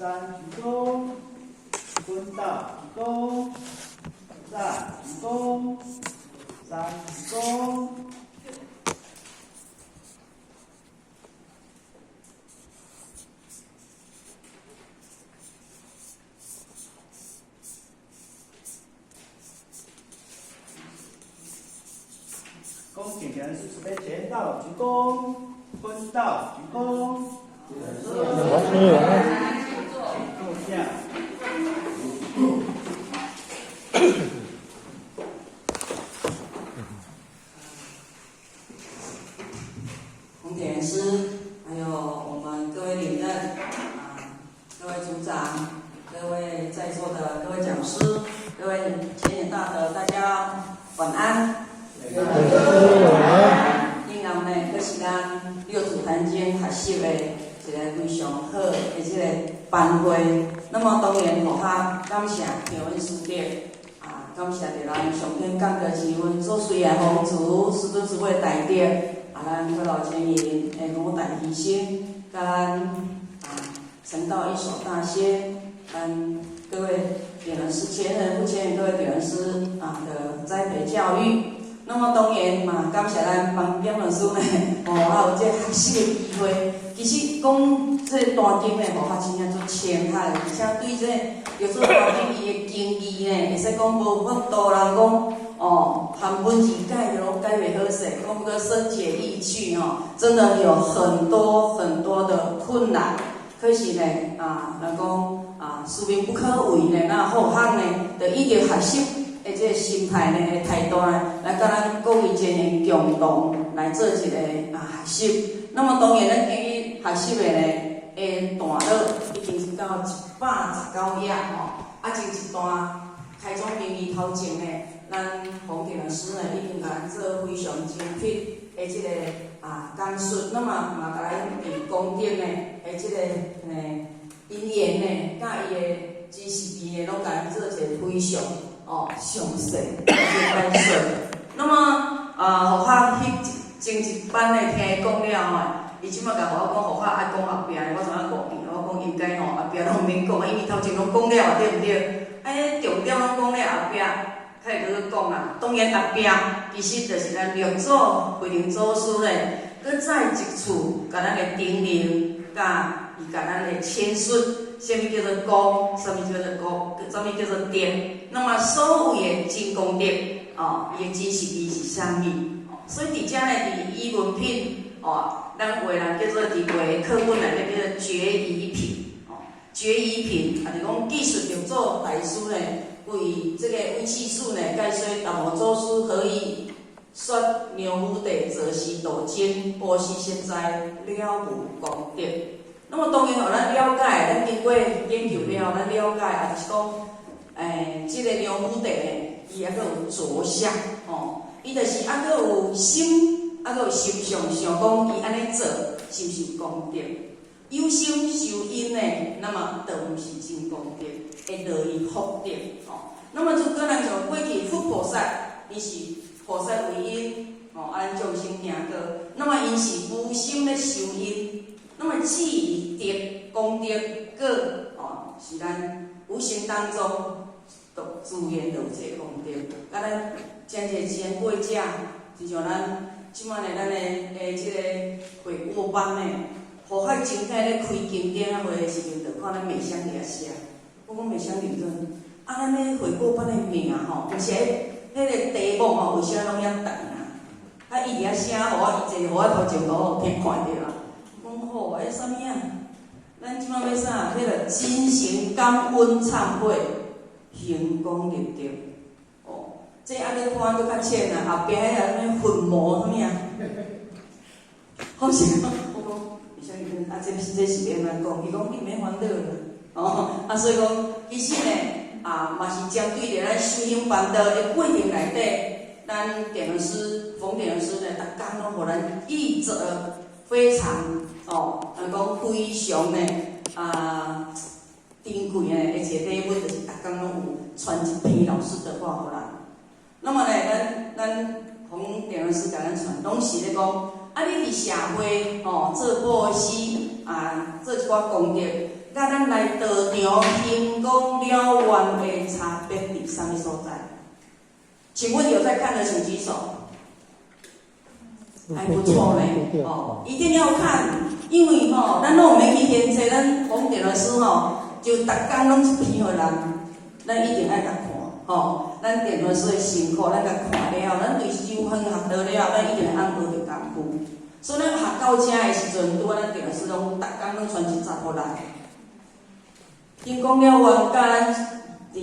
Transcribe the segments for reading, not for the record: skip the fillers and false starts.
三鞠躬，坤道鞠躬，再鞠躬，三鞠躬。恭请点师慈悲前道鞠躬，坤道鞠躬。请坐下。洪点师，还有我们各位领任啊，各位组长，各位在座的各位讲师，各位前贤大德，大家晚安。今暗呢，阁是咱六祖坛经学习的一个非常好的這个班會。那麼當然，互較感謝平穩師弟啊，感謝著咱上天降德慈恩祖師爺洪慈師尊師父的大德，啊，咱各老前人的五大犧牲，佮咱啊成道一手大仙，咱各位點人師前人不前人各位點人師啊的栽培教育。那麼當然嘛，感謝咱幫點老師呢，予我有這個學習的機會。其實講這個壇經呢，予我真正足深刻，而且對這個六祖壇經伊的經義呢，會使講無法度人講哦，含文字解攏解袂好勢，講個深解義趣吼，真的有很多很多的困難。可是呢，啊，人講啊，使命不可違呢，那好學呢，就一直學習的這個心態呢，態度呢，來佮咱各位前人共同來做一個啊學習。那麼當然，咱今日學習的呢，的段落已經是到119頁吼。啊，前一段開宗明義頭前呢，咱洪點老師呢已經共咱做非常精闢的這個啊講述。那麼嘛，共咱佇功德呢的這個因緣呢，佮伊的知識義呢，攏共咱做一個非常哦詳細的解說。那麼啊，互較彼前一班的聽伊講了吼，伊這擺共我講，互較愛講後壁的，我怎影誤記？我講應該吼，後壁攏毋免講，因為頭前攏講了，對毋對？啊，彼重點攏講了，後壁較會閣閣講啊。當然後壁其實就是咱六祖慧能祖師咧，閣再一次共咱的叮嚀，佮伊共咱的闡述，啥物叫做功，啥物叫做果，啥物叫做德。那麼所謂的真功德，哦，伊的真實義是啥物？所以佇遮呢，佇語文品，哦，咱有的人叫做佇畫課本內底叫做決疑品，哦，決疑品，也就是講記述六祖大師呢，為這個唯識師呢，解說達摩祖師何以說梁武帝坐視道真，布施實在了無功德。那麼當然，予咱了解，咱經過研究了，咱了解，也就是講，這個梁武帝呢，伊猶閣有著相，吼。伊就是猶閣有心，猶閣有心想，想講伊按呢做是毋是有功德？有心修因呢，那麼就毋是真功德，會落於福德吼。那麼如果咱像過去佛菩薩，伊是菩薩為因，吼，按眾生行過，那麼𪜶是無心咧修因，那麼至於德功德果，吼，是咱無形當中就自然就有這個功德，佮咱真濟時間過者，就像咱這擺呢，咱的這個悔過班呢，互較精彩咧開經典仔會的時陣，就看咱美香佇遐寫。我講美香認真，啊，咱咧悔過班的名吼，毋是彼彼個題目吼，為啥攏遐長啊？啊，伊佇遐寫，予我伊坐，予我頭前頭聽看著啊。我講好，彼啥物啊？咱這擺欲啥？彼個真誠感恩懺悔，行功立德。哦，這按呢看閣較淺啊，後壁彼個啥物魂魔啥物啊？好是，我講，而且伊講啊，這是欲按怎講？伊講你免煩惱啦，哦，啊，所以講，其實呢，啊，嘛是針對著咱修行辦道的過程內底，咱點老師、馮點老師呢，逐工攏予咱一則非常哦，人講非常呢啊珍貴的一個禮物，就是逐工攏有傳一篇老師的話予咱。那麼呢，咱馮點老師共咱傳，攏是咧講，啊，你佇社會吼做布施啊，做一寡功德，佮咱來道場興功了願的差別佇啥物所在？請問有在看的請舉手。還不錯呢，哦，一定要看，因為吼，咱攏毋免去現濟，咱弘典老師吼，就逐工攏一篇予咱，咱一定愛共看，吼，咱典老師的辛苦，咱共看了後，咱對修行學到了後，咱一定會按學著功夫。所以咱學到遮的時陣，拄仔咱典老師攏逐工攏傳一節予咱。興功了願，佮咱佇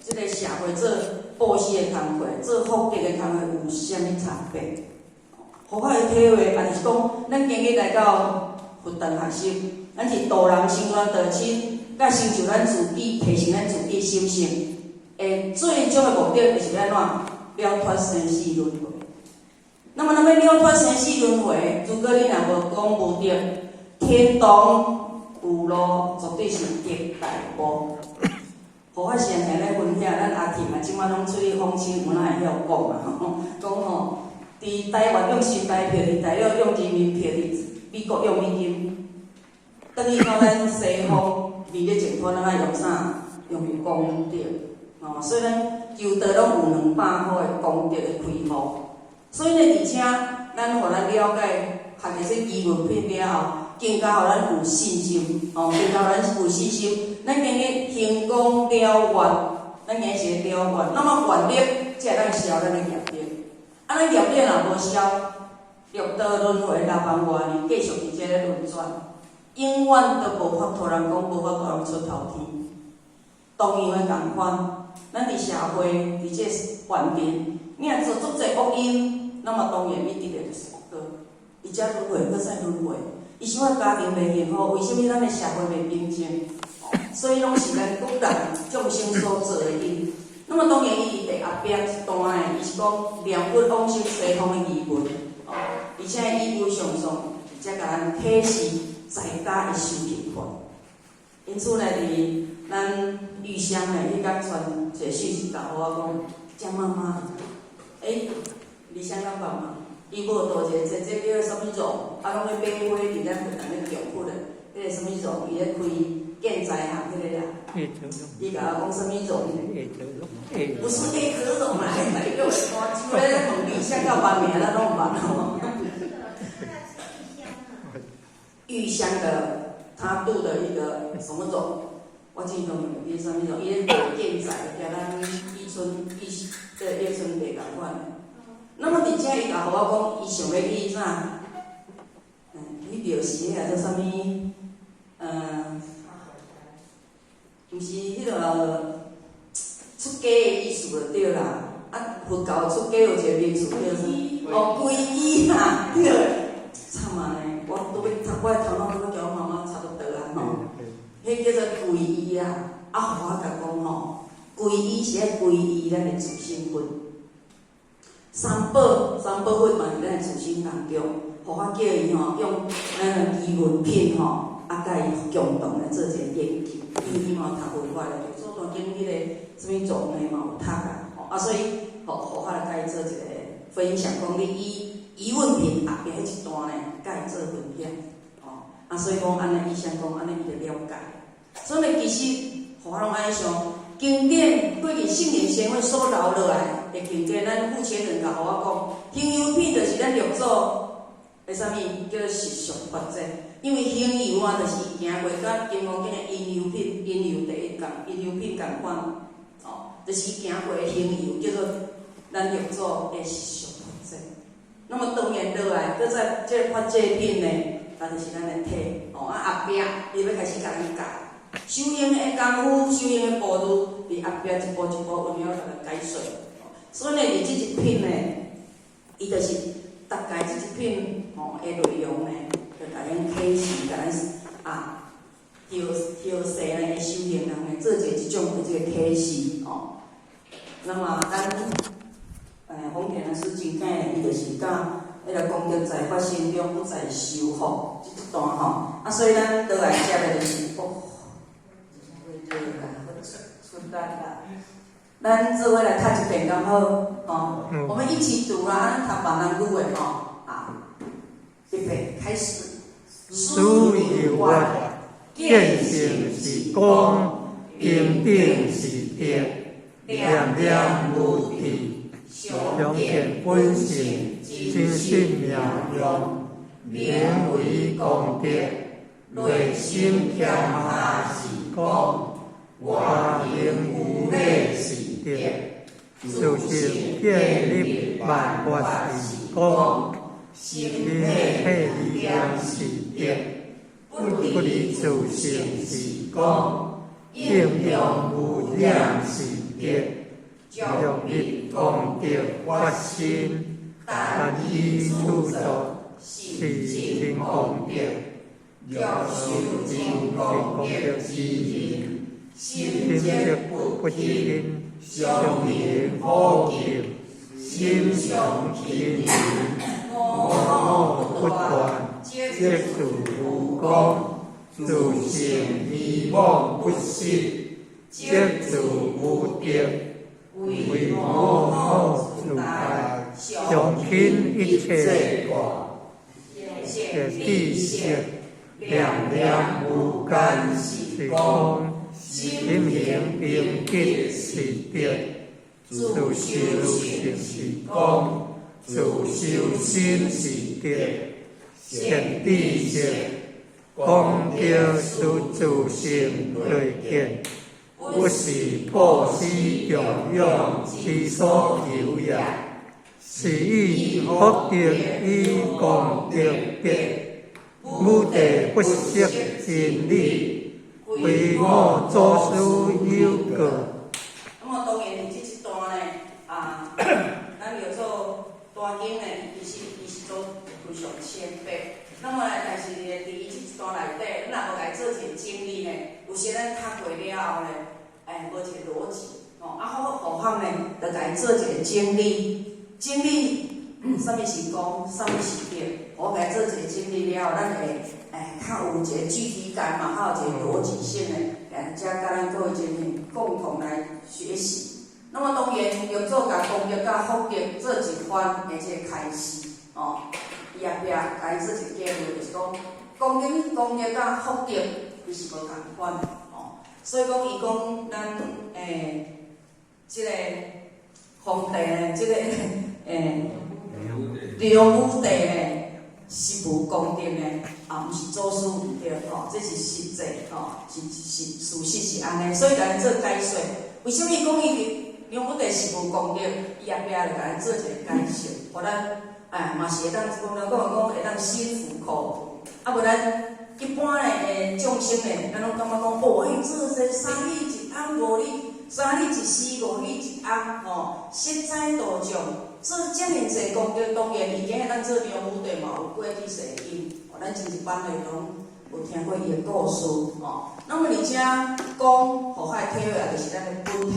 這个社會做布施的工課，做福德的工課有啥物差別？佛法的體會，也就是講，咱今日來到佛堂學習，咱是度人成全道親，佮成就咱自己，提升咱自己心性。的最終的目的就是欲按怎了脫生死輪迴。那麼，咱欲了脫生死輪迴，如果你若無講無得，天堂有路，絕對是極大步。佛法常常咧分享，咱阿婷啊，這擺攏出去訪親，有哪會曉講啊？講吼，佇台灣用新台票，佇大陸用人民幣，佇美國用美金。轉去到咱西方，彌勒淨土，咱愛用啥？用功德。哦，所以咱求道攏有200箍的功德的開悟。所以呢，佇遮咱予咱了解，學著這疑問品了後，更加予咱有信心，哦，更加予咱有信心。咱今日興功了願，咱今日是了願，那麼願力才會當消咱的業力。啊，咱業力若無消，六道輪迴6萬外年繼續佇這咧輪轉，永遠都無法度人講無法度人出頭天。同樣的仝款，咱佇社會佇這環境，你若做足濟惡因，那麼當然你得的就是惡果。伊才輪迴，閣再輪迴。伊想要家庭袂幸福，為啥物咱的社會袂平靜？所以攏是咱各人眾生所做的因。那麼當然，伊佇第後壁一段的，伊是講念佛往生西方的疑問，哦，而且以有上上，才共咱啟示在家的修行法。因此呢，佇咱玉香呢，彼工傳一個訊息共我講，江媽媽，欸，李香敢捌嗎？伊無導一個姐姐叫做啥物榕，啊，攏咧買花佇咱佛堂咧供佛的，彼個啥物榕，伊咧開建材行彼個啦。伊共我講啥物榕？不是葉可榕啦，來叫我就咧問李香到捌名，咱攏毋捌吼。玉香的，他度的一個什麼榕？我記都毋記啥物榕，伊咧做建材，共咱伊村伊這個葉村地仝款的。那麼佇遮伊共我講，伊想欲去啥？去廟時彼個做啥物？毋是彼個出家的意思就對啦。啊，佛教出家有一個名詞叫啥？哦，皈依啦，對。慘啊呢！我拄欲讀，我的頭腦拄欲共我媽媽插倒啊吼。彼叫做皈依啊！啊，互我共講吼，皈依是愛皈依咱的自性佛。三寶，三寶佛嘛佇咱的自性當中，互我叫伊吼用咱的疑問品吼，啊，佮伊共同來做一個研究，因為伊嘛有讀佛法的，做大經彼個啥物宗的嘛有讀啊，吼啊，所以予我來佮伊做一個分享，講你以疑問品後壁彼一段呢，佮伊做分享，吼啊，所以講按呢，伊先講按呢，伊就了解。所以其實，互我攏按呢想，經典過去聖人先佛所留落來的經典，咱目前人共我講，行由品就是咱六祖的啥物叫做實相法則，因為行由啊，就是伊行過佮金剛經的因由品，因由第一共，因由品仝款，哦，就是伊行過的行由叫做咱六祖的實相法則。那麼當然落來，閣再這個法界品呢，那就是咱的體，哦啊後壁伊欲開始共咱教。修行的功夫，修行的步驟，佇後壁一步一步運用來解說。所以呢，佇這一品呢，伊就是大概這一品吼的內容呢，就共咱啟示，共咱啊，後後世呢修行人呢，做一個這種的這個啟示哦。那麼咱弘典老師真簡單，伊就是佮彼個功德在發生中不在修福這一段吼。啊，所以咱倒來接的就是哦。對啦，出力啦！咱做伙來讀一遍，敢好？吼，我們一起讀啦，咱讀閩南語的吼啊，預備開始。思惟願，見性是功，平等是德，念念無滯，常見本性，真實名用，名為功德，內心謙下是功，外行無禮是德，自性建立萬法是功，心體離念是德，不離自性是功，應用無染是德，用力功德發心，單依處作是真功德，若修真功德之人，心則不輕，常行好行，心常清明，無我不斷，即是無功，自性迷惘不失，即是無德，為無我自在，常輕一切掛，善知識，念念無間是功，心行平吉是德，自修行是功，自修心是德，善知識，功德是自性內見，不是布施供養之所求也。是以福德與功德別，武帝不識真理，非我祖師有過。那麼當然佇這一段呢，啊，咱叫做大經呢，其實伊是做非常淺白。那麼呢，但是呢，佇伊這一段內底，咱若無共伊做一個整理呢，有時咱讀過了後呢，哎，無一個邏輯，吼，啊，好何況呢，就共伊做一個整理，整理，啥物是功，啥物是德，我共伊做一個整理了後，咱會哎較有一個具體感嘛，較有一個邏輯性的，來才佮咱各位進行共同來學習。那麼當然，六祖共功德佮福德做一番的這個開示，哦，伊後壁共伊做一個結論，就是講功德、功德佮福德，伊是無仝款的，哦。所以講，伊講咱這個皇帝呢，這個梁武帝呢，是無功德呢，啊，毋是祖師毋對，吼，這是實際，吼，是事實是按呢，所以共咱做解說。為啥物講伊梁武帝是無功德？伊後壁就共咱做一個解釋，予咱哎嘛是會當講來講講會當心服口服。啊，無咱一般的眾生呢，咱攏感覺講，哦，伊做這三里一翁，五里三里一施，五里一翁，吼，實在道眾做遮爾濟功德，當然伊今日咱做梁武帝嘛有過去世因，哦，咱真一般的攏有聽過伊的故事，吼。那麼而且講，予較會體會，就是咱的本體。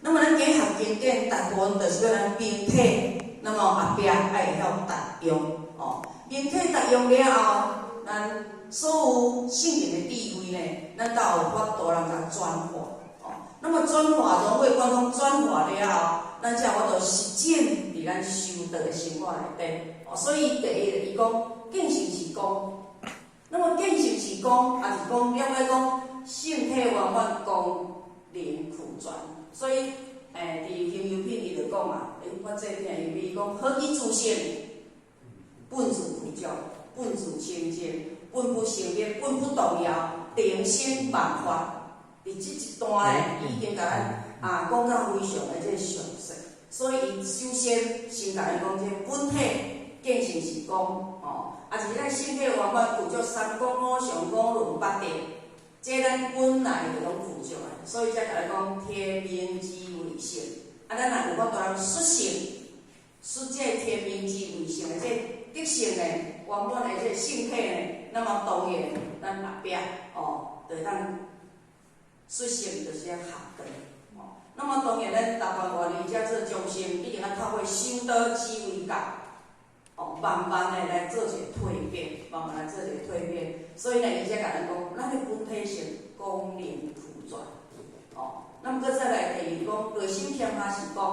那麼咱今學經典，大部分就是欲咱明體，那麼後壁愛會曉達用，哦，明體達用了後，咱所有聖人的智慧呢，咱才有法度人共轉化，哦。那麼轉化融會貫通轉化了後，咱才有法度實踐佇咱修道的生活內底。哦，所以第一，伊講見性是功。那麼見性是功，也是講了解講聖體圓滿功能俱全。所以，佇行由品伊就講啊，我這聽伊伊講何以自性？本自具足，本自清淨，本不生滅，本不動搖，定生萬法。佇這一段呢，已經共咱啊講甲非常的這個詳細。所以伊首先先共咱講這本體見性是功，吼，啊是咱聖體圓滿具足三光五常五輪八德，這咱本來就攏具足的，所以才共咱講天命之為性。啊，咱若有法度通實現，實這天命之為性的這德性呢，圓滿的這個聖體呢，那麼當然咱後壁哦，就會當實現就是合道。哦，那麼當然咱台灣願意遮做眾生，一定愛透過修道之為教，哦，慢慢的來做一個蛻變，慢慢來做一個蛻變。所以呢，伊才共咱講，咱的本體性功能俱全。哦，那麼閣再來第二講，內心謙下是功，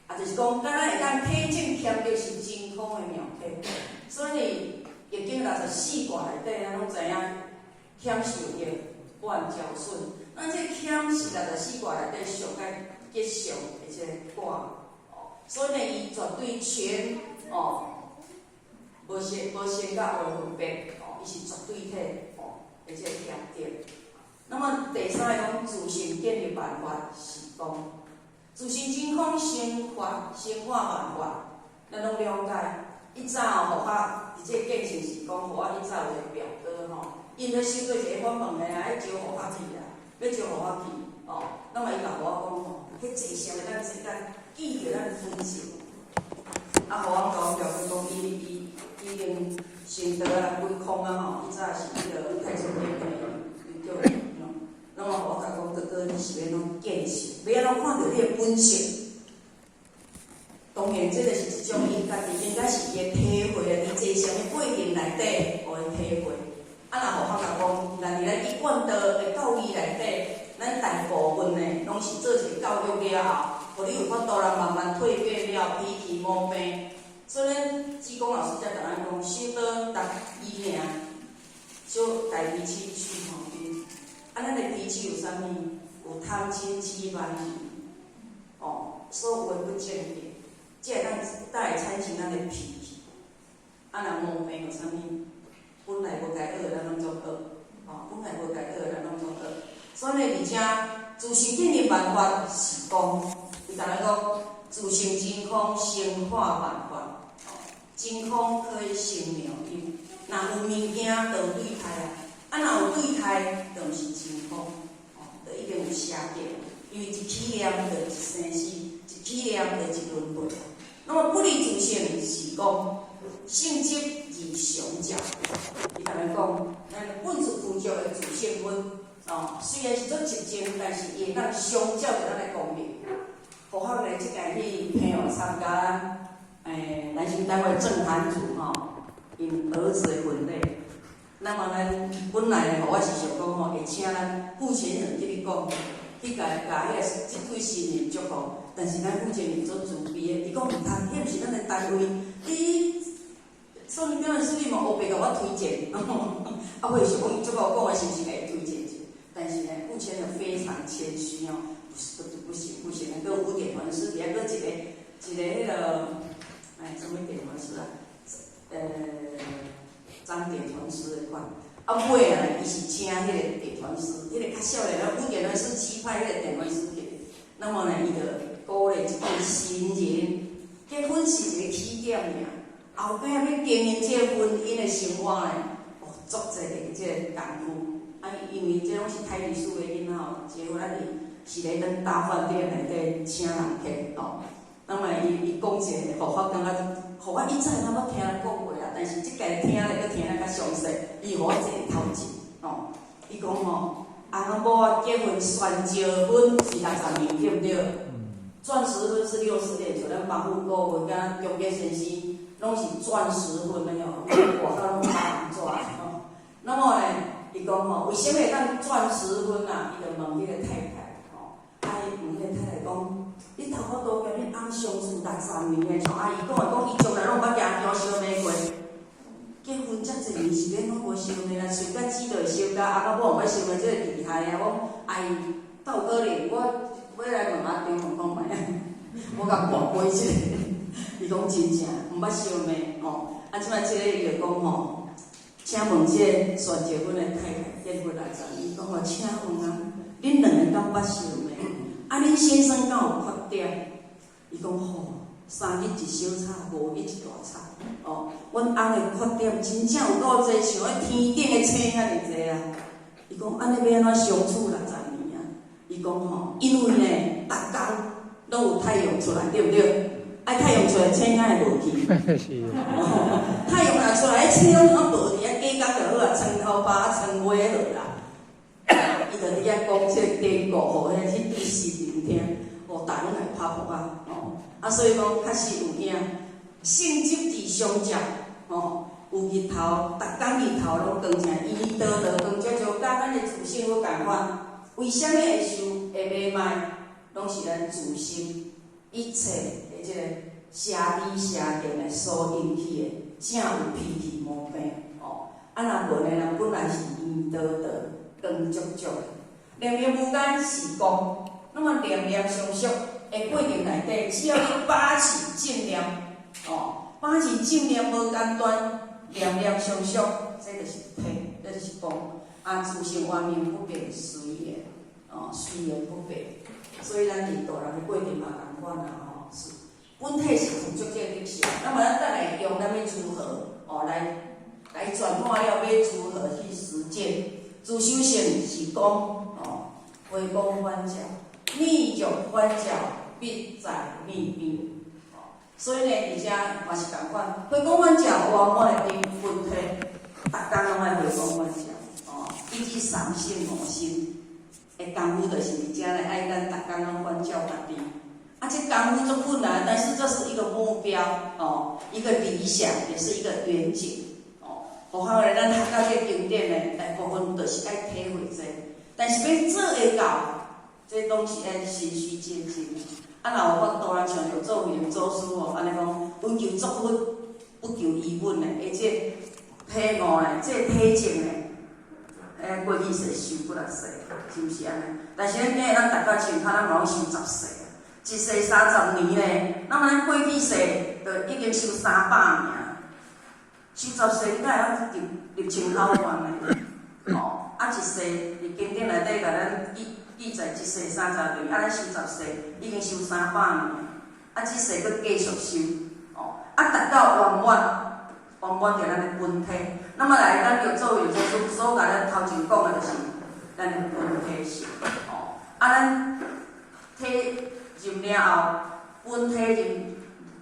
啊，就是講，敢若會當體證謙德是真空的妙體。所以，易經64卦內底，咱攏知影，遣受業，怨招損。咱這遣是64卦內底上較吉祥的這個卦，哦，所以呢，伊絕對全哦，無先甲無分別，哦，伊是絕對體，哦，的這個協定。那麼第三个講自性建立萬法是空，自性真空生法生化萬法，咱攏了解。以早哦，佛法佇這個見性是講，予我以早有一個表哥吼，𪜶咧修做一个法門的啊，欲招佛法去啦，欲招佛法去，哦，那麼伊共我講吼，彼坐禪會當坐甲記著咱本性。啊，予我講表哥講，伊已經成道啊，歸空啊吼，以早是彼个太祖殿的叫。那麼我共講，哥哥，你是欲按怎見性，欲按怎看著你的本性？當然，這個是一種伊家己應該是伊的體會啊，佇坐禪的過程內底，予伊體會。啊，若佛法共講，咱佇咱一貫道的教義內底，咱大部分的攏是做一个教育了後，予你有法度來慢慢蛻變了，脾氣毛病。所以咱志公老師才共咱講，修道逐伊爾，修改脾氣去毛病。啊，咱的脾氣有啥物？有貪嗔癡慢疑，哦，所有的不正見，這會當帶來產生咱的脾氣。啊，若毛病有啥物？本來無該學，咱攏總學，哦，本來無該學，咱攏總學。所以呢，而且自性建立萬法是空，伊共咱講，自性真空生化萬法，哦，真空可以生妙有，若有物件就有對待啊，啊，若有對待，就毋是真空，哦，就已經有邪見，因為一起念就一生死，一起念就一輪迴。那麼不離自性是空，性執而常照。伊共咱講，咱本自具足的自性佛，哦，雖然是做寂靜，但是伊會當常照著咱的光明。佛學咧，這屆去朋友參加，南新單位鄭涵祖吼，𪜶兒子的婚禮。那麼咱本來吼，我是想講吼，會請咱傅前人去講，去共共彼个這對新人祝福。但是咱傅前人足慈悲的，伊講毋通，彼毋是咱的單位，你宋表演師你嘛烏白共我推薦，啊，我會想講伊足夠講的是毋是會推薦一下？但是呢，傅前人非常謙虛哦，不不行不行，閣有五點團師，底下閣一個彼个，哎，啥物點傳師啊？張點傳師的款。啊，尾啊，伊是請彼個點傳師，彼個較少年，五點傳師指派彼個點傳師去。那麼呢，伊就鼓勵一對新人結婚是一個起點爾，後壁欲經營這個婚姻的生活呢，哦，足濟的這個功夫。啊，因為這攏是台語師的囡仔吼，結婚啊是咧咱大飯店內底請人客吼。那麼伊講一个，予我感覺，予我以前敢捌聽人講過啊，但是這擺聽咧，閣聽得較詳細。伊予我一个頭前，吼，伊講吼，翁仔某仔結婚旋石婚是60年，對毋對？鑽石婚是60年，像咱幫富顧問佮中傑先生，攏是鑽石婚的吼，外口攏拍紅紙吼。那麼呢，伊講吼，為啥物會當鑽石婚啊？伊就問彼個太太，吼，啊，伊問彼個太太講，你頭拄拄佮恁翁相處60年的，像阿姨講的講，伊從來攏毋捌舉腳相罵過。結婚遮濟年是欲按怎無相罵啦？相甲死就會相甲，翁仔某毋捌相罵，這個厲害啊！我阿姨鬥可能，我欲來問阿張問看覓啊，我共跋杯一下，伊講真正毋捌相罵吼。啊，這擺這個伊就講吼，請問這個旋石婚的太太結婚60年，伊講吼，請問啊，恁兩个敢捌相罵？啊，恁先生敢有缺點？伊講吼，三日一小吵，五日一大吵。哦，阮翁的缺點真正有夠濟，像彼天頂的星遐爾濟啊！伊講按呢欲按怎相處60年啊？伊講吼，因為呢，逐工攏有太陽出來，對毋對？啊，太陽出來，星敢會無去？是。太陽若出來，彼星攏通無佇遐加工就好啊，床頭巴、床尾和啦。伊就佇遐講這個典故，予彼彼對新人聽，哦，逐個攏來拍噗仔，哦，啊，所以講確實有影，性執而相照，吼，有日頭，逐工日頭攏光正，圓道道光照照，佮咱的自性佛仝款。為啥物會受會迷茫？攏是咱自心一切的這個邪知邪見的所引起的，才有脾氣毛病，哦。啊，啊，若無呢，人本來是圓倒倒、光足足的。念念無間是光，那麼念念相續的過程內底，只要你把持正念，哦，把持正念無間斷，念念相續，這就是體，這就是光。啊，自性圓明不變，隨緣，哦，隨緣不變。所以咱佇度人的過程嘛仝款啊，吼，是本體是具足這個德性。那麼咱等下用咱欲如何，哦，來轉化了，欲如何去實踐？自修性是講，哦，回光返照，逆欲返照，必在命邊。哦，所以呢，佇遮嘛是仝款，回光返照圓滿的本體，逐工攏愛回光返照，哦，以至三性五心的功夫，就是佇遮來愛咱逐工攏返照家己。啊，這功夫足困難，但是這是一個目標，哦，一個理想，也是一個遠景，哦。何況咧，咱學到這個經典呢，大部分就是愛體會這個，但是欲做會到，這攏是愛循序漸進。啊，若有法度，咱像六祖慧能祖師吼，按呢講，唯求作佛，不求醫本呢，而且體悟呢，這個體證呢，欸，過去世修幾若世，是毋是按呢？但是咱今日咱逐個像較咱嘛攏修十世，一世30年呢，那麼咱過去世就已經修300年，修十世你敢會曉入入千口萬呢？哦，啊一世佇經典內底共咱記載一世30年，啊咱修十世已經修300年，啊這世閣繼續修，哦，啊達到圓滿，圓滿著咱的本體。那麼來，咱六祖慧能祖師所共咱頭前講的，就是咱的本體性，哦，啊咱體認了後，本體認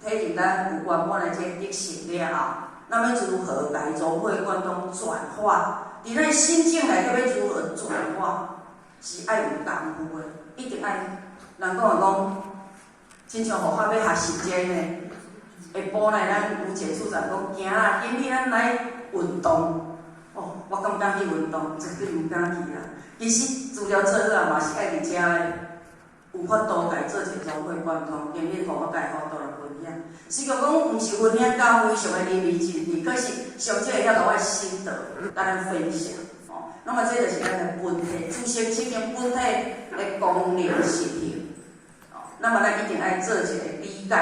體認咱有圓滿的這個德性了後，那麼如何來融會貫通轉化？佇咱心境內底欲如何轉化？是愛有功夫的，一定愛。人講的講，親像佛法欲學習這個呢，下晡呢，咱有一個主持講，行啦，今日咱來運動。哦，我敢毋敢去運動？絕對毋敢去啦。其實資料做好啊，嘛是愛佇遮咧，有法度共做一個融會貫通。今日予我共佛度來分享，雖然講毋是分享到非常的淋漓盡致，可是上少會曉共我的心得，共咱分享。哦，那麼這就是咱的本體，自性清淨本體的功能實行。哦，那麼咱一定愛做一個理解，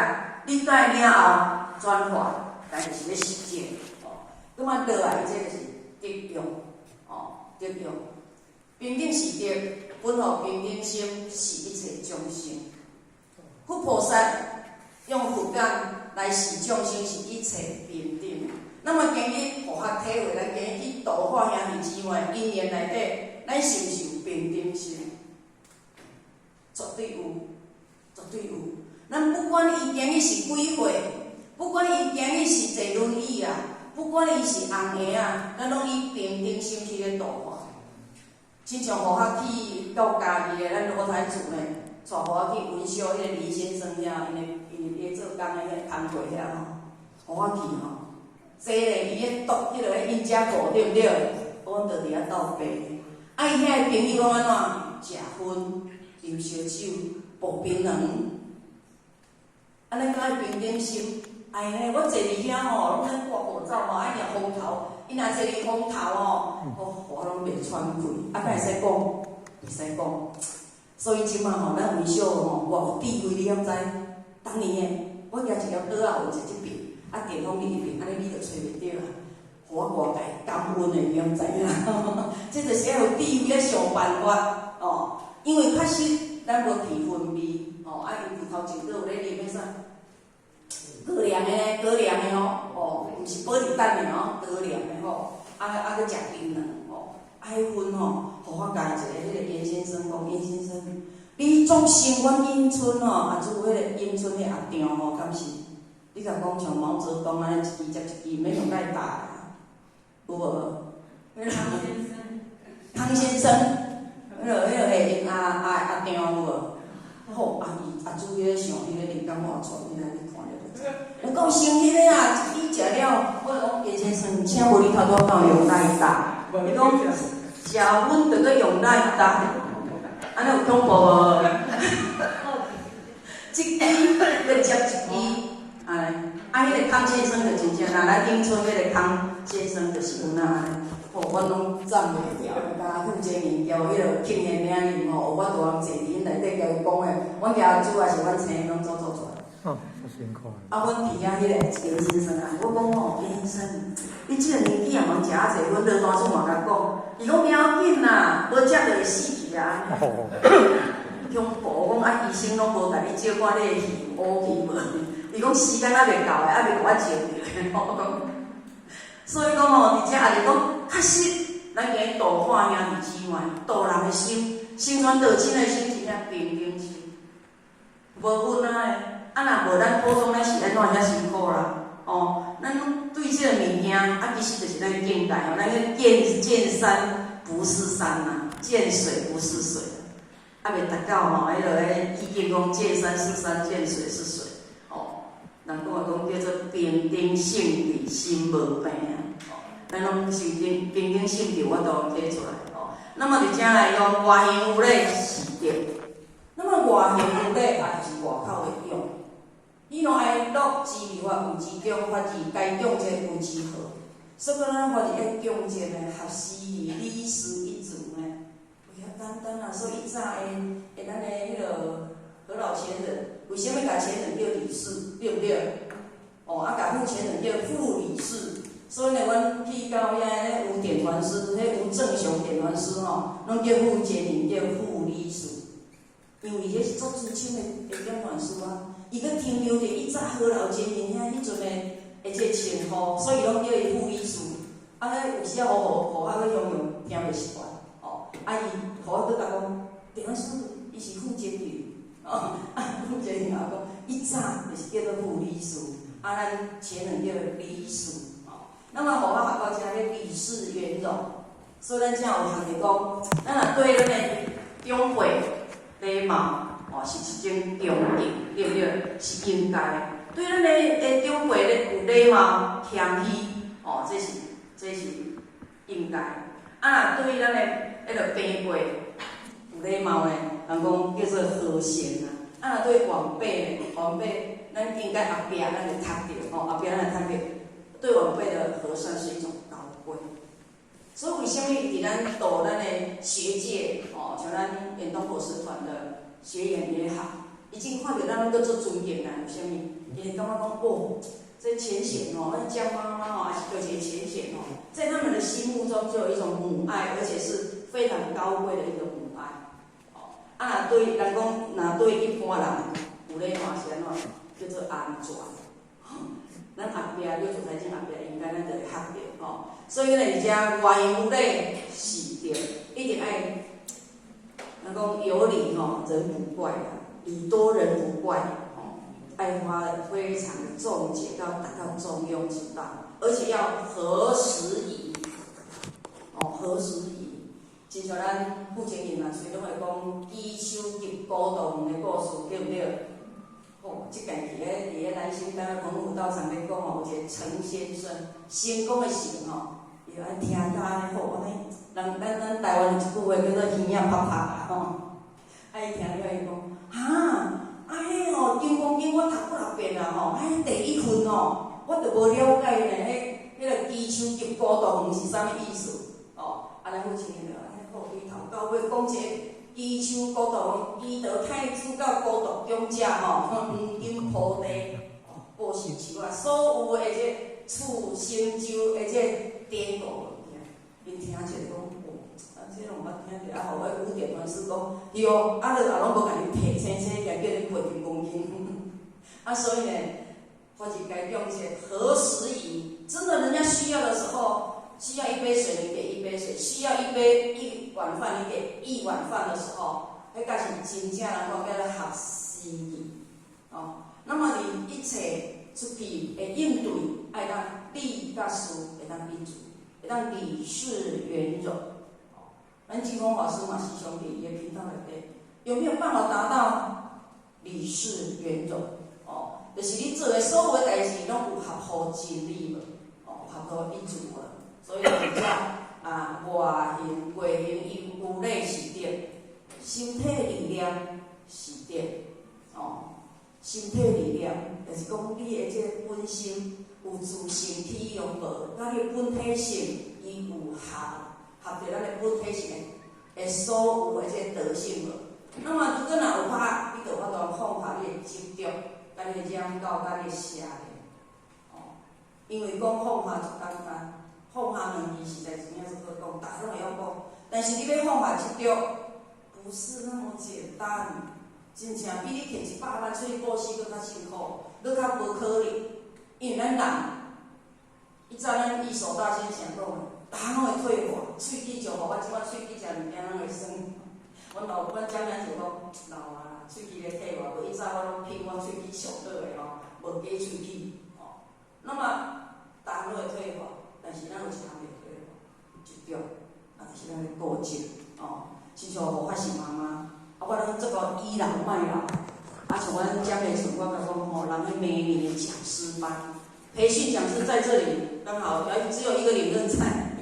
理解了後轉化，來就是欲實踐。哦，那麼落來這就是德用，哦，德用，平等是德，本予平等心視一切眾生。佛菩薩用佛眼來視眾生是一切平等。那麼今日佛學體會，咱今日去度化兄弟姊妹，因緣內底，咱是毋是有平等心？絕對有，絕對有。咱不管伊今日是幾歲，不管伊今日是坐輪椅啊，不管伊是紅鞋啊，咱攏以平等心去咧度化。親像佛學去到嘉義的，咱羅台厝呢，帶我去文秀彼個林先生遐，𪜶咧做工的彼個工課遐吼，予我去吼，坐咧伊咧讀彼個印加果對毋對？阮就佇遐鬥茶。啊，伊遐的朋友攏按怎？食薰、啉燒酒、薄檳榔，按呢敢愛平等心？哎呢，我坐佇遐吼，攏咧掛口罩嘛，愛掠風頭。伊若坐佇風頭吼，哦，我攏袂喘氣，啊，敢會使講？袂使講。所以這馬吼，咱微笑吼，偌有智慧，你敢知？當年的，我舉一粒桌仔位坐這邊，啊，電風佇彼邊，按呢你就揣袂著啊。予我偌大感恩的，你敢知影？這就是愛有智慧咧想辦法哦。因為確實咱無提分味，哦，啊，因為頭前閣有咧啉彼啥高粱的，高粱的哦，哦，毋是保力達的哦，高粱的吼，啊啊閣食檳榔吼，啊彼份吼，予我共一个彼個嚴先生講，嚴先生，你總生阮永春吼，啊，做彼個永春彼阿丈吼，敢是？你共講像毛澤東按呢一支接一支，免用介大，有無？彼個湯先生，彼個下阿丈有無？好，啊伊阿祖彼個想彼個靈感我帶你來你看著就知。我講生彼個啊，一支食了，我講嚴先生，請問你頭拄仔敢有用奶罩？伊講食薰著閣用奶罩，按呢有恐怖無？一支閣接一支，哎，啊，彼個康先生就真正，若咱永春彼個康，先生就是有那按呢，吼，阮攏站袂牢，共傅杰明交彼个庆的名义吼，我拄人坐伫𪜶内底共伊講的，阮家主也是阮生攏做做出來。哦，足辛苦。啊，阮佇遐彼個嚴先生啊，我講吼，嚴先生，你這個年紀也茫食啊濟，阮羅大祖嘛共講，伊講不要緊啦，無食就會死去啊。恐怖，我講啊，醫生攏無共你照看你的氣烏去無？伊講時間猶未到的，猶未共我照著。我講，所以講吼，佇遮也是講，確實，咱今日度化兄弟姊妹，度人的心，承傳道親的心，真正平等心，無分啊的。啊，若無咱普通，咱是按怎遐辛苦啦？哦，咱對這個物件，啊，其實就是咱的境界吼，咱去見見山不是山呐，見水不是水，猶未達到吼，彼個意境講見山是山，見水是水，哦，人講話講叫做平等性智心無病啊，哦，咱攏心平平等性智我都提出來，哦，那麼佇遮來講，外形有禮是德，那麼外形有禮，也就是外口的樣。喜怒哀樂之流啊，有之中發自該中這有之好，所以講咱發自愛中正的合時宜禮事一詞呢，袂遐簡單啊。所以以早的的咱的彼個何老前人，為啥物共前人叫理事，對毋對？哦，啊，共傅前人叫傅理事。所以呢，阮去到遐咧吳點傳師，彼吳正雄點傳師吼，攏叫傅前人叫傅理事，因為伊彼是足資深的的點傳師啊。伊閣停留佇以早何老前人遐彼陣的的這個稱呼，所以攏叫伊傅理事。啊，彼有時仔予予去形容聽袂習慣，哦，啊伊予我閣共講，點傳師伊是傅前人，哦，啊傅前人也講，以早就是叫做傅理事，啊咱前人叫理事，哦。那麼予我學到遮咧禮事圓融，所以咱才有學著講，咱若對咱的長輩禮貌，哦，是一種恭敬，對毋對？是應該的。對咱的的長輩咧有禮貌、謙虛，哦，這是應該。啊，若對咱的彼個平輩有禮貌呢，人講叫做和善啊。啊，若對晚輩呢，晚輩咱應該後壁咱會讀著，吼，後壁咱會讀著。對晚輩的和善是一種高貴。所以為啥物佇咱導咱的學界，哦，像咱遠東伙食團的學員也好，已經看著咱攏閣足尊敬咱，為啥物？伊會感覺講，哦，這淺顯哦，那江媽媽哦，還是叫一個淺顯哦，在他們的心目中就有一種母愛，而且是非常高貴的一個母愛。哦，啊，若對人講，若對一般人有禮貌是按怎？叫做安全。咱後壁叫做財經後壁，應該咱就會學著吼。所以呢，佇遮外形有禮是德，一定愛。人講有禮吼，人不怪啦；禮多人不怪，吼。愛發非常的重節，到達到中庸之道，而且要合時宜。哦，合時宜。親像咱傅前人嘛，隨攏會講稽首及孤獨園的故事，對毋對？吼，這件佇咧佇咧南新單位澎湖道場咧講吼，有一個陳先生，成功的成吼，伊按聽甲按呢好，按呢，人咱咱台灣有一句話叫做耳仔拍拍啊吼，啊伊聽了伊講，哈，啊彼吼《金剛經》我讀幾若遍啊吼，啊彼第一份吼，我都無了解呢，彼彼個稽首及孤獨園是啥物意思？哦，啊咱父親就按呢好，對頭到尾講一個。稽首孤獨園，積德太子到孤獨長者吼，黃金鋪地，布施樹啊，所有的這處成就的這典故物件，𪜶聽者講，哦，啊，這攏毋捌聽著，啊，予彼五點傳師講，對哦，啊，你也攏無共你提醒醒，叫你背金剛經，啊，所以呢，發一該講是合時宜，真的人家需要的時候。需要一杯水，你給一杯水；需要一杯一碗飯，你給一碗飯的時候，彼才是真正人講叫做合時宜。哦，那麼你一切出去的應對，愛當禮佮事會當並舉，會當禮事圓融。哦，咱淨空法師嘛時常佇伊的頻道內底，有沒有辦法達到禮事圓融？哦，就是你做的所有的代誌，攏有合乎真理無？哦，合乎一致無？所以佇遮啊，外形、外形伊有禮是德，心體理念是德，哦，心體理念就是講你的這個本心，有自性體用無？佮你本體性伊有合合著咱的本體性的所有的這個德性無？那麼如果若有法，你就有法度放下你的執著，佮你的染垢，佮你的邪見。哦，因為講放下足簡單，放下兩字實在真正足好講，逐家攏會曉講。但是你欲放下執著，不是那麼簡單，真正比你摕100萬出去布施閣較辛苦，閣較無可能。因為咱人，以前咱義手大仙常講的，逐項攏會退化，喙齒就予我這擺喙齒食物件攏會酸。阮老阮江南就講老啊，喙齒咧退化，無以前我攏憑我喙齒上好的吼，無假喙齒吼。那麼逐項攏會退化，但是咱有一項袂退化，執著，啊，就是咱的固執哦。親像護法神媽媽，啊，我攏這個倚老賣老，啊，像阮江美純，我共講吼，人彼明年的講師班培訓講師在這裡，剛好，只有一個領認在，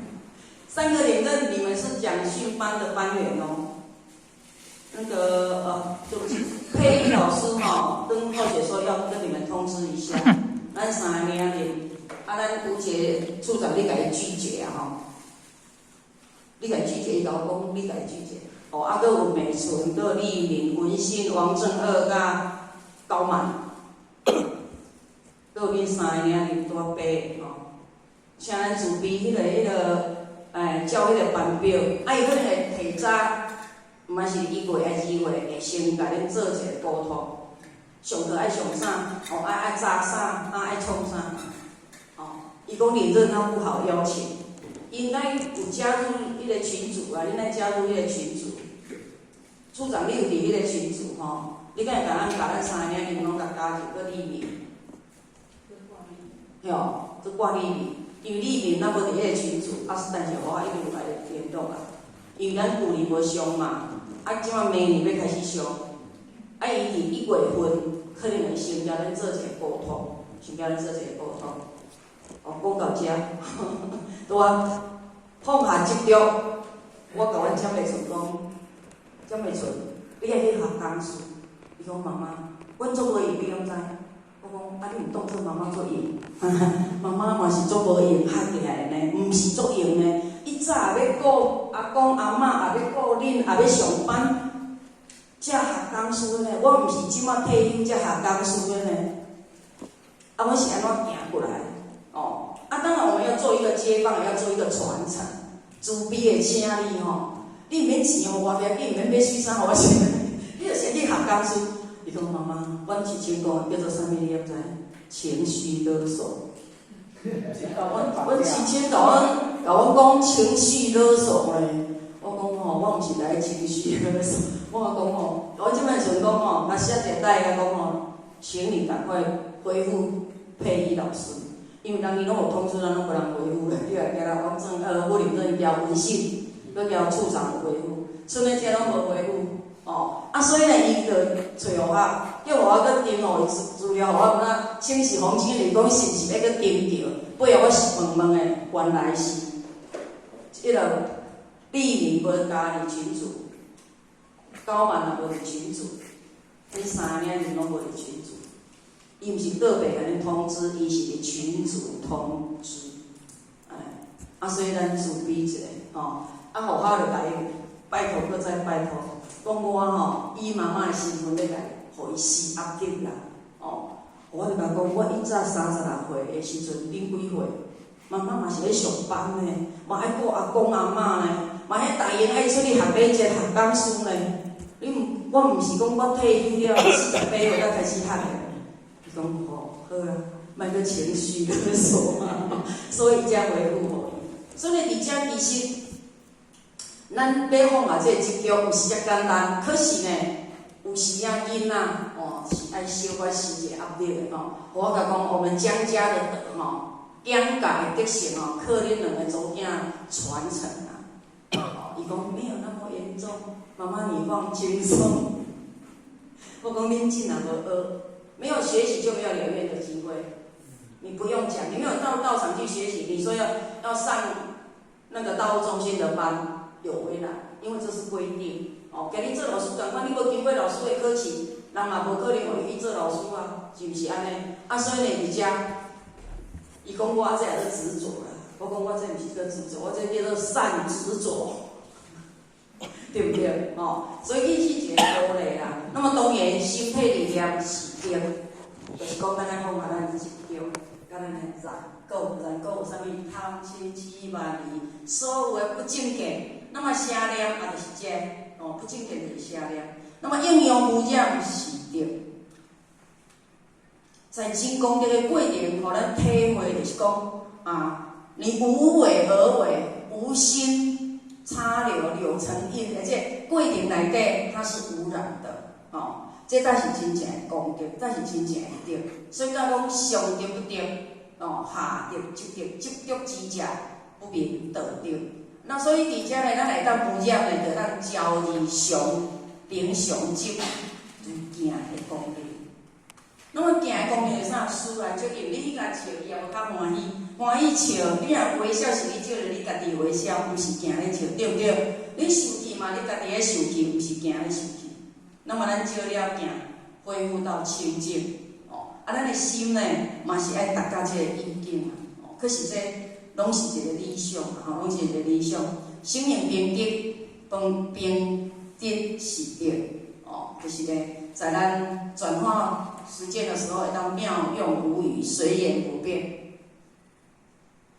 三個領認，你們是講訓班的班員哦。那個對不起，佩儀老師吼，跟後姐說要跟你們通知一下，咱三個領認，啊，咱吳杰處長你共伊拒絕啊吼，你共伊拒絕，伊共我講你共伊拒絕。哦，啊，閣有美純、閣麗敏、文心、王正二、佮高滿，閣有恁三個領認拄仔爬吼，請咱慈悲彼個，哎，照彼個班表，啊，伊可能會提早。毋管是1月抑2月，會先共恁做一個溝通。上課愛上啥？哦，愛早啥？啊，愛創啥？哦，伊講領認他不好邀請，應該有加入彼個群組啊，恁愛加入彼個群組。處長，你有佇彼個群組吼？你敢會共咱三個領攏共加入閣匿名？對，閣掛匿名，因為匿名咱無佇彼個群組，啊，但是我已經有來聯絡啊。因為咱舊年無上嘛，啊，這擺明年欲開始上，啊，伊佇1月份可能會先共恁做一個溝通，先共恁做一個溝通。哦，講到遮，拄啊，放下執著，我共阮江美純講，江美純，你愛去學講師。伊講媽媽，阮足無閒，你敢知？我講啊，你毋當做媽媽足閒，媽媽嘛是足無閒拍起來呢，毋是足閒呢。伊早也欲顧阿公阿嬤，也欲顧恁，也欲上班，才學講師呢。我毋是這擺退休才學講師的呢。啊，阮是按怎行過來？哦，啊，當然我們要做一個接棒，要做一個傳承。慈悲的請你吼，你毋免錢予我，不要緊，毋免買水衫予我穿，你就先去學講師。伊講媽媽，阮親像講叫做啥物？你敢知？情緒勒索。阮親像共阮講情緒勒索咧。我講吼，我毋是來情緒勒索。我講吼，我這擺時陣講吼，若寫一個帶共講吼，請你趕快回復佩儀老師，因為人伊攏有通知，咱攏無人回復咧。你來叫王正吳領認交文信，閣交處長有回復，剩的這攏無回復。哦，啊，所以呢，伊就揣予我，叫我閣登予伊資料，我毋知請示洪經理講是毋是欲閣登著，尾後我是問問的，原來是彼個麗敏無加入群組，高曼也無佇群組，恁三個人攏無佇群組，伊毋是個別共恁通知，伊是佇群組通知，哎，啊，所以咱慈悲一下，吼，啊，予我就共伊拜託，閣再拜託。講我吼，以媽媽的身份欲共予伊施壓力啦，哦，我就共講，我以早36歲的時陣，恁幾歲？媽媽嘛是咧上班呢，嘛愛顧阿公阿嬤呢，嘛彼大閒愛出去學禮節、學講師呢。你毋，我毋是講我退休了48歲才開始學的。伊講吼，好啊，莫閣情緒勒索啊，所以才回復予伊。所以佇遮其實，咱欲放下這個執著，毋是遮簡單。可是呢，有時啊，囡仔哦是愛小可施一個壓力的吼。我共講，我們江家的德吼，江家的德性哦，靠恁兩个查某囝傳承啊。哦，伊講沒有那麼嚴重，媽媽你放輕鬆。我講恁竟然無學，沒有學習就沒有了願的機會。你不用講，你沒有到道場去學習，你說要上那個道務中心的班，有為難，因為這是規定。哦，共你做老師仝款，你無經過老師的考試，人嘛無可能予你去做老師啊，是毋是按呢？啊，所以呢，佇遮，伊講我這也做執著啦，我講我這毋是叫執著，我這叫做善執著，對毋對？吼，所以這是一個道理啦。那麼當然，心體力量是德，就是講咱愛放下咱執著，佮咱的染垢，染垢有啥物？貪嗔癡慢疑，所有的不正見。那麼邪念也就是這，哦，不正見就是邪念。那麼應用無染是德，在真功德的過程，予咱體會，就是講啊，你無為而為，無心插柳柳成蔭，而且過程內底它是無染的，哦，這才是真正的功德，才是真正的德。所以講上德不德，哦，下德積德，積德之者不名道德。那所以佇遮呢，咱會當無染的，就當招而上頂上級，就行的光明。那麼行的光明是啥？自然就用你去共笑，伊也無較歡喜，歡喜笑，你若微笑是你笑著你家己微笑，毋是行咧笑，對毋對？你生氣嘛，你家己咧生氣，毋是行咧生氣。那麼咱照了鏡，恢復到清淨，哦，啊，咱的心呢，嘛是愛達到這個意境啊。哦，可是這攏是一個理想，吼，攏是一個理想。心用平德，當平德是德，哦，就是咧，在咱轉化實踐的時候，會當妙用無餘，隨緣不變。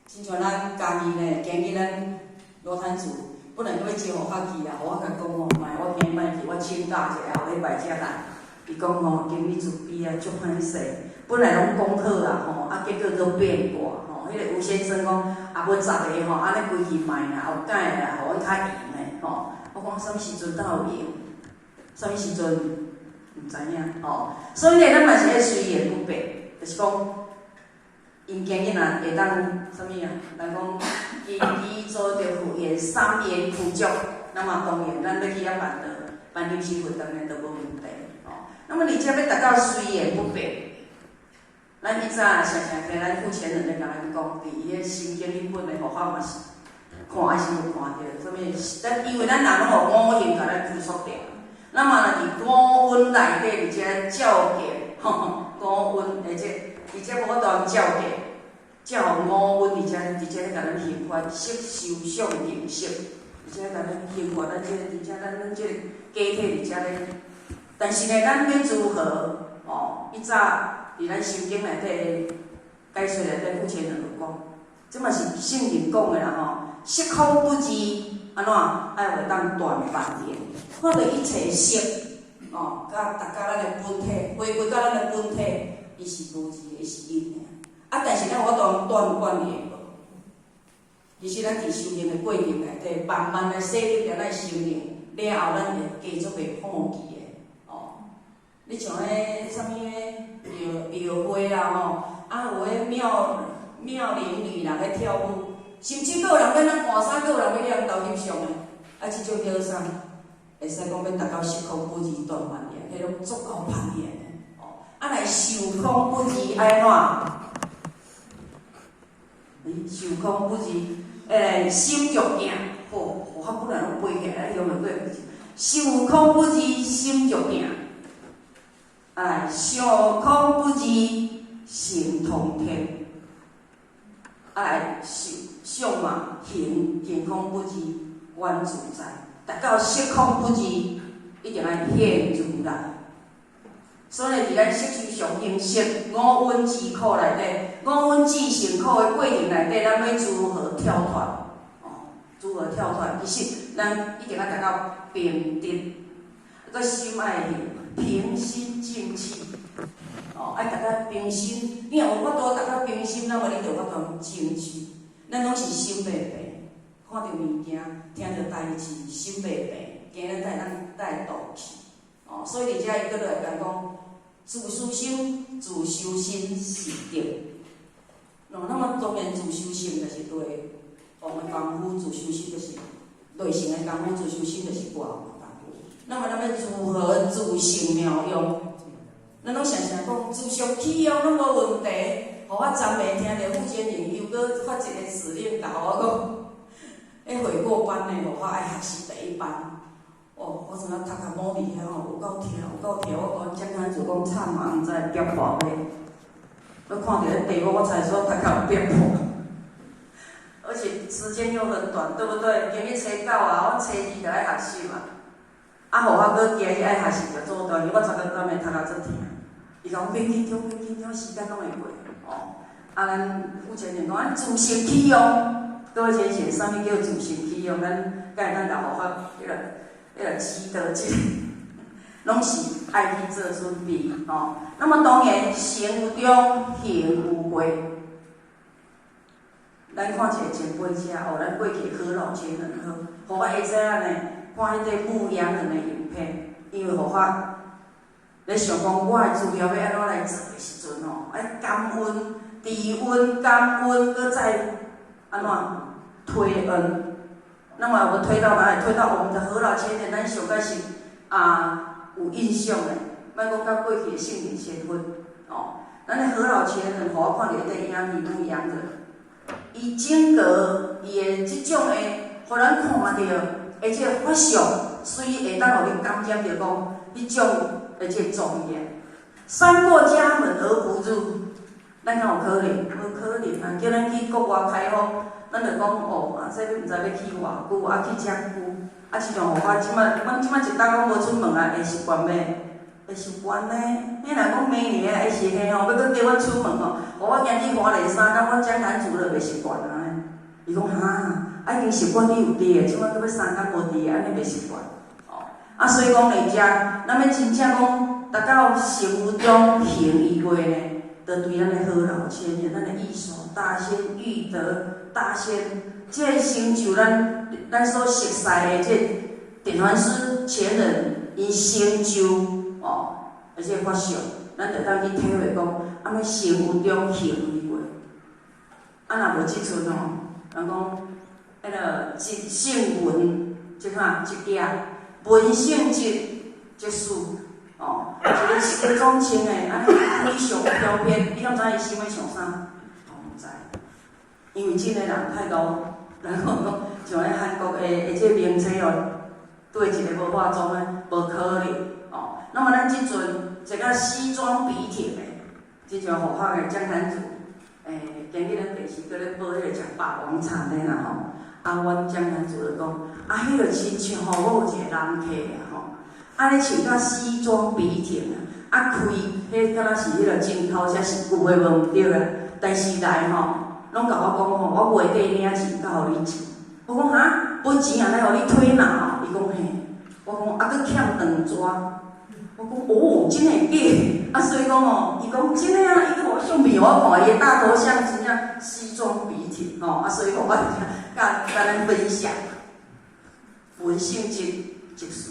親像咱家己呢，今日咱羅壇主本來閣欲招呼較去啊，我共講吼，莫，我今日莫去，我請假一下，後禮拜才來。伊講吼，今日慈悲啊，足歹勢，本來攏講好啊，吼，啊，結果閣變卦，吼。彼個吳先生講，啊，無10個吼，按呢規氣賣啦，後蓋啦，予阮較閒的，吼。我講啥物時陣才有閒？啥物時陣？毋知影，吼。所以呢，咱嘛是愛隨緣不變，就是講，𪜶今日若會當啥物啊？人講，根基做著佛緣，三緣具足，那麼當然，咱欲去遐辦道，辦臨時會當然都無問題，吼。那麼你遮欲達到隨緣不變，咱以早常常聽咱傅前人咧共咱講，佇伊个心經彼本的佛法嘛是，看還是有看著，啥物？咱因為咱人攏予五蘊共咱拘束著，那麼若佇五蘊內底佇遮照見，吼，五蘊而且而且無法度照見，照五蘊佇遮佇遮咧共咱顯發色受想行識，佇遮共咱顯發咱這個佇遮咱這個假體佇遮咧。但是呢，咱欲如何？哦，以早佇咱心經內底解說內底，傅前人就講，這嘛是聖人講的啦吼。色空不二，按怎愛會當斷萬緣，看著一切色，哦，佮達到咱的本體，回歸到咱的本體，伊是無二的，伊是一的。啊，但是咱有法度斷關聯無？其實咱佇修行的過程內底，慢慢來洗滌著咱心靈，了後咱會繼續袂放棄的。哦，你像彼啥物廟廟會啦吼，啊有彼廟廟靈女人咧跳舞，甚至閣有人欲咱換衫，閣有人欲掠𪜶兜翕相的，啊，這種叫做啥？會使講欲達到色空不二斷萬緣，彼攏足夠攀緣的。哦，啊來受空不二愛按怎？受空不二，心著鏡，吼，我本來攏背起來，用袂過。受空不二，心著鏡，哎，受空不二，行通天，哎，受相嘛，行行空不二，觀自在，達到色空不二，一定愛現如來。所以，佇咱色受想行識五蘊之苦內底，五蘊之性苦的過程內底，咱欲如何跳脫？哦，如何跳脫？其實，咱一定愛達到平直，閣心愛平心靜氣。哦，愛達到平心。你若有法度達到平心，那麼你就有法度靜氣。咱攏是心袂平，看著物件，聽著代誌，心袂平，驚咱才會當帶動去。哦，所以佇遮伊閣落來共講。自思修，自修心是德。哦，那麼當然自修心就是內王的功夫，自修心就是內乘的功夫，自修心就是外王的功夫。那麼咱欲如何自性妙用？咱攏常常講自性起用攏無問題。予我昨暝聽著傅先生又閣發一個指令，共我講，彼悔過班的，予我愛學習第一班。哦，我怎啊頭殼摸佇遐吼，有夠疼，有夠疼！我講蒋漢就講慘啊，毋知夾破咧。我看著彼題目，我才說頭殼有變破，而且時間又很短，對不對？今日初九啊，阮初二就愛學習啊。啊，予我閣今日愛學習就做大，我昨昏敢會頭殼足疼。伊講免緊張，免緊張，時間攏會過。哦，啊，咱傅前人講，咱自食其用。各位淺顯，啥物叫自食其用？咱敢會當共護法彼個積德這，攏是愛去做準備吼。那麼當然，成有終，行有過。咱看一個前輩車，哦，咱過去何老前人好，予我會知影呢，看彼個牧羊人的影片，因為護法咧想講，我的資料欲按怎來做的時陣吼，愛感恩、知恩、感恩，閣再按怎推恩。那麼我推到哪裡？推到我們的何老前人，咱上蓋是啊有印象的，莫講較過去的聖人先佛哦。咱的何老前人，予我看著彼個影片牧羊人，伊整個伊的這種的，予咱看著的這個法相，所以會當予你感染著講，彼種的這個莊嚴。三過家門而不入，咱敢有可能？無可能啊！叫咱去國外開放，咱就講哦，啊，這欲毋知欲去偌久，啊去遮久，啊，親像予我這擺，阮這擺一冬攏無出門啊，會習慣袂？會習慣呢。你若講明年會是嘿吼，欲閣叫阮出門吼，予我行去花蓮3工，阮江南族就袂習慣啊。伊講哈，啊已經習慣你有佇的，這擺閣欲3工無佇的，按呢袂習慣。哦，啊，所以講呢，遮咱欲真正講達到成有終行於過呢，就對咱的何老前人、咱的義手大仙、育德大仙，這個成就咱所熟悉的這個典範師前人，𪜶成就哦，而且法相，咱就當去體會講，按呢成有終行於過。啊，若無這陣吼，人講彼個即聖文，即啥即件，文聖則則事，哦，一個西裝穿的，按呢非常飄飄，你敢知伊心咧想啥？我毋知，因為這个人太高，然後講像彼韓國的這個明星哦，對一個無化妝的無可能哦。那麼咱這陣一個西裝筆挺的，這種護法的講壇主，今日咱電視閣咧報彼個食霸王餐的啦吼。啊，阮講壇主就講，啊，彼個親像吼，我有一個人客啊吼，按呢穿甲西裝筆挺啊，啊開，彼敢若是彼個進口車是舊的無毋對啊，但是來吼，攏共我講吼，我月底領錢才予你錢。我講哈，本錢也來予你推拿哦？伊講嘿。我講啊，閣欠長紙。我講哦，真的假？啊，所以講哦，伊講真的啊，伊閣予我相片予我看，伊的大頭像真正西裝筆挺吼，啊，所以我共咱分享。文聖則則事，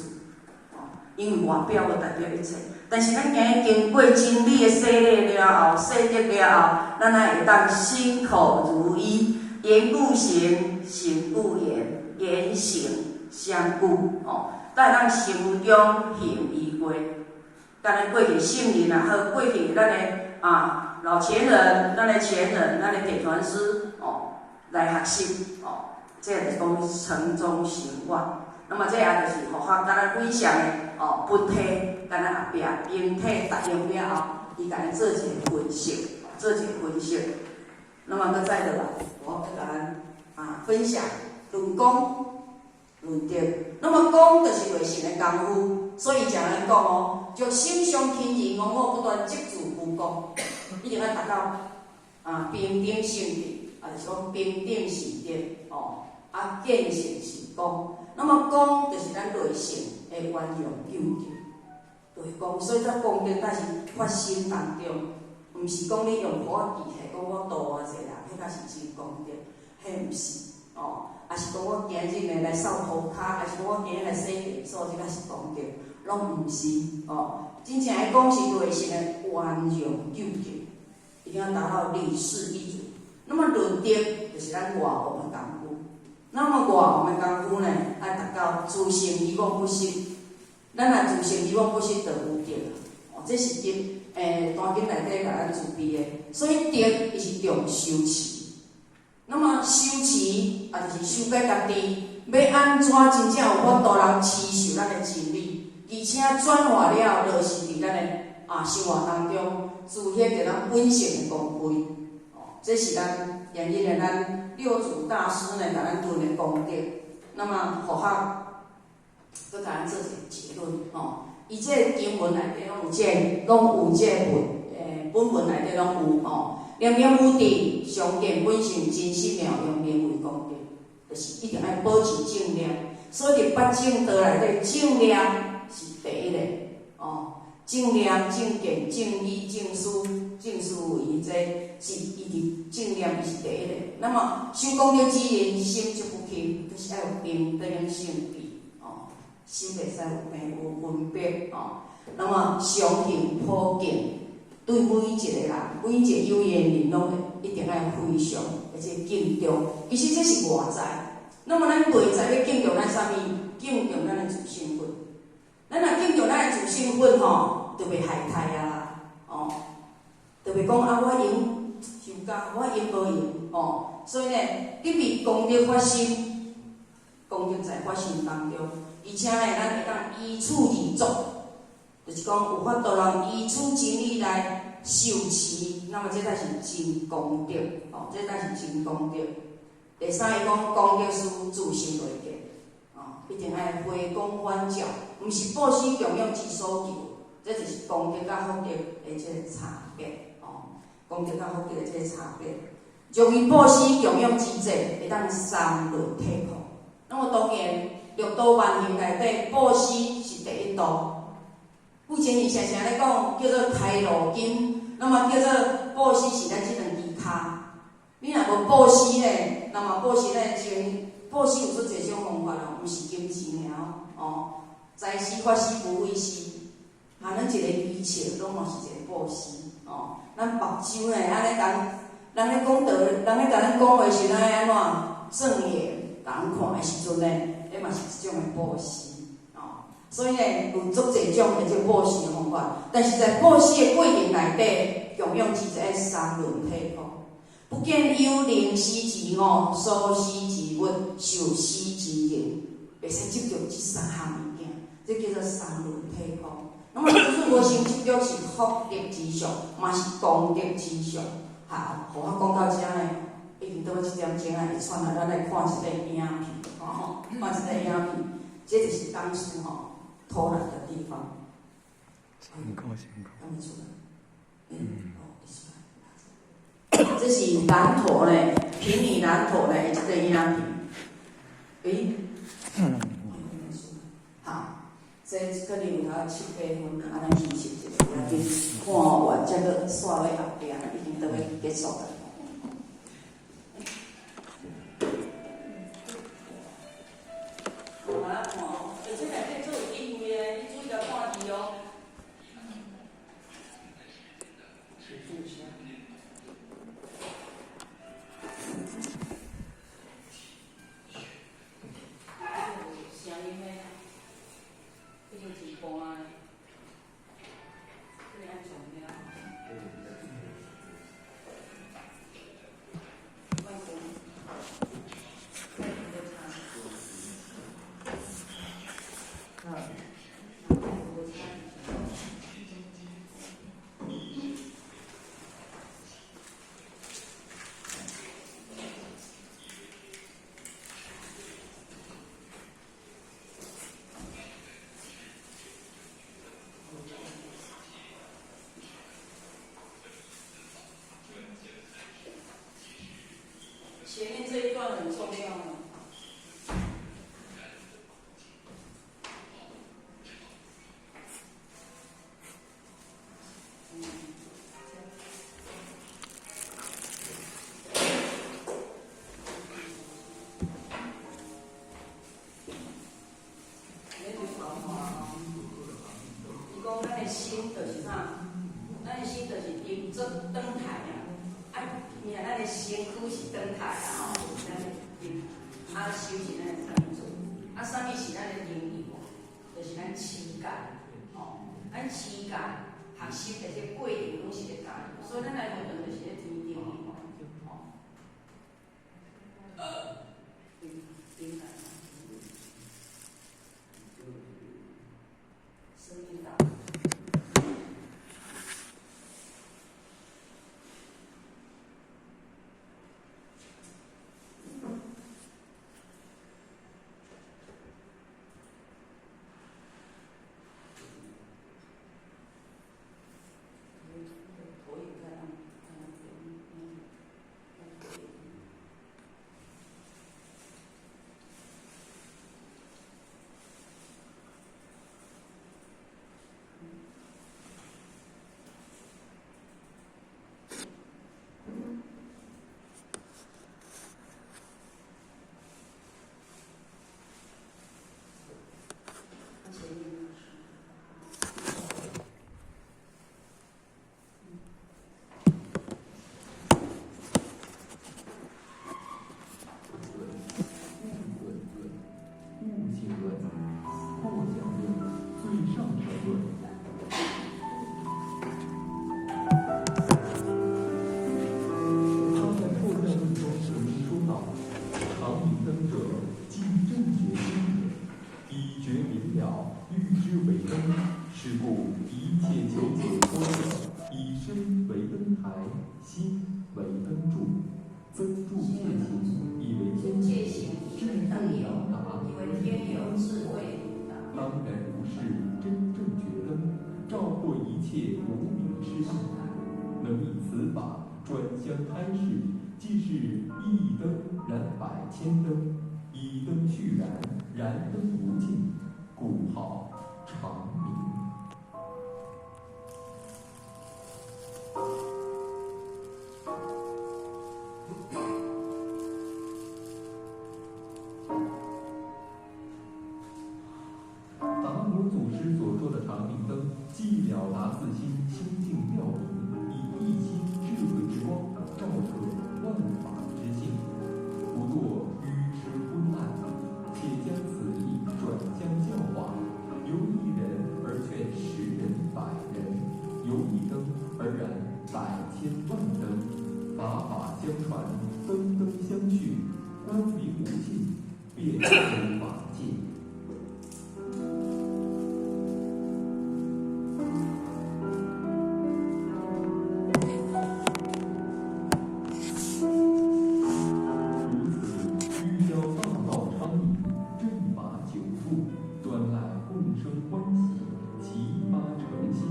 哦，因為外表無代表一切，但是咱今日經過真理的洗禮了後，洗滌了後，咱才會當心口如一，言故行，行故言，言行相顧，哦，才會當成有終行於過。敢若過去聖人也好，過去咱的啊老前人、咱的前人、咱的點傳師哦來學習哦，這就是講承中行願。那麼這也就是護法共咱分享的哦，本體共咱後壁靈體答應了後，伊共咱做一個分析，做一個分析。那麼閣再落來，我閣共咱啊分享論功論德。那麼功就是內心的功夫，所以常人講哦，就心上輕易，我不斷積聚浮功，一定愛達到啊平等性質，啊就是講平等是德哦，啊見性是功。那麼功就是咱內心的圓融究竟，就是功。所以這功德才是發生當中，毋是講你用簿仔記起講我度偌濟人，彼才是真功德，彼毋是哦。抑是講我今日呢來掃塗跤，抑是講我今日來洗廁所，這才是功德，攏毋是哦。真正的功是內心的圓融究竟，一定要達到理事一如。那麼論德就是咱外王的功夫。那麼外王的功夫呢，愛達到自性以往不失。咱若自性以往不失，就有德。哦，這是佇壇經內底共咱慈悲的。所以德伊是重修持。那麼修持也就是修改家己，欲按怎真正有法度人持守咱的真理，而且轉化了落實佇咱的生活當中，自顯著咱本性的光輝。哦，這是咱現日的咱六祖大師呢，共咱論的功德。那麼佛學，閣共咱做一個結論，吼。伊這個經文內底攏有這個，攏有這個文，本文內底攏有吼。念念無滯，常見本性真實妙用，名為功德，就是一定愛保持正念。所以佇八正道內底，正念是第一个，哦。正念、正見、正語、正思、正思維，這是伊佇正念伊是第一个。那麼修功德之人，心則不輕，就是愛有平等性智，哦，心袂使有病有分別，哦。那麼常行普敬，對每一個人，每一個有緣人，攏一定愛非常而且敬重。其實這是外在。那麼咱內在欲敬重咱啥物？敬重咱的自性佛。咱若敬重咱的自性佛吼，就袂害刣啊啦，哦，就袂講啊，我閒修家，我閒無閒，哦，所以呢，你佇功德發心，功德在發心當中，而且呢，咱會當依處而作，就是講有法度人依處真理來受持，那麼這才是真功德，哦，這才是真功德。第三，伊講功德是自心內見，哦，一定愛回光返照，毋是布施供養之所求，這就是功德佮福德的這個差別，哦，功德佮福德的這個差別。若於布施供養之者，會當三輪體空。那麼當然，六度萬行內底，布施是第一度。以前伊常常咧講，叫做開路金，那麼叫做布施是咱這兩支跤。你若無布施咧，那麼布施咧，像布施有足濟種方法咯，毋是金錢爾哦。財施、法施、無畏施，啊，咱一個微笑，攏嘛是一個布施哦。咱目睭呢，按呢共人咧講道，人咧共咱講話時，咱愛按怎正眼共人看的時陣呢，彼嘛是一種的布施哦。所以呢，有足濟種的這個布施的方法，但是在布施的過程內底，供養之者三輪體空。不見有能施之我，所施之物，受施之人，袂使執著這三項物件，這叫做三輪體空。那麼，就是無生執著是福德之相，嘛是功德之相。好，予我講到遮呢，已經到7點鐘啊，會喘啊，咱來看一個影片，吼，看一個影片，這就是當初吼偷懶的地方。辛苦辛苦。敢會出來？哦，會出來。這是南陀呢，平擬南陀呢，這個影片。欸？好，這可能有頭七八分，啊，咱休息一下，要緊看完，才閣煞落後壁，已經都欲結束了。好，來看哦，這內底做有機會的，你注意共看字哦。聲音的，這就一半的，這個按重要。外公，外公无差。无差。前面這一段很重要。伊講咱的心就是啥？咱的心就是用做轉台啊，啊，你看咱的身軀是轉台啊，吼，就是咱的心，啊，手是咱的燈柱，啊，啥物是咱的靈力無？就是咱持戒，吼，咱持戒學習的這個過程攏是咧教，所以咱來學堂就是咧天頂的，吼。頂來。聲音大。为灯，是故一切求解脱者，以身为灯台，心为灯柱，增助戒行，以为天智慧能达，当然如是真正觉灯，照破一切无明之暗，能以此法转相开示，即是一灯燃百千灯，一灯续燃，燃灯无尽，故号长明。达摩祖师所说的长明灯，既了达自心清净妙明，以一心智慧之光照彻万法之性，不堕愚痴昏暗，且将此意转向教化，由一人而劝十人百人，由一灯而燃百千万灯，法法相传，灯灯相续，光明无尽，遍周法界。如此，欲教大道昌明，正法久住，端赖共生欢喜，齐发诚心。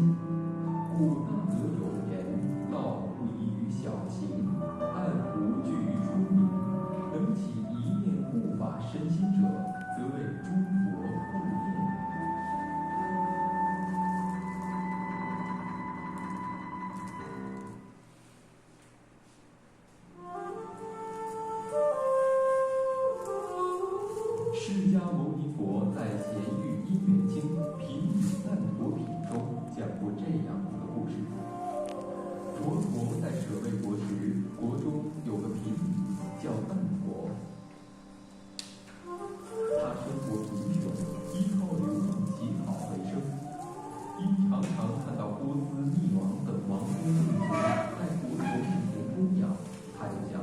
故大德有言：道不移于小行，暗无惧于出名。能起一念护法身心者，则为诸佛护念。释迦牟尼佛在《贤愚因缘经·品语难陀品》中讲过这样一个故事：佛陀在舍卫国时，国中有个贫女叫难陀，他生活贫穷，依靠流浪乞讨为生。因常常看到波斯匿王等王公贵族在佛陀面前供养，他就想：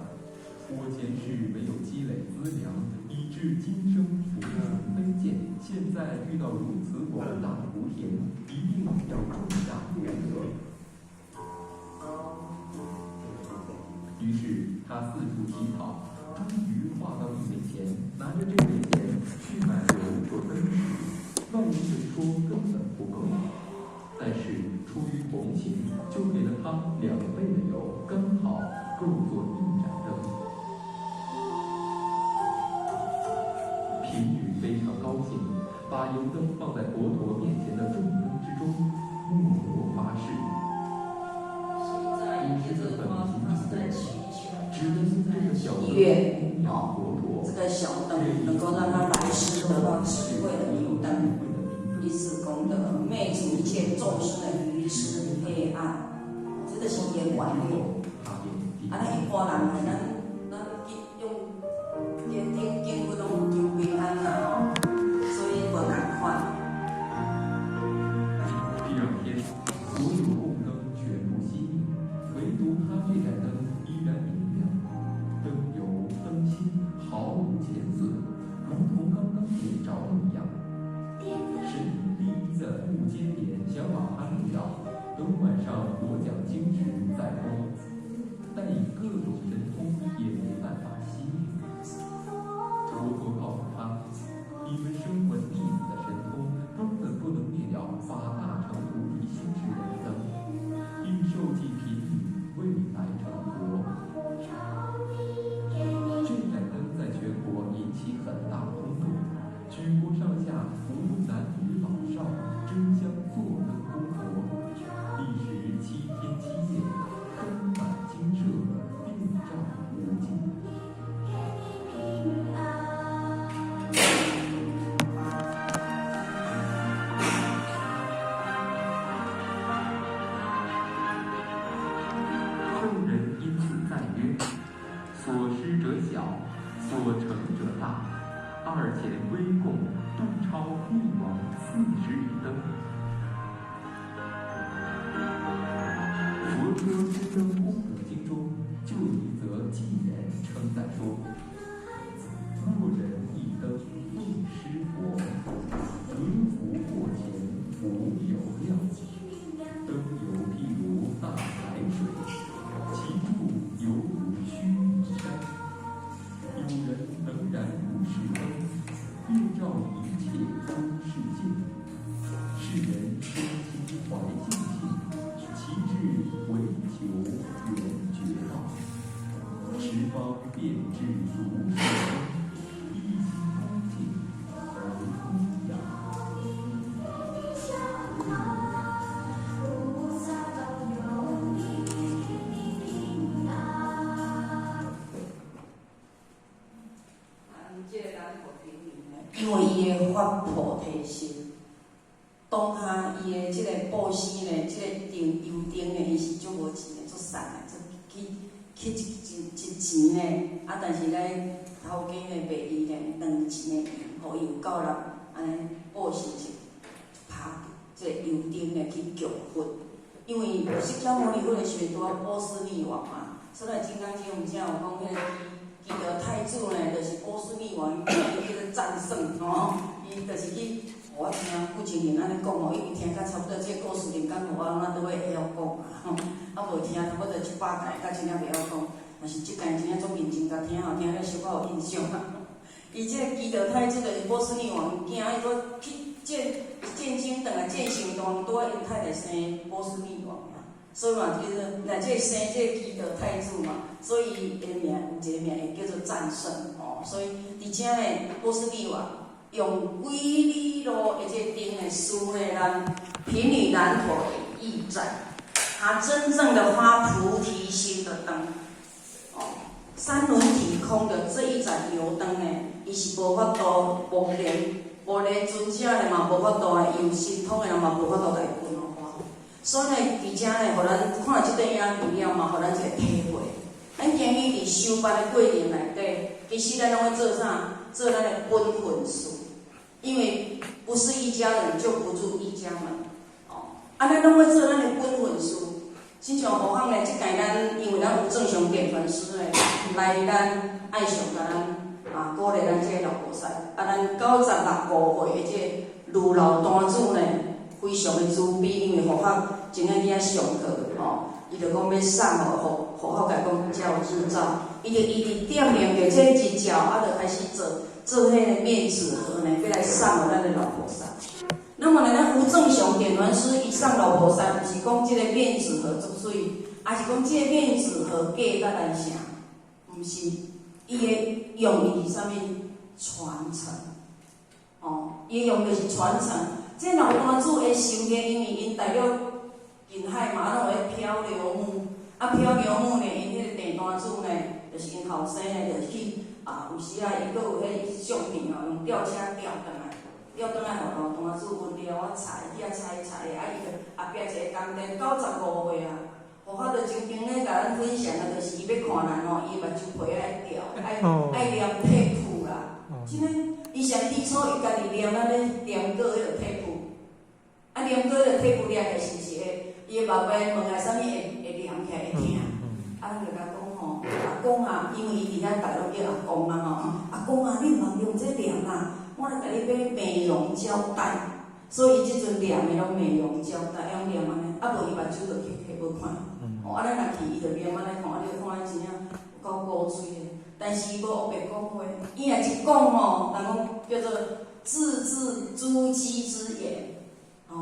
我前世没有积累资粮，以致今生福穷卑贱，现在遇到如此广大的福田，一定要种下福德。于是他四处乞讨，终于化到一枚钱，拿着这枚钱去买油做灯时，外人说根本不够，但是出于同情，就给了他2倍的油，刚好够做一盏灯。贫女非常高兴，把油灯放在佛陀面前的众灯之中，默默发誓。古时的本贫只能用这个小灯供养佛陀。这个小灯能够让他来世得到智慧的明灯，以此功德灭除一切众生的愚痴黑暗，这个是伊的原理。啊，咱一般人系咱用经顶经文拢有求平安啦吼，所以无仝款。第二天，所有供灯全部熄灭，唯独他这盏灯依然明亮，灯油灯芯毫无减损，如同刚刚点着的一样。神通第一的目犍连想把它灭掉，等晚上佛讲经时再供，但以各种神通也没办法熄灭。佛陀告诉他：你们声闻弟子的神通根本不能灭掉发大乘菩提心之人的灯，并授记贫女未来成佛。这盏灯在全国引起很大轰动，举国上下无论男女老少，争相坐灯供佛，历时7天7夜，灯满精舍，遍照无尽。后人因此赞曰：所施者小，所成者大。二钱微供，度超帝王40里灯。佛说之灯功德经中，就有一则偈言称赞说：若人一灯奉施佛，得福过前人真心怀净信，其志唯求圆觉道。十方遍知如是灯，一心恭敬而供养。因為伊的發菩提心，當下伊的這個布施呢，這個燈油燈呢，伊是足無錢的，足散的，足去去一一一錢呢。啊，但是咱頭家呢，賣伊呢兩錢的油，予伊有夠力，按呢布施一拍這個油燈呢去供佛。因為釋迦牟尼佛的時陣拄仔波斯匿王嘛，所以《金剛經》毋才有講彼個。記得太祖呢，就是波斯匿王，伊叫做戰勝吼，伊就是去，我聽傅清蓮按呢講吼，因為聽甲差不多這個故事，林敢予我咱都會會曉講啊，吼，啊無聽差不多一百擺，甲真正袂曉講，但是這擺真正足認真共聽吼，聽了小可有印象啊。伊這個記得太祖就是波斯匿王囝，伊閣去戰戰爭轉來戰勝大王，拄仔𪜶太太生波斯匿王啊。所以嘛，就是若這個生這個基德太祖嘛，所以伊的名有一個名會叫做戰勝吼。所以佇遮呢，波斯匿王用幾里路的這個燈呢，輸呢咱貧女難陀的一盞，他真正的發菩提心的燈哦，三輪體空的這一盞油燈呢，伊是無法度無連無連尊者的嘛，無法度的用神通的人嘛，無法度共伊分。所以呢，佇遮呢，予咱看這段影片了嘛，予咱一個體會。咱今日佇修班的過程內底，其實咱攏咧做啥？做咱的本分事。因為不是一家人就不入一家門。哦，啊，咱攏咧做咱的本分事。親像何況呢？這屆咱因為咱有正常點傳師呢，來咱愛上共咱啊鼓勵咱這個老菩薩。啊，咱96五歲的這個盧老單主呢，非常的慈悲，因為護法真正去遐上課吼，伊就講欲送予護護法，共講遮有日照，伊就伊佇點亮著這日照，啊，就開始做做彼个面紙盒呢，欲來送予咱的老菩薩。那麼呢，咱吳正雄點傳師伊送老菩薩，毋是講這個面紙盒足媠，抑是講這個面紙盒價值來啥？毋是，伊的用意是啥物？傳承，哦，伊的用意是傳承。這老單主的修行，因為𪜶大陸近海嘛，攏有彼漂流木，啊漂流木呢，𪜶彼個鄭單主呢，就是𪜶後生呢，就去啊，有時啊，伊閣有彼相片吼，用吊車吊轉來，吊轉來予老單主溫了啊採，去遐採採的，啊伊就後壁一个工地95歲啊，護法就曾經咧共咱分享的，就是伊欲看人吼，伊目睭皮愛掉，愛愛念貼布啦，真的，伊上起初伊家己念按呢念過彼个貼布。啊，念過彼个貼布念起來是毋是會？伊的目邊問來啥物會會連起來會疼？啊，咱就共講吼，阿公啊，因為伊佇咱大陸叫阿公啊吼，阿公啊，你毋通用這念啦，我來共你買美容膠帶，所以伊這陣念的攏美容膠帶，用念按呢，啊無伊目睭就去去無看。哦，啊咱若去，伊就念按呢看，啊你就看伊真正有夠古錐的，但是伊無烏白講話，伊若一講吼，人講叫做字字珠璣之言。吼，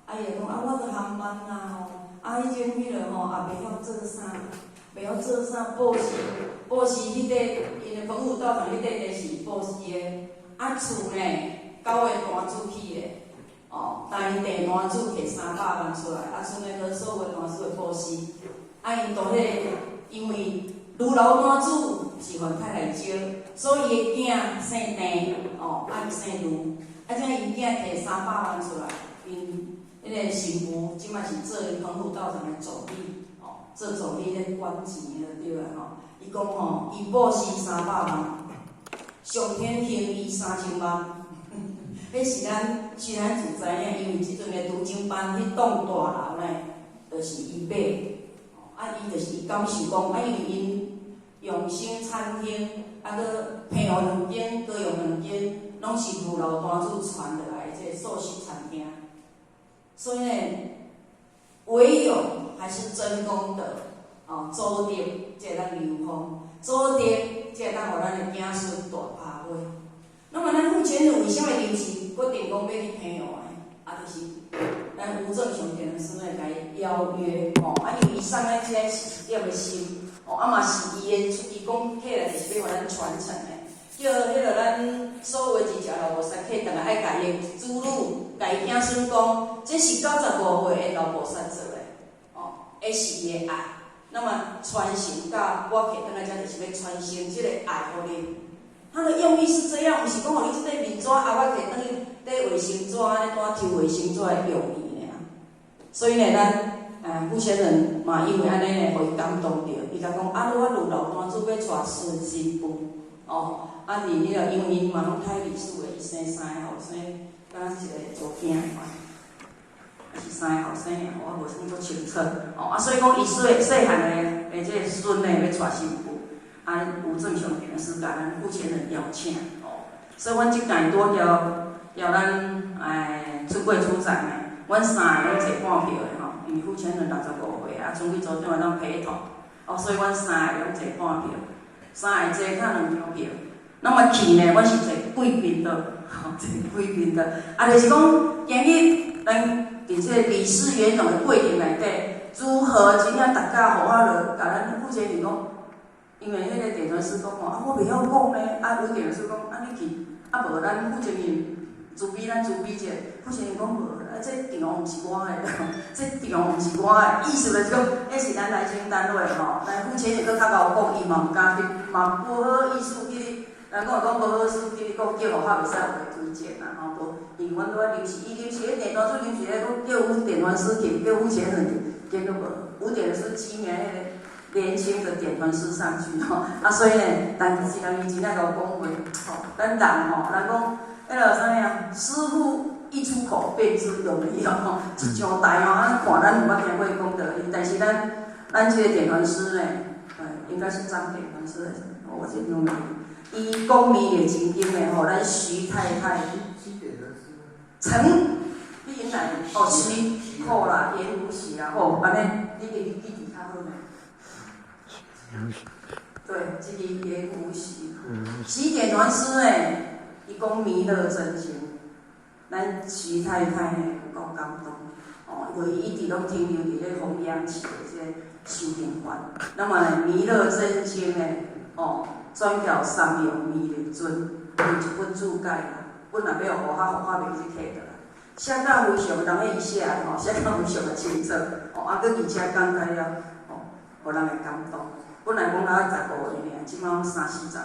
啊伊就講啊，我著含慢啊吼，啊彼種彼落吼也袂曉做啥，袂曉做啥布施，布施彼塊，𪜶的澎湖道場彼塊地是布施的，啊厝呢，九个單主起的，哦，但𪜶鄭單主摕300萬出來，啊剩的閣所有單主的布施，啊𪜶當彼個，因為盧老單主是番太來招，所以伊的囝姓鄭，哦，啊伊姓盧，啊這𪜶囝摕三百萬出來。𪜶彼個神父這擺是做澎湖道場的助理，哦，做助理咧管錢的對啦吼。伊講吼，伊布施三百萬，上天還伊3000萬。彼是咱是咱就知影，因為這陣的讀經班彼棟大樓呢，就是伊買，啊，伊就是伊感受講，啊，因為𪜶永興餐廳，啊，閣澎湖兩間、高雄兩間，攏是盧老單主傳落來的這個素食餐廳。所以呢，唯有還是真功德，哦，祖德才會當流芳，祖德才會當予咱的子孫大拍花。那麼咱傅全儒為啥物臨時決定講欲去澎湖呢？啊，就是咱吳正雄點傳師呢，共伊邀約，吼，啊，因為伊送咱這個四十點的心，哦，啊嘛是伊的，伊講起來就是欲予咱傳承的，叫彼个咱所有的釋迦老菩薩客轉來愛共伊的子女、共伊囝孫講，這是95歲的老菩薩做的，哦，彼是伊的愛。那麼傳承到我客轉來遮，就是欲傳承這個愛予恁。他的用意是這樣，毋是講予你這塊面紙啊，我摕轉去綴衛生紙，按呢拄抽衛生紙的用意爾。所以呢，咱傅前人嘛，因為按呢呢，予伊感動著，伊就講啊，我有老單主欲娶孫新婦，哦，啊，佇彼个，因為𪜶嘛攏太歷史的，伊生三个後生，敢若一个查某囝款，還是三個後生爾，我無啥足清楚。哦，啊，所以講伊細細漢的這个孫呢，欲娶新婦。啊，吳正雄點傳師共咱傅前人邀請，哦，所以阮這屆拄著邀咱出國出站的，阮三个攏坐半票的吼，因為傅前人65歲，啊，春季組長會當陪同，哦，所以阮三个攏坐半票，三个坐較兩張票。那麼去呢，阮是坐貴賓的，吼，坐貴賓的，啊，就是講今日咱佇這個理事圓融的過程內底，如何真正大家予我落，共咱傅前人講。因為彼個點傳師講吼，啊，我袂曉講呢，啊，有點傳師講，啊，你去，啊，無咱傅前人慈悲咱慈悲者，傅前人講無，啊，這場毋是我的，這場毋是我的，意思就是講，彼是咱內政單位吼，咱傅前人閣較𠢕講，伊嘛毋敢去，嘛無好意思去，人講講無好意思去講叫予較袂使有個推薦啦吼，無，因為阮拄仔臨時，伊臨時彼點傳師臨時咧講叫吳點傳師去，叫傅前人去，結果無，吳點傳師指名彼個年輕的點傳師上去吼，啊，所以呢，但是人伊真正𠢕講話，吼，咱人吼，人講，彼个啥物啊，師父一出口便知有沒有吼，一上台吼，啊，看咱有捌聽過講道理，但是咱這個點傳師呢，應該是張點傳師還是，我這弄的，伊講彌勒真經的吼，咱徐太太，陳，你應來哦，徐，好啦，嚴如許啦，吼，按呢，你記記佇較好呢。對，這個嚴無許，許點傳師呢，伊講彌勒真經，咱徐太太呢有夠感動，哦，因為伊一直攏停留佇咧弘揚起的這個修行法。那麼呢，彌勒真經呢，哦，轉交三陽彌勒尊，有一本注解啦，本來欲予護法，護法袂去摕倒來，寫甲非常人彼伊寫的吼，寫甲非常的清楚，哦，啊，閣而且講解了，哦，予人會感動。本來講到15個爾，這擺攏三四十個，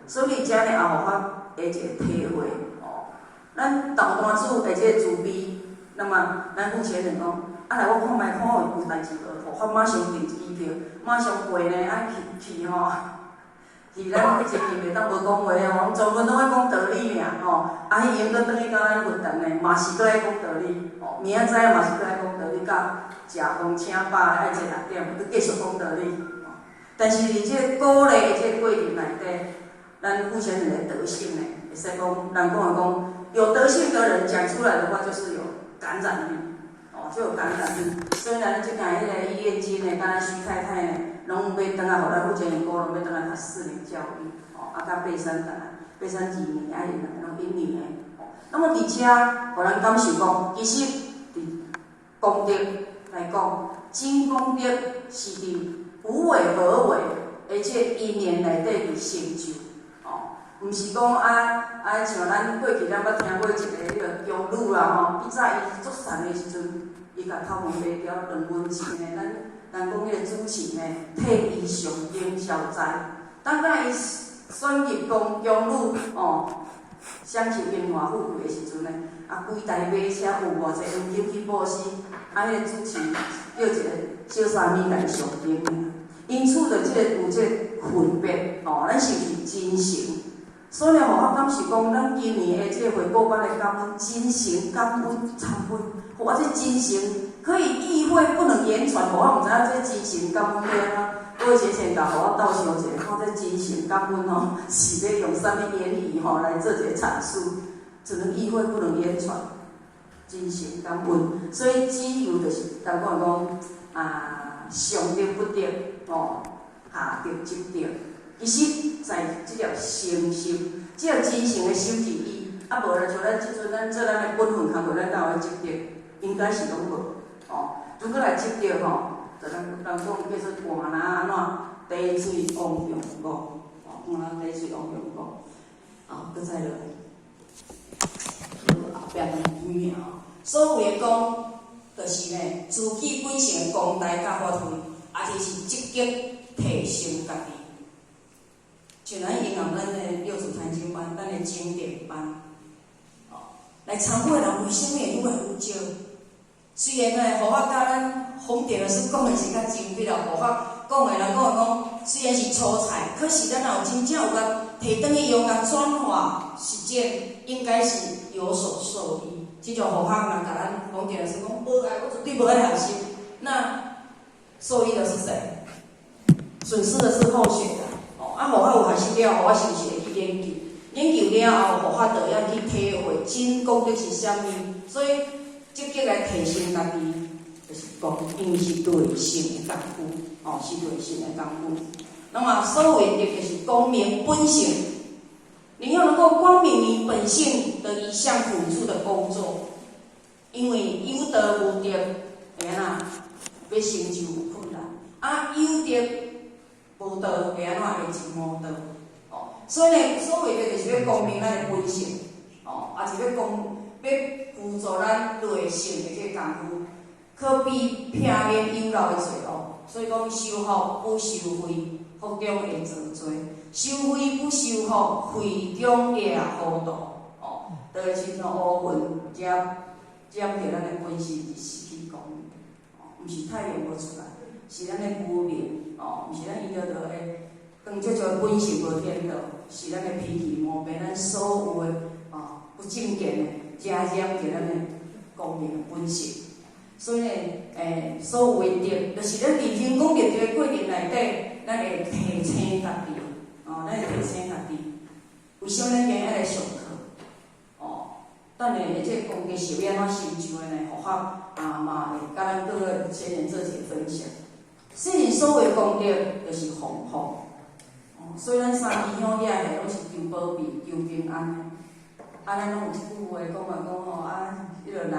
所以遮呢也予我的一個體會哦。咱老單主的這個慈悲，那麼咱傅前人講，啊來我看覓看有代誌無，護法馬上訂機票，馬上過呢，啊去去吼，去咱彼一陣袂當無講話哦，全部攏愛講道理爾吼。啊，彼閒閣轉去到咱佛堂呢，嘛是閣愛講道理，哦，明仔載嘛是閣愛講道理，到食飯請飽愛坐6點，閣繼續講道理。但是佇這個鼓勵的這個過程內底，咱傅前人的德性呢，會使講，人講的講，有德性的人講出來的話就是有感染力，哦，就有感染力。所以咱這屆彼個伊燕金呢，佮咱徐太太呢，攏欲轉來，予咱傅前人鼓，攏欲轉來讀4年教育，哦，啊，佮爬山轉來，爬山2年，啊，𪜶兩个攏1年的。哦，那麼佇遮，予咱感受講，其實佇功德來講，真功德是佇無為而為，而且因緣內底去成就，哦，毋是講啊啊，像咱過去咱捌聽過一個彼個宮女啦吼，以早伊足善的時陣，伊共頭毛賣掉兩文錢呢，咱咱講彼個主持呢，替伊上燈消災。等到伊選入宮宮女哦，享受榮華富貴的時陣呢，啊，規台馬車有偌濟黃金去布施，啊，彼個主持叫一個小沙彌來上燈。因此，就這個有這個分別，哦，咱是毋是真誠？所以予我感受講，咱今年的這個回顧班的感恩，真誠感恩懺悔，我這真誠可以意會，不能言傳。我毋知影這真誠感恩欲按怎，各位淺淺共予我鬥想一下，看這真誠感恩吼，是欲用啥物言語吼來做一個闡述？只能意會，不能言傳。真誠感恩，所以只有就是人講講啊，上德不德，哦，下德積德。其實，在這條誠心，這條真誠的心佇伊啊，無咧，像咱這陣咱做咱的本分工課，咱敢有咧積德？應該是攏無，哦。如果來積德吼，就咱人講叫做換若按怎滴水汪洋五，哦，換若滴水汪洋五，啊，閣再落來，後壁兩句吼，所謂的功，就是呢，自己本性的光大佮發揮，抑是積極提升家己。像咱銀行咱的六祖壇經班，咱的經典班，哦，來參會的人為啥物會愈來愈少？雖然呢，佛法教咱弘典老師講的是較精闢啦，佛法講的人講的講，雖然是粗菜，可是咱若有真正有共提轉去用，共轉化實踐，應該是有所受益。這種佛法人共咱弘典老師講，無愛，我絕對無愛學習。那受益的是誰？損失的是後學的。哦，啊，佛法有學習了後，我是毋是會去研究？研究了後，佛法就要去體會真功德是啥物。所以積極來提升家己，就是講，因為是內心的功夫，哦，是內心的功夫。那麼所謂的就是光明本性，你要能夠光明你本性的一項輔助的工作，因為有道無德，會按怎欲成就有困難？啊，有德無道，會按怎會真無道？哦，所以呢，所謂的就是欲光明咱的本性，哦，抑是欲講欲輔助咱內心的這個功夫，可比避免有漏的罪惡。所以講修福不修慧，福中會造罪；修慧不修福，慧中會糊塗。哦，就會親像烏雲遮遮著咱的本性是失去光明。哦，毋是太陽無出來，是咱的無明。哦，毋是咱伊就會光照照本性無顛倒，是咱的脾氣毛病，咱所有的哦不正見的，遮染著咱的光明的本性。所以呢，所謂德，就是咱佇行功德這個過程內底，咱會提醒家己，哦，咱會提醒家己，為啥物咱今日愛來上課？哦，等下這個功德是欲按怎成就的呢？佛法啊嘛會佮咱各位先人做一個分享。世人所謂功德，就是弘法。哦，所以咱三支香舉來攏是求保庇、求平安的。啊，咱攏有一句話講嘛，講吼啊，彼個人，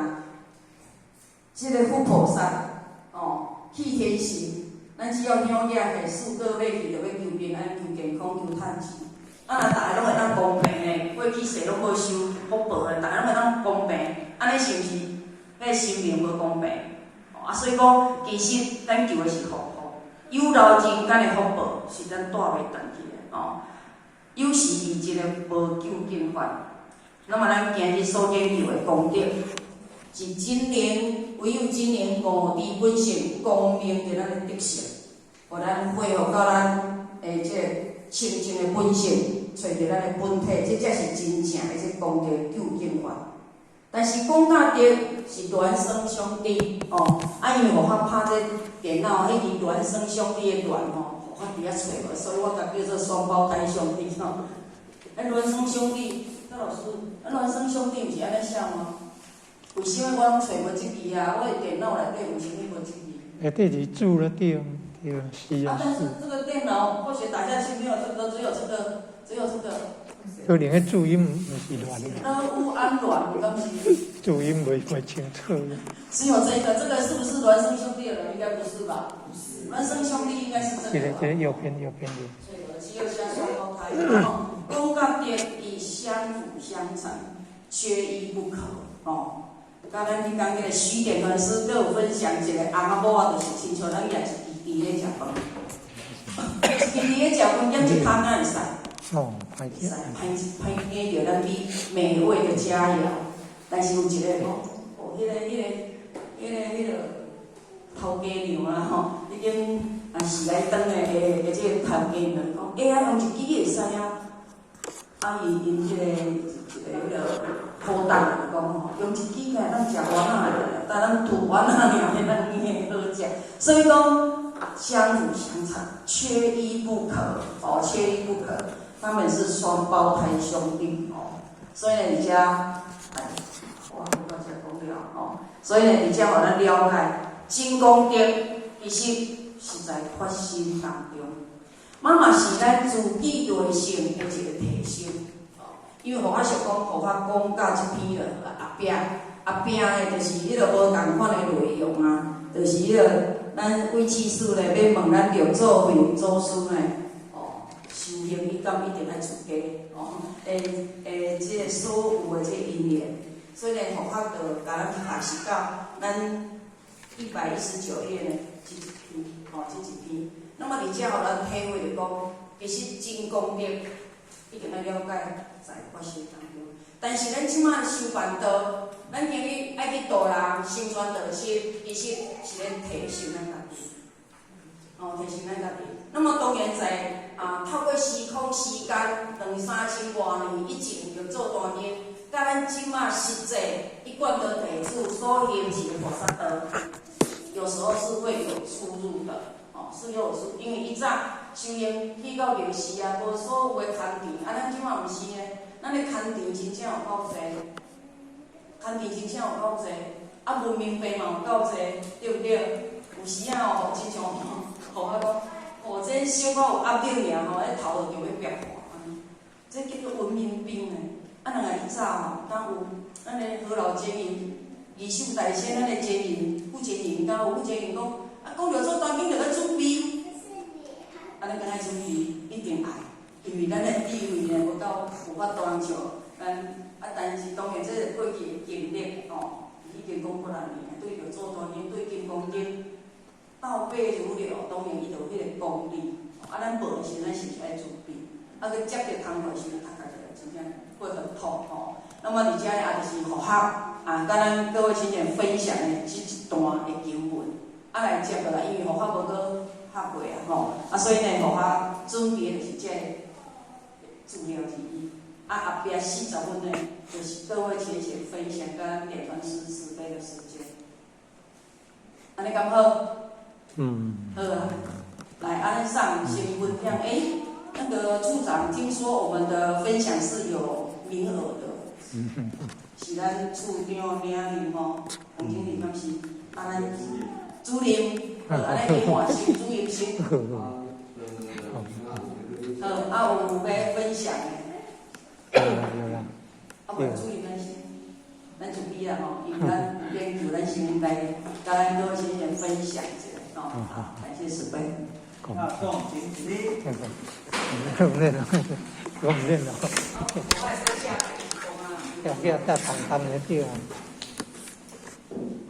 這個佛菩薩，哦，替天行，咱只要香舉來四個欲去，就欲求平安、求健康、求趁錢。啊，若逐个攏會當公平呢，過去世攏無受福報的，逐个攏會當公平，按呢是毋是？彼個生命無公平？啊，所以講，其實咱求的是福報，有漏人間的福報是咱帶袂轉去的哦。有時佇這個無究竟法，那麼咱今日所研究的功德，是真靈，唯有真靈五智本性光明的咱的德性，予咱恢復到咱的這個清淨的本性，揣著咱的本體，這才是真正的這功德究竟法。但是講到德是孿生兄弟哦，啊，因為我拍這電腦，彼支孿生兄弟的孿吼，我佇遐揣無，所以我共叫做雙胞胎兄弟吼。啊，孿生兄弟，蔡老師，啊，孿生兄弟毋是按呢寫嗎？為啥物我攏揣無這支啊？我的電腦內底為啥物無這支？下底是注了對，對，是啊。啊，但是這個電腦或許打下去沒有這個，只有這個，只有這個。可能彼注音毋是亂的。樂烏安巒，敢是？注音袂清楚。只有這個，這個是不是孿生兄弟的人？應該不是吧？不是，孿生兄弟應該是這個。這個這個右邊右邊的。所以只有寫雙胞胎。講甲德伊相輔相成，缺一不可。哦，剛咱去講彼個許典老師，閣有分享一個翁仔某仔，就是親像咱舉一支支咧食飯，一支支咧食飯，點一空敢會使？哦，歹會使，歹歹驚著咱比美味的佳肴，但是有一個吼，哦，彼個頭家娘啊吼，已經啊是來轉的的的這個頭家娘講，欸啊，用一支會使啊，啊伊𪜶這個一個彼個好大就講吼，用一支敢會當食碗仔，但咱吐碗仔爾，會當會好食，所以講相輔相成，缺一不可，哦，缺一不可。他們是雙胞胎兄弟哦，所以呢，佇遮，哎，我到遮講了哦，所以呢，佇遮予咱了解，真功德其實是在發心當中，嘛嘛是咱自己內心的一個提升。因為佛學是講，佛學講到這篇了，後壁後壁的，就是彼個無仝款的內容啊，就是彼個咱韋濟師咧欲問咱六祖慧能祖師呢，哦，修行伊敢一定愛出家，哦，這個所有的這個因緣，所以呢，佛學就共咱學習到咱119頁呢，這一篇，吼，這一篇。那麼佇遮予咱體會就講，其實真功德一定愛了解在法身當中。但是咱這馬修辦道，咱今日愛去度人，成全道心，其實是咧提升咱家己，哦，提升咱家己。那麼當然在啊，透過時空時間兩三千外年以前六祖壇經，佮咱這馬實際一貫道弟子所行持的菩薩道，有時候是會有出入的，哦，是有出，因為以早修行去到廟寺啊，無所有的空田，啊，咱這馬毋是呢，咱的空田真正有夠濟，空田真正有夠濟，啊，文明病嘛有夠濟，對毋對？有時啊吼，親像吼，我講，吼，這小可有壓力爾吼，彼頭就著欲煏破按呢，這叫做文明病呢。啊，若以早吼，敢有咱的何老前人、二手大仙，咱的前人、傅前人，敢有傅前人講，啊，講六祖壇經著愛準備，按呢敢愛準備，一定愛，因為咱的智慧呢無夠有法度通像咱啊，但是當然這是過去的經歷吼，已經講幾若年，對六祖壇經、對金剛經倒背如流，當然伊就有彼個功力。啊，咱無的時陣，咱是毋是愛準備？啊，閣接著工課時陣，讀起來真正會很痛吼。那麼佇遮也就是佛學啊，佮咱各位親戚分享的這一段的經文，啊來接落來，因為佛學無閣學過啊吼，啊所以呢，佛學準備的就是這個資料之一。啊，後壁40分呢，就是各位淺顯分享佮點傳師慈悲的時間。按呢敢好？嗯。好啊。來，按呢上先分享。欸，那個處長，聽說我們的分享是有名額的。是咱處長領去吼，黃經理敢是？啊，咱主任，好，按呢去換先，主任先。好，啊有欲分享的？有啦有啦。啊，無主任咱先，咱準備啊吼，因為咱有研究，咱先來共咱各位先先分享一下吼。好，感謝慈悲。那眾請起立。唔練啦，我唔練啦。要要帶糖糖的對啊。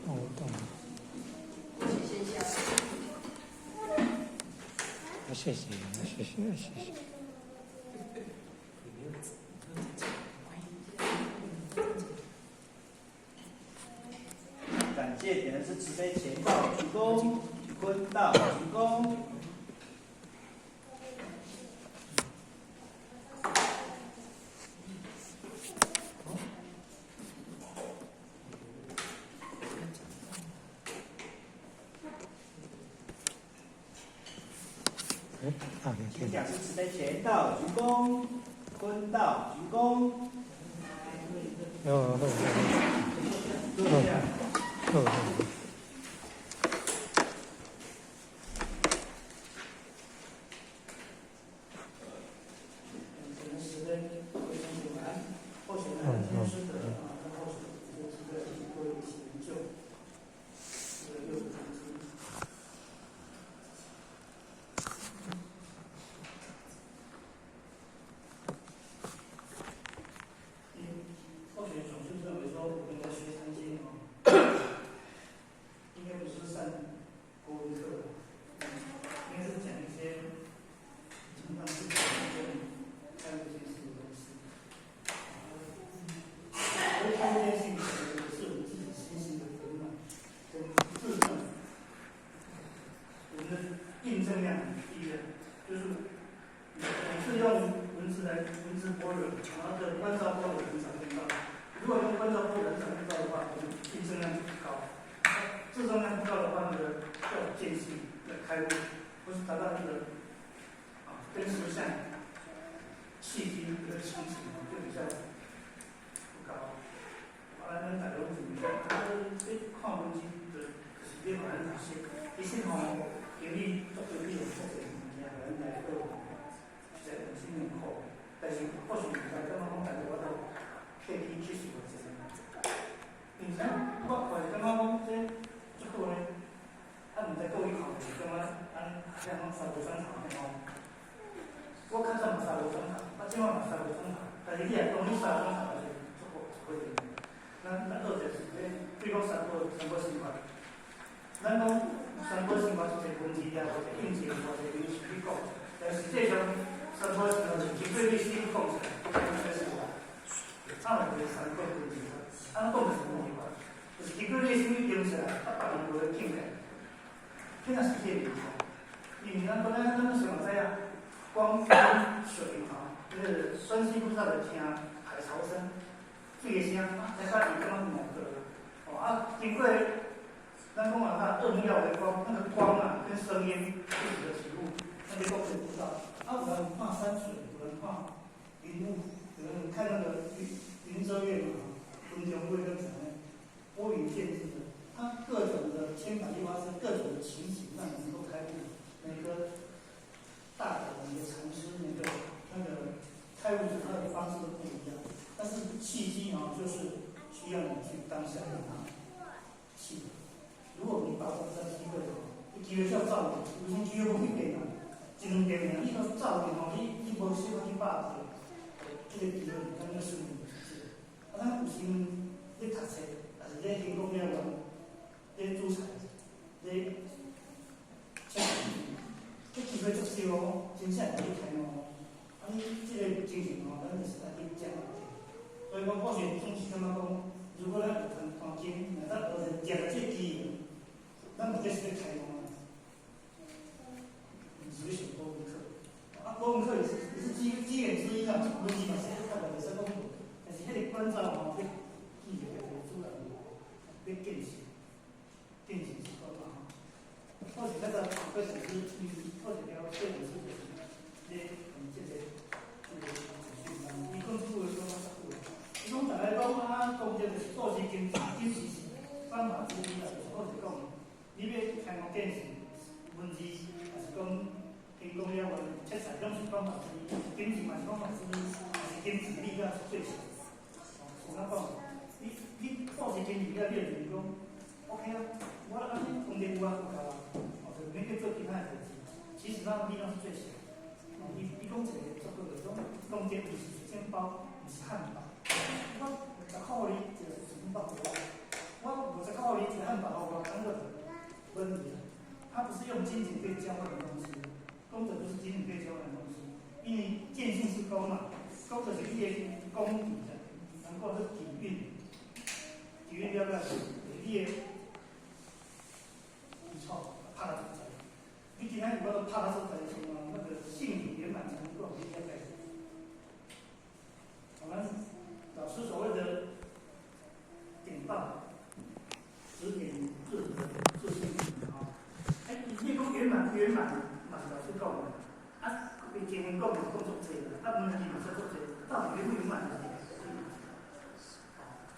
哦，懂。謝謝，謝謝，謝謝。感謝點傳師慈悲前道鞠躬，坤道鞠躬。請講師慈悲前道鞠躬，坤道鞠躬。哦，好，好，好，好。但是或許毋知感覺講，但是我都客氣去想一下。因為我看是感覺講這足好呢，啊，毋知各位看是感覺按像講三無三頭安呢吼。我較早嘛三無三頭，啊，這擺嘛三無三頭，但是你若講你三無三頭是足好足好的。咱學就是咧，比如講三寶三寶生活，咱講三寶生活是一個文字啊，或者印證，或者名詞去講，但實際上三寶生活是經過你心講出來，才是活。啊，就是三寶文字，啊，講的是文字法，就是經過你心去定出來，啊，別人無咧境界，這若是這個意思。因為咱講咱咱想嘛知影，光跟水吼，那個觀世音菩薩就聽海潮聲。水的聲，啊，才發伊感覺兩個，哦啊，經過咱講啊，那二妙的光，那個光啊，跟聲音自己的體悟，那個都可以知道。啊，有人看山水，有人看雲霧，有人看那個雲雲遮月嘛，雲中月跟什麼撥雲見日的，它各種的千百億發生各種的情形，讓你能夠開悟。每個大德、每個禪師、每個那個開悟者，他的方式都不一樣。但是契機啊，就是需要你去當下讓它契。如果你把握這個機會，你機會叫造有時機會無去變啊，一兩遍爾，你都造去吼，你無小可去把握這個機會，咱就算啊，咱有時咧讀冊，抑是咧行功了完，咧煮菜，咧切，這機會足少哦，真正會去開悟。啊，你這個精神吼，咱就是愛去掌握。所以講，我是總是感覺講，如果咱有談談經，若咱學者食著這個機會，咱無這是咧開悟啊，毋是咧上國文課。啊，國文課也是機緣之一啊，文字嘛是較袂使講，但是彼個觀照吼，要記著要主要要見性，見性是講嘛吼。或許那個這本書，或者了這本書就是咧，這個資訊伊講句話講較久。伊講逐个講啊，講這就是布施金金錢是方法之一啦，就是好是講，你欲開悟見性文字，抑是講天公了話切菜，攏是方法之一，金錢嘛是方法之一，但是金錢你才是最小。哦，是按怎講？你布施金錢了，你就是講，OK 啊，我按呢功德有啊，有夠啊，哦，就免去做其他的代誌。其實咱力量是最小。哦，伊講一個足好的，講功德毋是水煎包，毋是漢堡。我50箍予你一個水煎包予我，我50箍予你一個漢堡予我，感覺就問題啊。它不是用金錢可以交換的東西，功德不是金錢可以交換的東西，因為見性是功嘛，功德是你的功底的，能夠是底蘊，底蘊了了是你的基礎，拍到所在。你今仔日我都拍到所在的時候，那個性體圓滿才能夠你了解。我們老師所謂的點到，指點自己的自信啊。哎，你講圓滿圓滿，嘛是老師講的。啊，伊前面講嘛講足濟啦，啊問題嘛說足濟，到底圓不圓滿？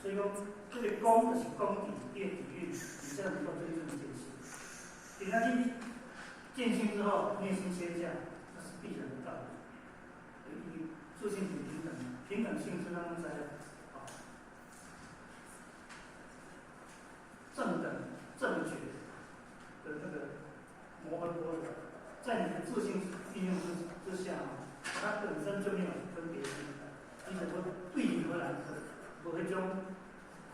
所以講，這個功就是功底，你的底蘊，你才能夠真正見性。等下你見性之後，內心歇下，那是必然的道理。因為自性是平等的，平等性是讓在啊正等正覺的那個摩訶般若，在你的自性運用之下，它本身就沒有分別心，你就會對你而來，無彼種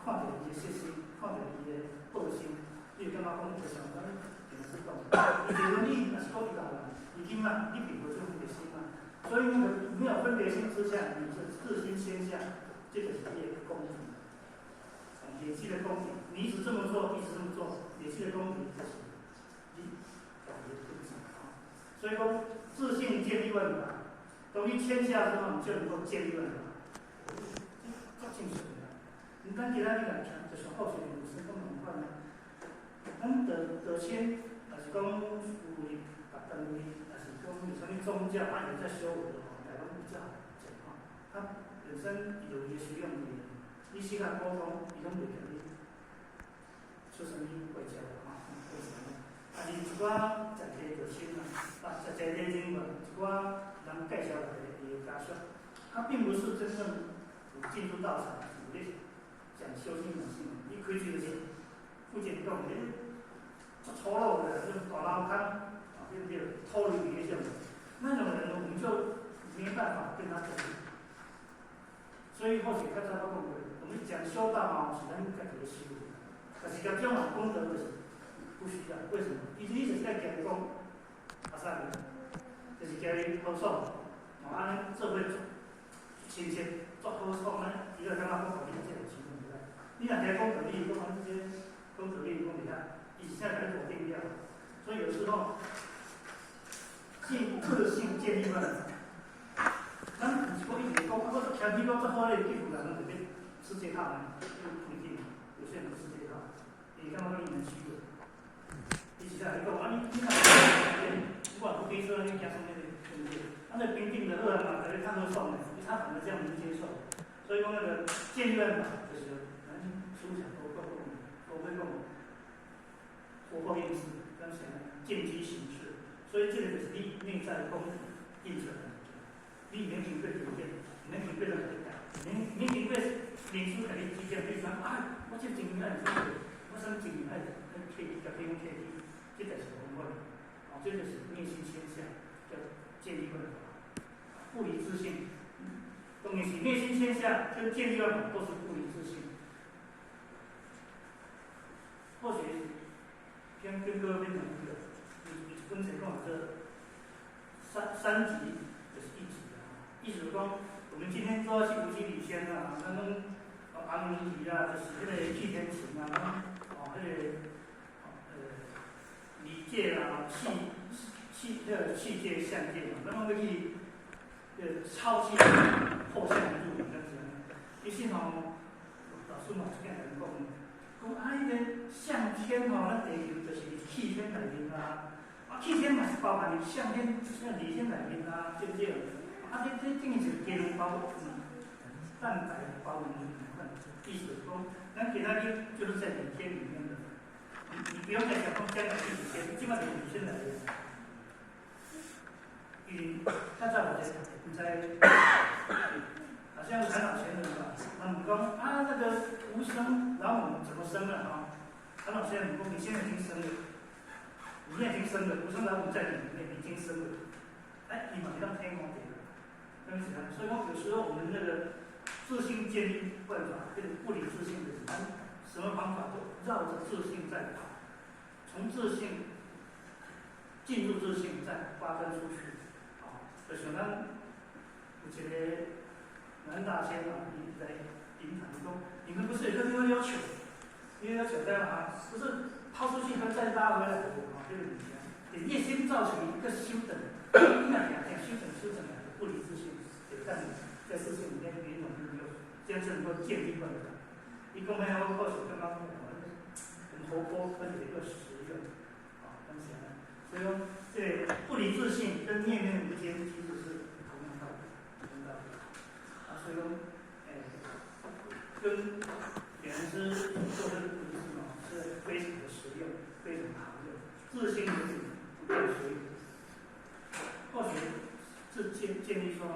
看著伊的色心，看著伊的報心，你會感覺講就像咱平時講，伊就講你若是講伊老人，伊囡仔，你並無這分別心嘛。所以那個沒有分別心之下，你是自心謙下，這個是你的功底，累積的功底。你一直這麼做，一直這麼做，累積的功底就是你感覺本質啊。所以說，自信建立萬法，當你謙下之後，你就能夠建立萬法。這這正常的。你咱今仔日來聽，就像好學的老師講仝款啊。咱得得簽，抑是講有別單位，抑是講有啥物宗教啊，有在修的吼，來講比較講吼。他本身有伊的修養佇，你四下溝通，伊攏袂共你出啥物外交吼，為什麼？啊是一寡在地就親啦，啊，在地人員，一寡人介紹來的伊的家屬，他並不是真正有進入道場，是咧講修心養性。伊開嘴就是福建講的，足粗魯的，就大腦殼，啊，對不對？土裡面種，那種人我們就沒辦法跟他講。所以或許較早我講過，我們講修道吼，是咱家己咧修，但是共講完功德就是不需要。為什麼？伊一直在講講，阿啥個，就是叫伊好爽，哦，按呢做伙做，親切做好爽呢，伊就感覺講你這個錢對不對？你若聽講道理，講這些講道理講袂曉，伊是現在來否定掉。所以有時候，性個性建立萬法。咱毋是講一直講，啊，我謙虛講足好咧，對付人就欲吃這套呢，就不一定。有些人不吃這套，伊感覺講伊很虛偽。伊是來講啊，你若你我不跟說，你驚啥物對不對？啊，那平定的好啊嘛，共你看都爽的，他反而這樣能接受。所以講那個建立萬法就是咱思想都夠講，都會講活報應試，剛才見機行事。所以這個就是你內在功底印出來的。你免經過條件，免經過人來教，免經過明師共你指點，你說啊，我這經驗愛做，我啥物經驗愛客氣，共對方客氣，這就是方法。哦，這就是內心牽向，叫建立萬法，不離自性。當然是內心牽向跟建立萬法都是不離自性。或許跟各位分享一個，你分成講這三級就是一級啊，意思是講，我們今天都要去無極理天啊，咱攏紅龍魚啊，就是彼個替天行啊，哦，彼個理界啊，氣彼個氣界相界嘛，咱攏欲去超氣破相入，這樣子。其實吼，老師嘛一遍共咱講，講啊，彼個相天吼，咱地球就是氣天內面啊，啊，氣天嘛是包含佇相天、像理天內面啊，對不對？啊，這等於是雞卵包蛋白包兩款，意思是講，咱其他日就是在理天裡面的，你不用再想講將來去理天，這擺就是理天來的。因較早有一個，毋知，好像禪老前人吧，他們講啊，那個無生老母怎麼生的啊？禪老前人講，你現在已經生了，你現在已經生了，無生老母在你裡面已經生了，哎，你馬上天空給了，所以講有時候我們那個自性建立萬法，這個不離自性的，什麼方法都繞着自性在跑，從自性進入自性，再發分出去。就像咱有一個南大仙啊，伊來吟壇講，你們不是有個地方要求，因為要求在哪？不是拋出去還再拉回來的啊，這個物件，你先造成一個修等，你若定定修等修等，不離自性，就在在自性裡面圓融就這樣就能夠建立萬法。伊講咩？我確實感覺很活潑，而且又實用，啊，東西啊。所以說，這個不離自性跟念念無間其實是同樣道理，同樣道理。啊，所以說，跟蓮師做這個故事呢，是非常的實用，非常的好用。自性就是不變隨。或許是建立說哦，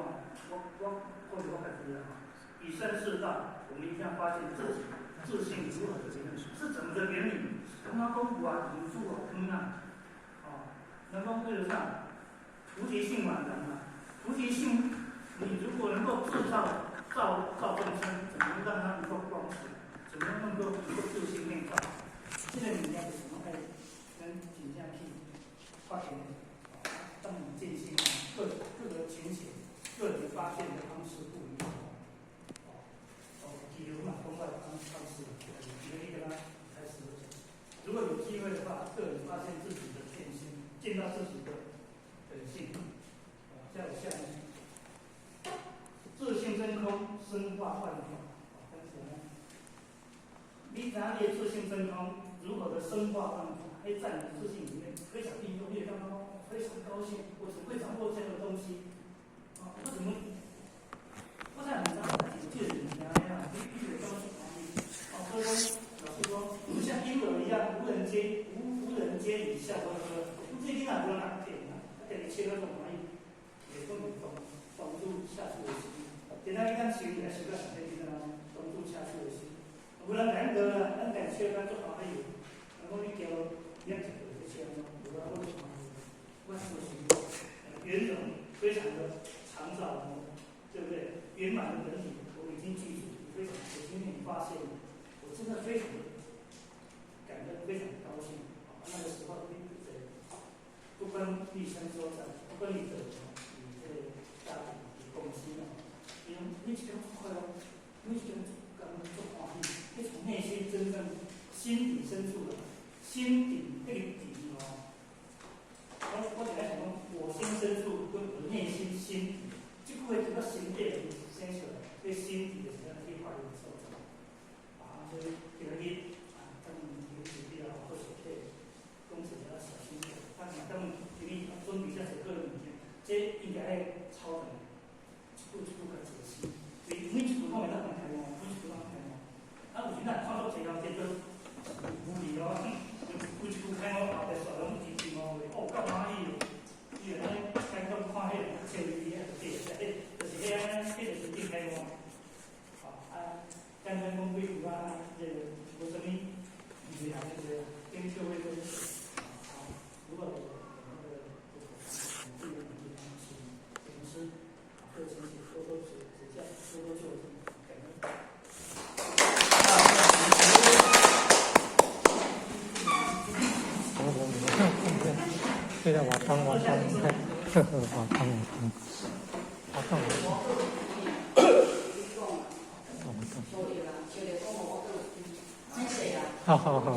我或許我感覺啊，以身試道，我們一定要發現自己自性如何的原理，是怎麼的原理？剛剛講外無主啊，空啊。能夠那個啥，菩提性宛然嘛。菩提性，你如果能夠自照照照眾生，怎麼讓他能夠光起來？怎麼能夠自性內照？這個物件就是攏愛咱真正去發現的。當你見性啊，各個情形，個人發現的方式不一樣。哦，比如嘛，講我的方式，舉個例子啦，開始。如果有機會的話，個人發現自己的見性。見到自己的本性，啊，叫相自性真空，生化萬法。啊，但是呢，你知影你的自性真空如何的生化萬法？可以在你自性裡面非常應用，你會感覺非常高興。我怎麼會掌握這個東西？啊，我怎麼？我才毋知影這個物件啊，你會高興啊？所以說，老師說，就像嬰兒一樣，無人接引笑呵呵。這囡仔無人共騙啊，啊，家己笑了足歡喜，會講會擋擋住下次的機會。今仔日咱收来收到上底，今仔当主车手的时，无人共咱倒啦，咱家笑咱足欢喜。人讲你叫你一个去车，无啊，我足欢喜。我做是圆融，非常的常照，对不对？圆满的本体，我已经具足，非常。我今天发现，我真的非常的感恩，非常的高兴。啊，那个时候，你不管你啥所在，不管你的你这个家庭、你公司哦，因为每一天足快乐，每一天足感恩、足欢喜，你从内心真正心底深处的，心底那个底哦，我就咧想讲，我心深处跟我的内心心底，这句话就到心底里生出来，这心底就是咱去发现所在。啊，所以今仔日啊，咱们比较好身体，讲一下小心点。啊，咱们今日准备遮济个物件，这应该爱抄转来，一句一句共解释。所以每一句拢会当开悟，每一句拢开悟。啊，有时咱看到济人颠倒无理哦，规一句开悟，后壁煞拢真真误会，哦，够欢喜的。伊就安尼感觉看彼个册里边个对，就是彼个，彼就是真开悟。好啊，简单讲几句啊，这个无啥物语言那个跟社会跟啊，如果有那个这个请请师各亲戚多多指指教，多多救助，感恩。对了，我当我当，呵呵，我当我当，我当我当。好好好，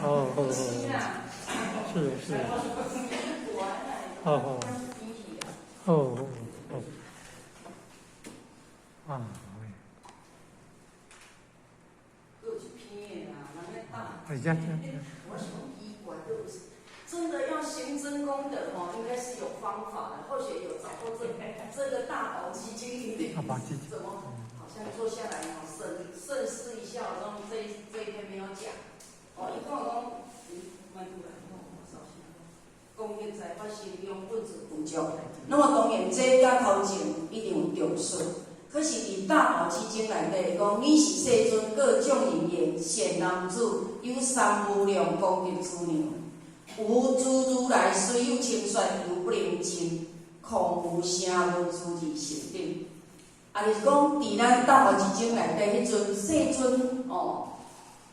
好好好，是是，好好，好好好，啊，哎呀，真的要行真功德哦，应该是有方法的。或许有找过这个大宝积经里面，怎么好像坐下来哦，审视一下，我讲这一篇没有讲。哦，伊讲讲，慢过来，我扫下。功德财发生用本自具足。那么当然，这佮头前一定有重述。可是伫大宝积经内底讲，尔时世尊告众人言：善男子，有三无量功德资粮。有诸如来虽有称说，犹不能尽，况有声闻诸二乘等。啊，就是讲，伫咱大宝积经内底，彼阵世尊哦，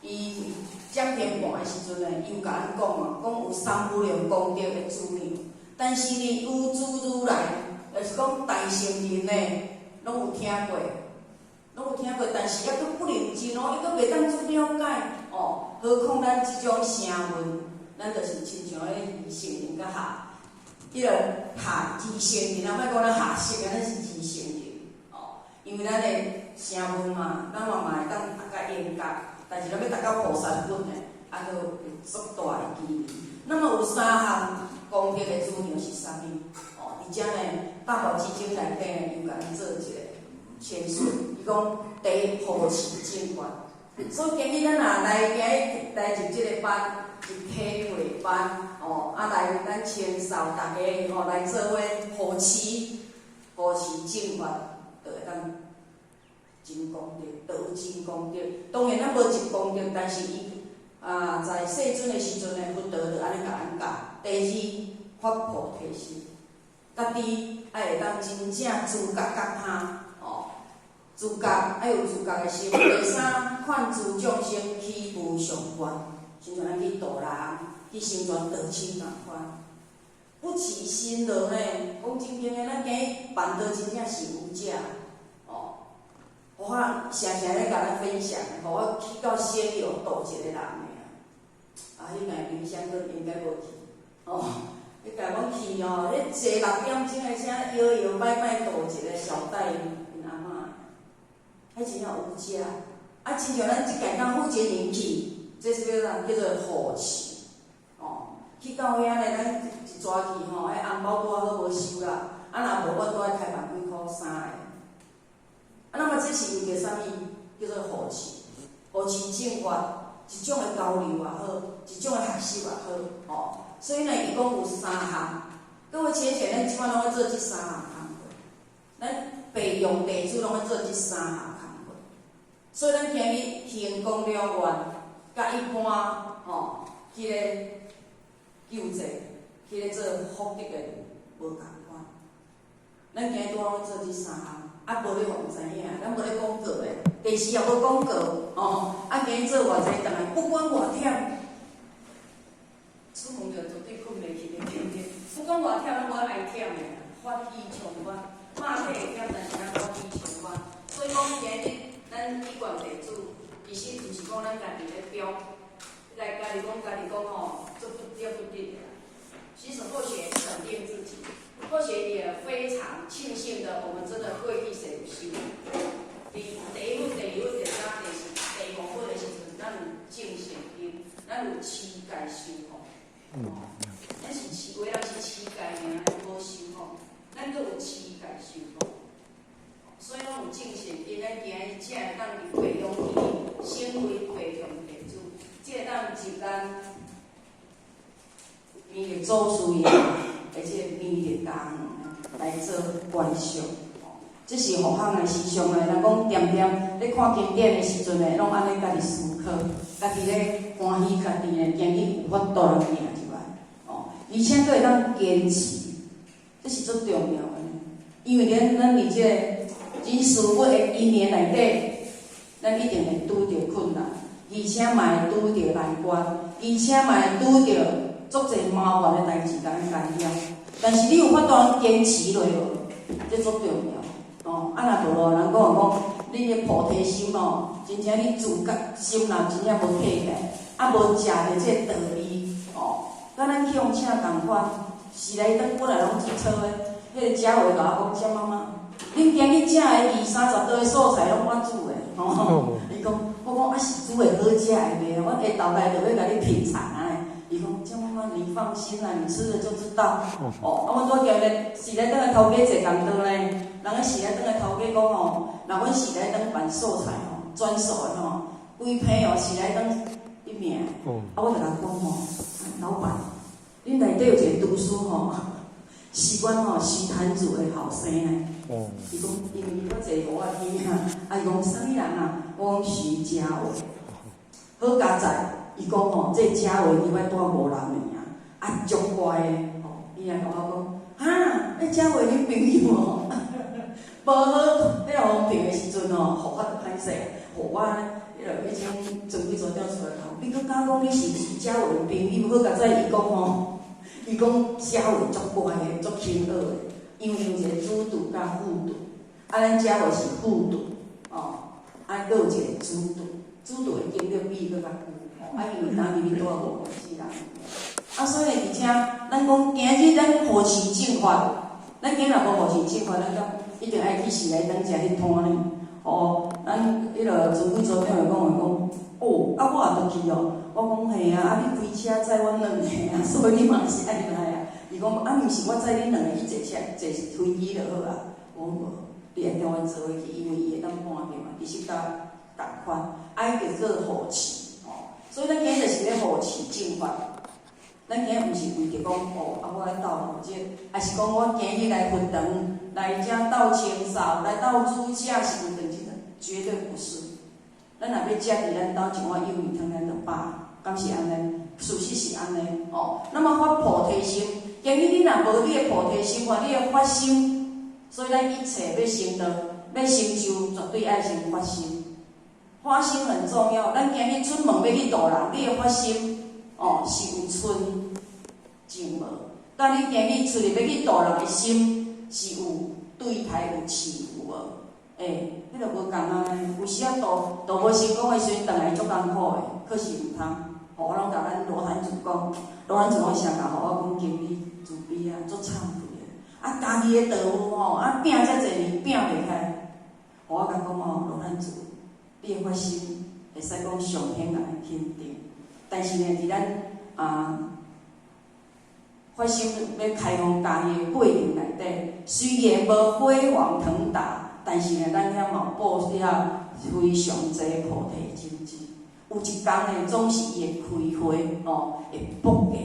伊讲天盘的时阵呢，伊有共咱讲啊，讲有三无量功德的资粮，但是呢，有诸如来，就是讲大乘人呢，拢有听过，拢有听过，但是犹阁不能尽哦，犹阁袂当做了解哦，何况咱这种声闻。咱就是亲像彼二乘人佮下，彼个下二乘人啊，莫讲咱下圣啊，咱是二乘人哦。因为咱的声闻嘛，咱嘛嘛会当达较严格，但是咱欲达到菩萨本呢，啊，阁有足大的机会。那么有三项功德的资粮是啥物？哦，伫遮呢，大宝积经内底呢，又共咱做一个诠释。伊讲第一护持正法，所以今日咱若来今日来入这个班。入体会班哦，啊来咱清扫大家吼来做伙护持护持正法，就会当真功德，就有真功德。当然咱无一功德，但是伊啊在世尊的时阵呢，佛陀就按呢共咱教。第二发菩提心，家己爱会当真正自觉觉他哦，自觉爱有自觉的心。第三，劝诸众生起无上愿。亲像咱去度人，去成全道亲仝款，不辞辛劳呢。讲真经的，咱今日办道真正是有遮哦。我常常咧共咱分享，予我去到仙游度一个人的啊，彼届冰箱阁应该无去哦。彼届阮去哦，彼坐6点钟的车，摇摇摆摆度一个小戴𪜶阿嬷，彼真正有遮。啊，亲像咱这届到福建营去。这是叫啥？叫做护持，哦，去到遐咧，咱一逝去吼，彼红包拄仔好无收啦，啊若无，我拄爱开万几箍三个。啊，那么这是为著啥物？叫做护持，护持正法，一种的交流也好，一种的学习也好，哦。所以呢，伊讲有三项，各位浅显，咱这摆拢咧做这三项工课。咱白用地主攏愛做這三項工課。所以咱今日行功了願，佮一般吼，彼个救濟，彼个做福德的無仝款。咱今日拄好做這三項，啊，無你予毋知影，咱無咧廣告的，電視也無廣告，吼，啊，今日做偌濟，但係不管偌忝，出門就絕對睏袂去的，對毋對？不管偌忝，攏無愛忝的，法喜充滿，肉體會忝，但是咱法喜充滿。所以講今日咱一貫地主，其實毋是講咱家己咧標，來家己講吼，做不了不得的啦。其實後學肯定自己，後學也非常慶幸的，我們真的過去世有修。佇第一分、第二分、第三、第四、第五分的時陣，咱有種善因，咱有持戒修福。咱是持，有的人是持戒爾，無修福，咱閣有持戒修福。所以攏有種善因，咱今日才會當佇白香去成為白香地主，才會當入咱彌勒祖師爺的這個彌勒家園來做觀賞。這是佛學的思想咧，人講恬恬咧看經典的時陣咧，攏按呢家己思考，家己咧歡喜家己咧，今日有法度通行入來，哦，而且閣會當堅持，這是足重要的。因為咱佇這個人事物的因緣內底，咱一定會拄著困難，而且嘛會拄著難關，而且嘛會拄著足濟麻煩的代誌共咱干擾。但是你有法度堅持落無？這足重要。哦，啊若無咯，人講講，你的菩提心哦，真正你自覺心若真正無退起來，啊無食著這個道理，哦，佮咱去予請仝款，時來頓本來攏煮草的，彼個食話共我講，蔣媽媽，恁今日食的二三十道的素菜攏我煮的，吼，伊講，我講啊是煮會好食的袂？我下晝來就欲共你品嘗啊。伊講，蔣媽媽你放心啦，你吃了就知道。哦，啊，阮拄仔今日時來頓的頭家坐仝桌呢，人咧時來頓的頭家講吼，若阮時來頓辦素菜吼，專素的吼，規批哦時來頓一名。啊，我就共講吼，老闆，恁內底有一個廚師吼，是阮吼徐壇主的後生呢。伊講，因為伊我坐予我耳啊，啊伊講啥物人啊？我講徐家偉。好佳哉，伊講吼，這家偉伊捌住五六年啊，啊足乖的吼。伊也共我講，哈，彼家偉恁朋友哦，無好，彼個風評的時陣吼，予我就歹勢，予我彼個彼種尊貴組長出來講，你閣敢講你是徐家偉朋友？好佳哉，伊講吼，伊講家偉足乖的，足親好的，因為有一個主廚佮副廚，啊，咱家偉是副廚，哦，啊，閣有一個主廚。主廚的經歷比伊閣較久，吼，啊，因為當時拄仔五月四人，啊，所以而且咱講今日咱護持正法，咱今日若無護持正法，咱敢一定愛去時來頓食彼攤呢？哦，咱彼個尊貴組長會講會講，哦，啊，我也著去哦。我講嘿啊，啊，你開車載阮兩個啊，所以你嘛是愛來啊。伊講啊，毋是我載恁兩個去坐車坐飛機就好啊。我講無，你愛共阮做伙去，因為伊會當看著嘛，其實佮仝款，啊，伊叫做護持，吼。所以咱今日就是咧護持正法。咱今日毋是為著講哦，啊，我來鬥這個，抑是講我今日來佛堂來遮鬥清掃，來鬥煮食，是為著這個？絕對不是。咱若欲食佇咱兜一碗幼米湯，咱就飽，敢是按呢？事實是按呢，哦。那麼發菩提心，今日你若無你的菩提心，話你的發心，所以咱一切欲成道、欲成就，絕對愛先發心。發心很重要。咱今日出門欲去度人，你的發心，哦，是有純淨無？但你今日出去欲去度人的心，是有對待有慈有無？欸，彼個無仝啊！有時仔度度無成功的時陣，轉來足艱苦的，可是毋通。吼，我攏共咱羅漢祖講，羅漢祖講成共予我講經理慈悲啊，足懺悔的。啊，家己的道夫吼，啊拚遮濟年拚袂開，予我共講吼，羅漢祖，你的發心會使講上顯共肯定，但是呢，佇咱啊發心欲開放家己的過程內底，雖然無輝煌騰達，但是呢，咱遐嘛有布施了非常濟菩提種子。有一工呢，總是伊會開花，吼，會爆芽，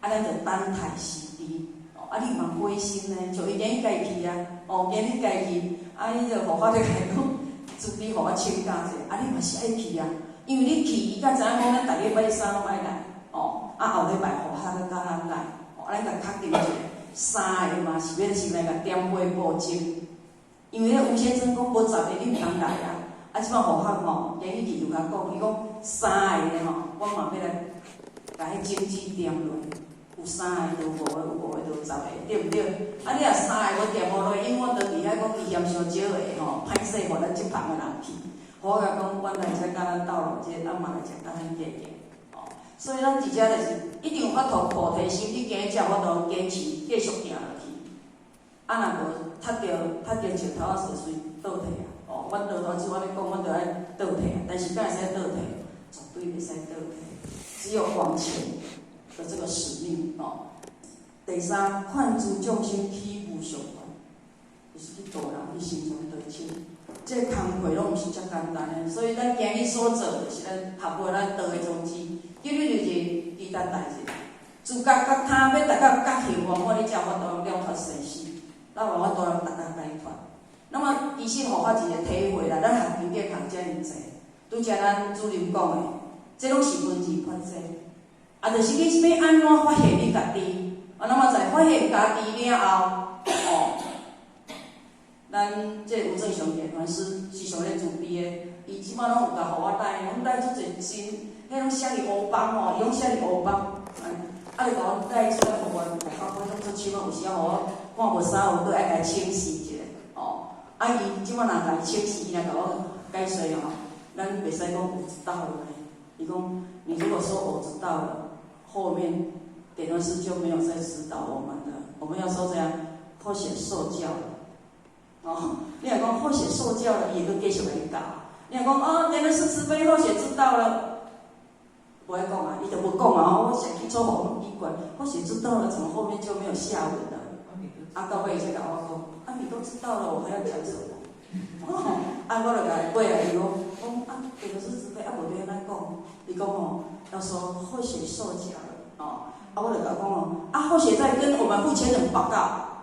啊，咱就等待時機。哦，啊，你嘛發心呢，就伊今日家去啊，哦，今日家去，啊，伊就護法咧共伊講，慈悲予我請教者，啊，你嘛是愛去啊，因為你去，伊才知影講咱逐個拜三攏愛來，哦，啊後禮拜護法閣佮咱來，哦，咱共確定一下，三个嘛是欲先來共點火布針，因為咧吳先生講無十个你毋通來啊，啊，這擺護法吼，今日去就共講，伊講三个吼，我嘛欲來共彼種子點落。有三个就五个，有五个就十个，對毋對？啊，你若三个無點無落，永遠都佇遐講伊嫌傷少个吼，歹勢予咱這旁的人去。我共講，阮來遮佮咱鬥落這，咱嘛來遮佮咱見見。哦，所以咱佇遮就是一定有法度菩提心，你行才有法度堅持繼續行落去。啊，若無踢著石頭仔就隨倒退啊！哦，阮倒頭子我咧講，阮著愛倒退啊，但是敢會使倒退？絕對袂使倒退，只有往前的這個使命哦。第三，勸諸眾生起無上願，就是去度人去成全道親。這個工課攏毋是遮簡單的，所以咱今日所做，就是咱合乎咱道的宗旨。今日就是其他代誌，自覺覺他欲達到覺行圓滿，你才有法度了脫生死，才有法度達到解脫。那麼其實予我一個體會啦，咱學經典學遮爾濟，拄才咱主任講的，這攏是文字法則。啊，就是你欲按怎發現你家己，啊，那麼在發現家己了後，哦，咱這個吳正雄點傳師是上咧慈悲的，伊這擺攏有共予我帶，攏帶足濟新，彼攏寫佇烏邦吼，伊攏寫佇烏邦，啊，就共我帶出來，予我予我感覺足深啊，有時仔予我看無衫有閣愛共伊請示一下，哦，啊，伊這擺若共伊請示，伊若共我解說吼，咱袂使講我知道了呢。伊講，你如果說我知道了，後面點傳師就沒有再指導我們了。我們要說這樣，後寫受教了。哦，你若講後寫受教了，伊會閣繼續來教。你若講哦，點傳師慈悲，後寫知道了，無愛講啊，伊就無講啊。我寫起初吼奇怪，後寫知道了，怎麼後面就沒有下文了？啊，到尾才共我講，啊，你都知道了，我還要講什麼？哦，啊，我就共伊過來，伊講，講啊，點傳師慈悲，啊，無欲按怎講？伊講吼，要說後寫受教了，哦，啊，我就共伊講哦，啊，後寫在跟我們目前人報告，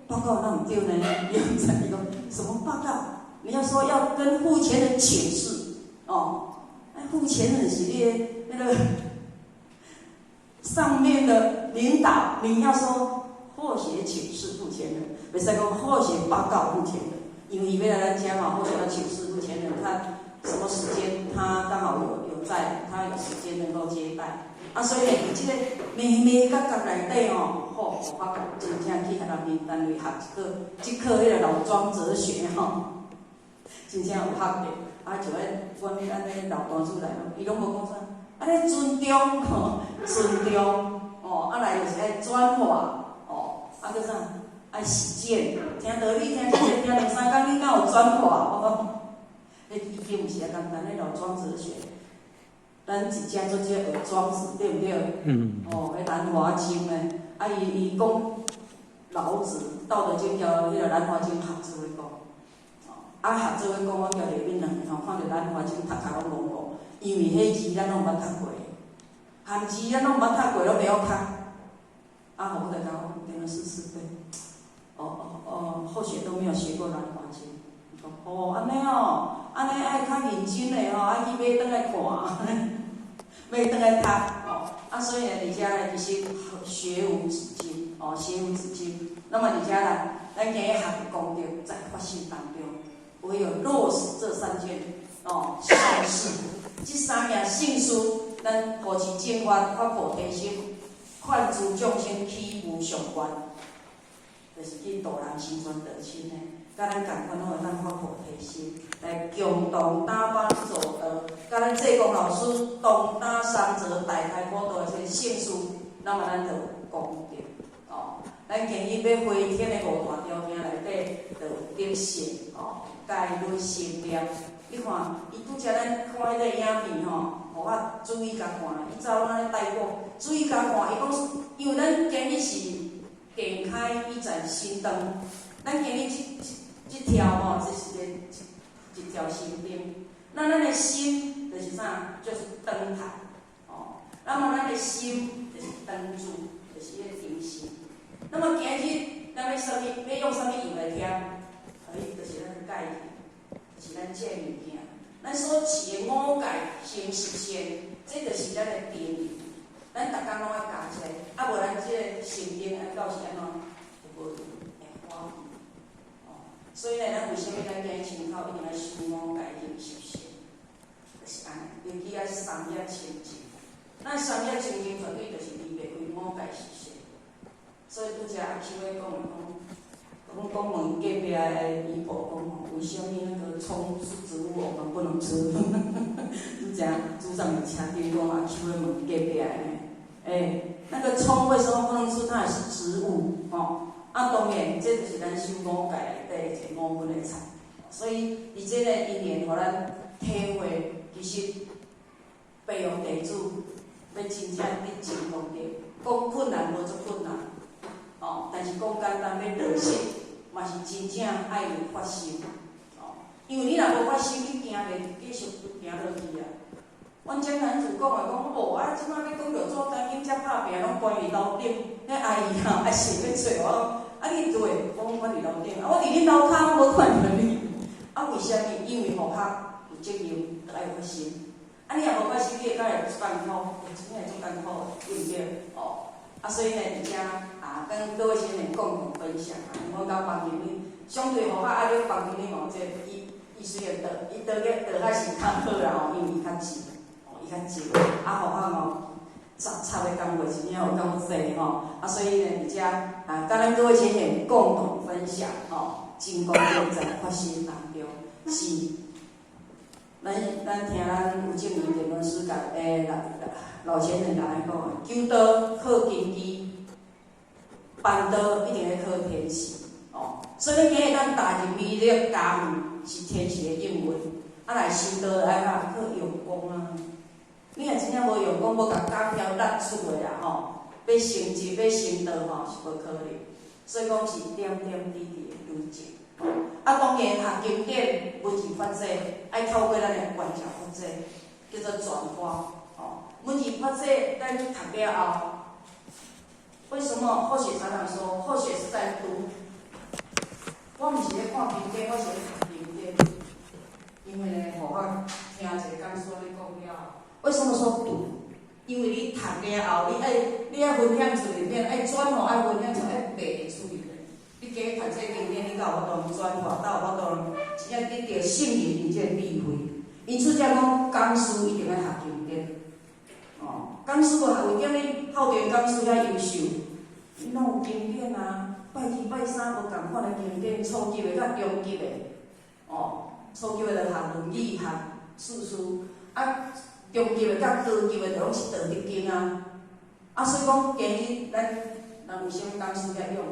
報告那毋對呢？伊毋知伊講什麼報告？你要說要跟付錢人請示，哦，啊，付錢人是你的那個上面的領導，你要說後寫請示付錢人，袂使講後寫報告付錢人，因為伊欲來咱遮嘛，後寫要請示付錢人，看什麼時間他剛好有在，他有時間能夠接待。啊，所以呢，佇這個眉眉角角內底吼，吼，我發覺真正去予人民單位學一課，這課彼個老莊哲學吼，真正有學著。啊，像彼阮咱彼老大主來，伊攏無講啥，啊咧尊重吼，尊重，哦，啊來就是愛轉化，哦，啊閣啥，愛實踐，聽道理聽這個聽兩三工，你敢有轉化？我講，彼已經毋是遐簡單，彼老莊哲學。咱一遮做這學莊子，對毋對？嗯。哦，彼南華經呢，啊，伊講老子《道德經》交彼個南華經合做伙講，哦，啊合做伙講，我交內面兩個吼，看著南華經讀較攏戇戇，因為彼字咱攏毋捌讀過，漢字咱攏毋捌讀過，攏袂曉讀。啊，我就講，點樣試試對？哦哦哦，後學都沒有學過南華經，伊講哦，按呢哦，按呢愛較認真的吼，愛去買轉來看。欲轉來讀哦，啊，所以呢，佇遮呢，其實學無止境，哦，學無止境。那麼佇遮呢，咱今日學的功德在發心當中，唯有落實這三件哦善事，這三件善事，咱護持正法、發菩提心、勸諸眾生起無上願，就是去度人成全道親的。佮咱仝款攏會當發菩提心，來共同打班做道，佮咱濟公老師同擔三澤大開普度的這個聖事，那麼咱就有功德哦。咱今日欲回天的五大條件內底，就有德性哦，戒律心念。你看，伊拄才咱看彼個影片吼，予我注意共看，伊早攏按呢帶過，注意共看。伊講，因為咱今日是點開一盞心燈，咱今日這條吼，這是一條心燈。那咱的心就是啥？就是燈台哦。那麼咱的心就是燈柱，就是彼個燈芯。那麼今日咱欲啥物？欲用啥物油來添？哎，就是咱戒行，就是咱這个物件。咱所持的五戒行十善，這就是咱的定義。咱逐工攏愛加這个，啊無咱這个心境啊，到是按怎？就無會歡喜。哦，所以呢，咱為啥物咱今日親口一定愛修五戒行十善？就是按呢，尤其愛三業清淨。咱三業清淨絕對就是離袂開五戒十善。所以拄才阿 Q 咧講的講，講講問隔壁的姨婆講吼，為啥物那個蔥是植物，我們不能吃？拄才組長有請聽講阿 Q 咧問隔壁的，欸，那個蔥為什麼不能吃？它也是植物，吼。啊，當然，這就是咱修五戒內底一個五葷的菜。所以，佇這个因緣，予咱體會，其實白羊地主欲真正得真功德，講困難無足困難，哦，但是講簡單欲落實，嘛是真正愛有發心，哦，因為你若無發心，你行袂繼續行落去啊。阮江南主講的講，無啊，這擺欲講著做單音才拍拚，攏關佇樓頂，彼阿姨吼，啊想欲揣我，啊你佇佗？講我佇樓頂，啊我佇恁樓跤無看著你，啊為啥物？因為佛學有責任，著愛有發心。啊你若無發心，你會敢會足艱苦？真正會足艱苦，對毋對？哦，啊所以呢，佇遮啊，跟各位先生共同分享啊，我佮房經理相對佛學啊，你房經理吼，這伊伊雖然道，伊道業道較是較好啦吼，因為伊較靜，哦，伊較靜，啊佛學吼，雜插的工課真正有夠濟吼，啊所以呢，佇遮啊，佮咱各位先生共同分享吼，真功德在發心當中是。咱咱聽咱有證明電論師共欸老老前人共咱講的，求道靠根基，辦道一定愛靠天時哦。所以你今日咱踏入彌勒家園是天時的應運，啊來修道愛啥靠用功啊。你若真正無用功，無共工條力出來啊吼，欲成就欲成道吼是無可能。所以講是點點滴滴的累積。啊，當然學經典文字法則，愛透過咱的觀照法則，叫做轉化。哦，文字法則咱讀了後，為什麼後學常常說後學是在讀？我毋是咧看經典，我是咧讀經典。因為呢，予我聽一个講師咧講了，為什麼說讀？因為你讀了後，你愛分享出裡面，愛轉化，愛分享出，愛背會出去。你加讀這經典，你才有法度轉化，才有法度真正得著聖人𪜶這個智慧。因此才講講師一定愛學經典。哦，講師無學，為啥物校長講師遐優秀？𪜶攏有經典啊，拜二拜三無仝款的經典，初級的佮中級的，哦，初級的就學論語、學四書，啊，中級的佮高級的就攏是道德經啊。啊，所以講今日咱人為啥物講師遐用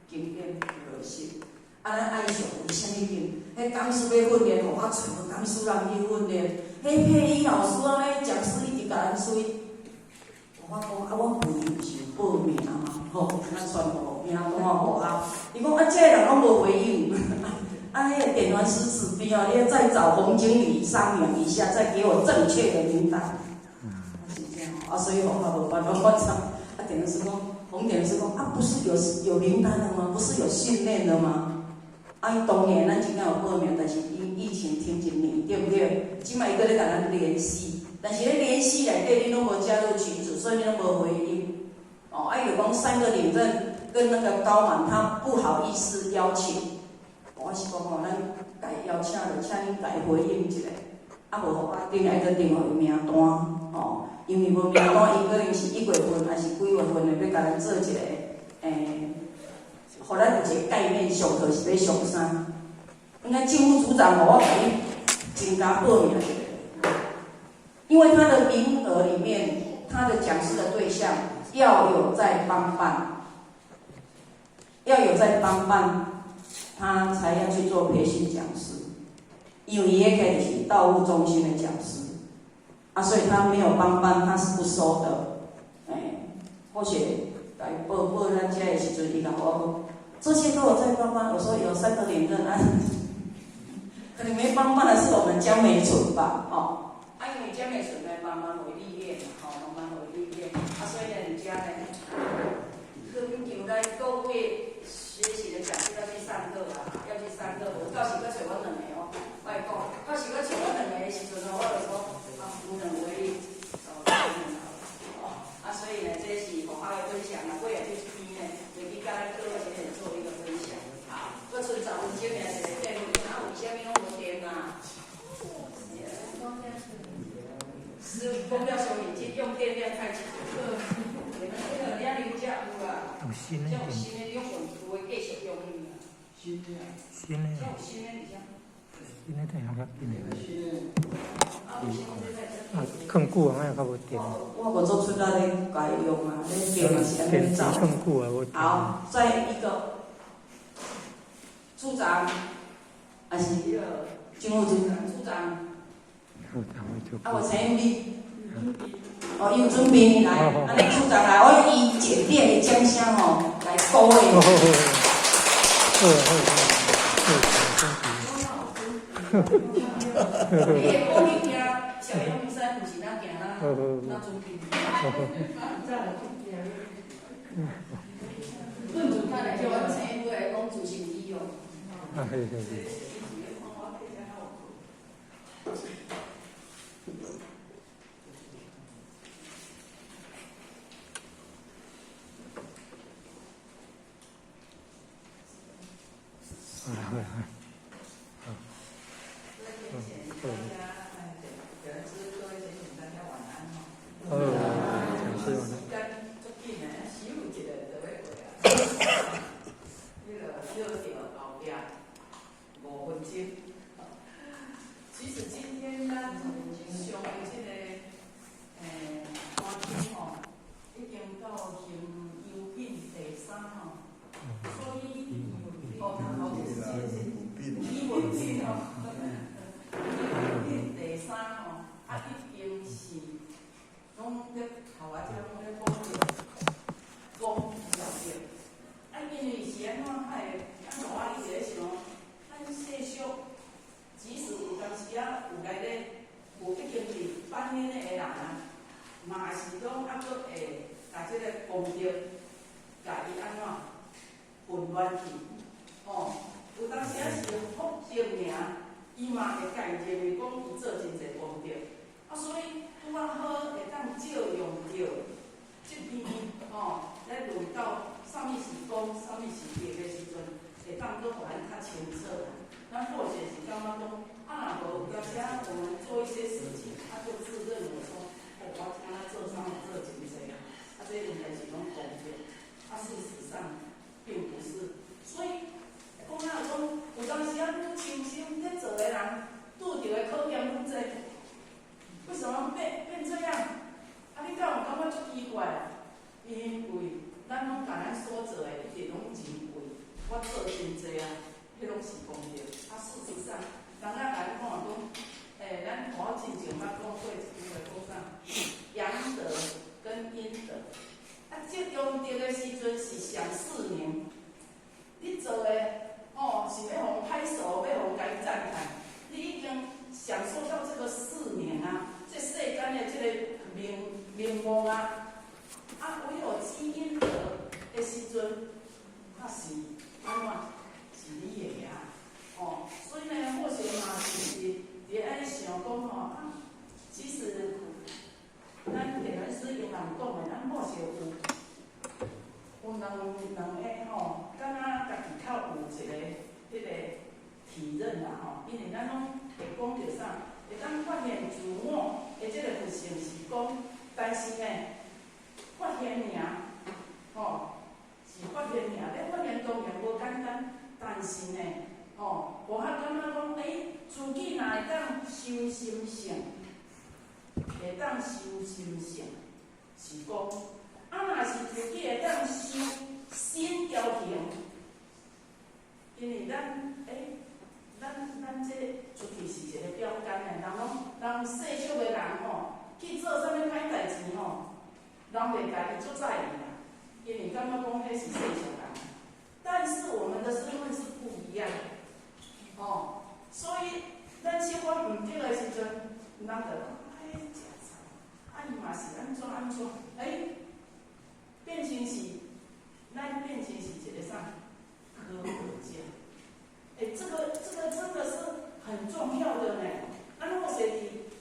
經典落實？啊，咱愛上為啥物經？彼講師欲訓練，予我揣無講師人去訓練，彼配音老師按呢講師一直共咱催。我講啊，阮會員毋是有報名嗎？吼，咱全部名單我予啊。伊講啊，這个人攏無回應。啊，彼个電傳師自閉哦，你要再找洪經理商量一下，再給我正確的名單。是這樣啊，所以我無辦法，我講啊，電傳師講，洪電傳師講啊，不是有名單了嗎？不是有訓練了嗎？啊，伊當然咱真正有報名，但是因疫情停一年，對毋對？這擺伊閣咧共咱聯繫，但是咧聯繫內底你攏無加入群組，所以你攏無回應。哦，啊，伊就講三個領證跟那個高滿，他不好意思邀請。我是講吼，咱共邀請就請恁共回應一下，啊無予我頂來閣訂予伊名單，吼，因為無名單，伊可能是1月份還是幾月份的，欲共咱做一個，欸，予咱有一個概念，上課是欲上啥？應該政務組長，我共你增加報名一下，因為他的名額裡面，他的講師的對象要有在幫辦，要有在幫辦。他才要去做培訓講師，因為伊彼個就是道務中心的講師，啊，所以他沒有幫辦，他是不收的。欸，或許來報報咱這的時陣，伊共我講，這些都有在幫辦，我說有三個連任啊，可能沒幫辦的是我們江美純吧，哦，啊，因為江美純呢，慢慢會歷練，吼，慢慢會歷練，啊，所以呢，人家呢，懇求咱各位學習的講師要去上課啊，要去上課，我到時閣揣阮兩有新的这有新的，你用有的继续用伊啊。新的啊。新的。这有新的，而且。新的电用较紧的。啊，啊，囥久啊，较无电。我无做出力咧，共伊用啊，咧电嘛是按呢走。电池囥久啊，无电。好，再一个处长，还是彼个政务处长，处长。啊，有请你。哦，伊有准备来，按呢处长来，我用伊简便的掌声吼来鼓励。好好好，好，你的鼓励行，小阳明山，毋是咱行咱咱准备。论主看来叫阮请过来讲主持语哦。啊，嘿嘿嘿。好啦好啦，好。哦，讲师晚安。时间足紧的，时有一个就欲过啊。彼个小着后壁5分钟。其实今天咱上的这个班主吼，已经到行优品第三吼，所以哦，头是伊文品吼，伊文品第三吼，啊已经是拢咧头仔这拢咧讲著讲了着。啊，因为是按怎会，按怎我一直咧想，咱世俗，即使有当时仔有来咧，有已经伫扮演的人啊，嘛是拢犹阁会共这个功德，共伊按怎混乱去，吼，有当时仔是福德尔，伊嘛会家认为讲伊做真济功德，啊，所以拄仔好会当借用著这边吼，来论到啥物是功，啥物是德的时阵，会当阁予咱较清楚。咱或许是感觉讲，啊，若无有当时仔我们做一些事情，啊，就自认为说，哦，我敢若做啥物做真济啊，啊，这应该是拢功德，啊，事实上并不是。所以讲啊讲，有当时仔愈清心咧做的人，拄著的考验愈济。为什么变这样？啊，你敢有感觉足奇怪？因为咱拢共咱所做的一直拢认为，我做真济啊，彼拢是功德。啊，事实上，人仔共你看讲，咱我进前捌讲过一句话，讲啥？阳德跟阴德。啊，积功德的时阵是享四名，你做的哦是欲予拍手，欲予共伊赞叹，你已经享受到这个四名啊，这世间的这个名望啊。啊，唯有积阴德的时阵，那是按怎？是你的啊，哦，所以呢，或许嘛是伫咧按呢想讲吼啊，其实咱电兰师英人讲的，咱或许有两个吼，敢若家己较有一个彼个体认啦吼，因为咱拢会讲著啥，会当发现自我的这个佛性是讲，但是呢，发现尔，吼，是发现尔，咧发现当然无简单，但是呢，吼，无较感觉讲，自己若会当修心性，会当修心性，是讲，啊，若是自己会当修心调行，因为咱这出去是一个标杆的，人拢人世俗的人吼，去做啥物歹代志吼，人袂共伊足在意啦，因为感觉讲彼是世俗人。但是我们的身份是不一样，哦，所以咱小可毋对的时阵，人就讲，食草，啊伊嘛是按怎按怎，变成是，咱变成是一个啥？可可者。这个真的是很重要的呢。啊，我说伫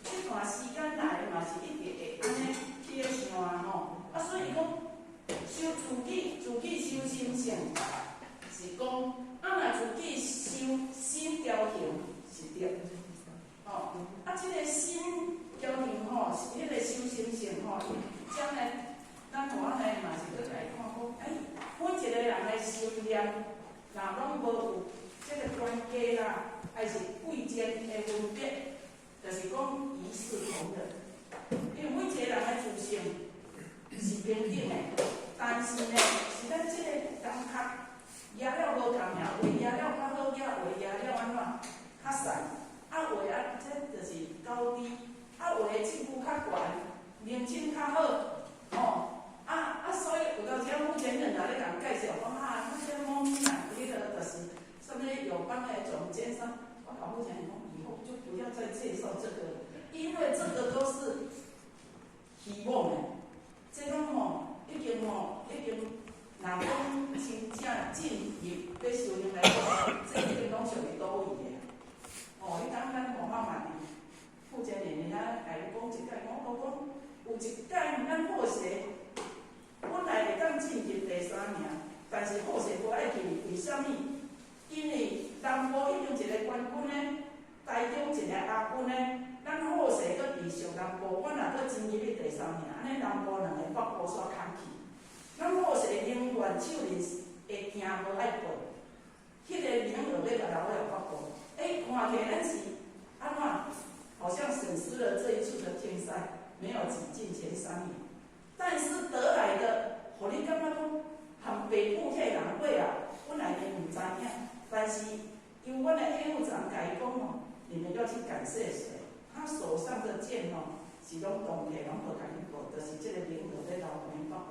这段时间内嘛是一直会按呢去咧想啊吼。啊，所以伊讲修自己修心性，是讲啊，若自己修心调行是对。吼，啊，这个心调行吼，是彼个修心性吼，将来咱我呢嘛是阁来看讲，发的心念，若攏無有這个懸低啦，還是貴賤的分別，就是講一視同仁。因為每一個人的自性是平等的，但是呢，是咱這个感覺舉了無仝爾，有的舉了較好舉，有的舉了按怎較散，啊有的啊，這就是高低，啊有的政府較懸，名聲較好，吼，啊啊，所以有當時目前人若咧共介紹講啊，那些貓咪啊，彼個就是啥物友邦的總監啥，我搞目前講以後就不要再介紹這個，因為這個都是虛妄的，這攏吼已經吼已經，若講真正進入欲修行來講，這已經攏屬於多餘的。哦，彼當咱無法嘛佇富堅年遐共伊講一擺，我講有一擺咱好勢，本來會當進入第三名，但是好勢無愛去，為啥物？因為南部已經一個冠軍呢，台中一個亞軍呢，咱好勢閣佇上南部，我若閣進入去第三名，按呢南部兩个北部煞空去。咱好勢寧願手裡會驚無愛報，彼个名額欲共留予北部。欸，看起來咱是按怎？好像損失了這一次的競賽，沒有擠進前三名。但是得來的，予你感覺講，和北部彼个人尾啊，本來𪜶毋知影，但是由阮的業務長共伊講吼，你們要去感謝誰？他手上的劍吼，是攏當起攏無共𪜶報，就是這個名額咧留予𪜶北部。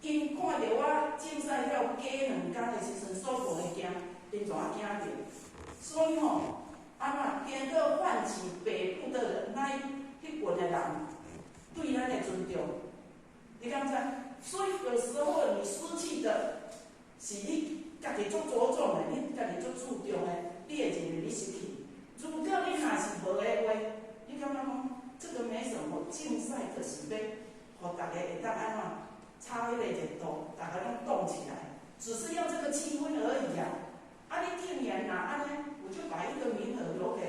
𪜶看著我競賽了加兩工的時陣所報的件，𪜶怎驚著？所以吼，按怎經過喚起北部的人，那彼群的人對咱的尊重，你敢知？所以有時候你失去的，是你家己足着重的，你家己足注重的，你會認為你失去。如果你若是無的話，你感覺講這個沒什麼，競賽就是欲予逐家會當按怎炒彼個熱度，逐家攏動起來，只是要這個氣氛而已啊！啊，你竟然若按呢，我就把一個名額留給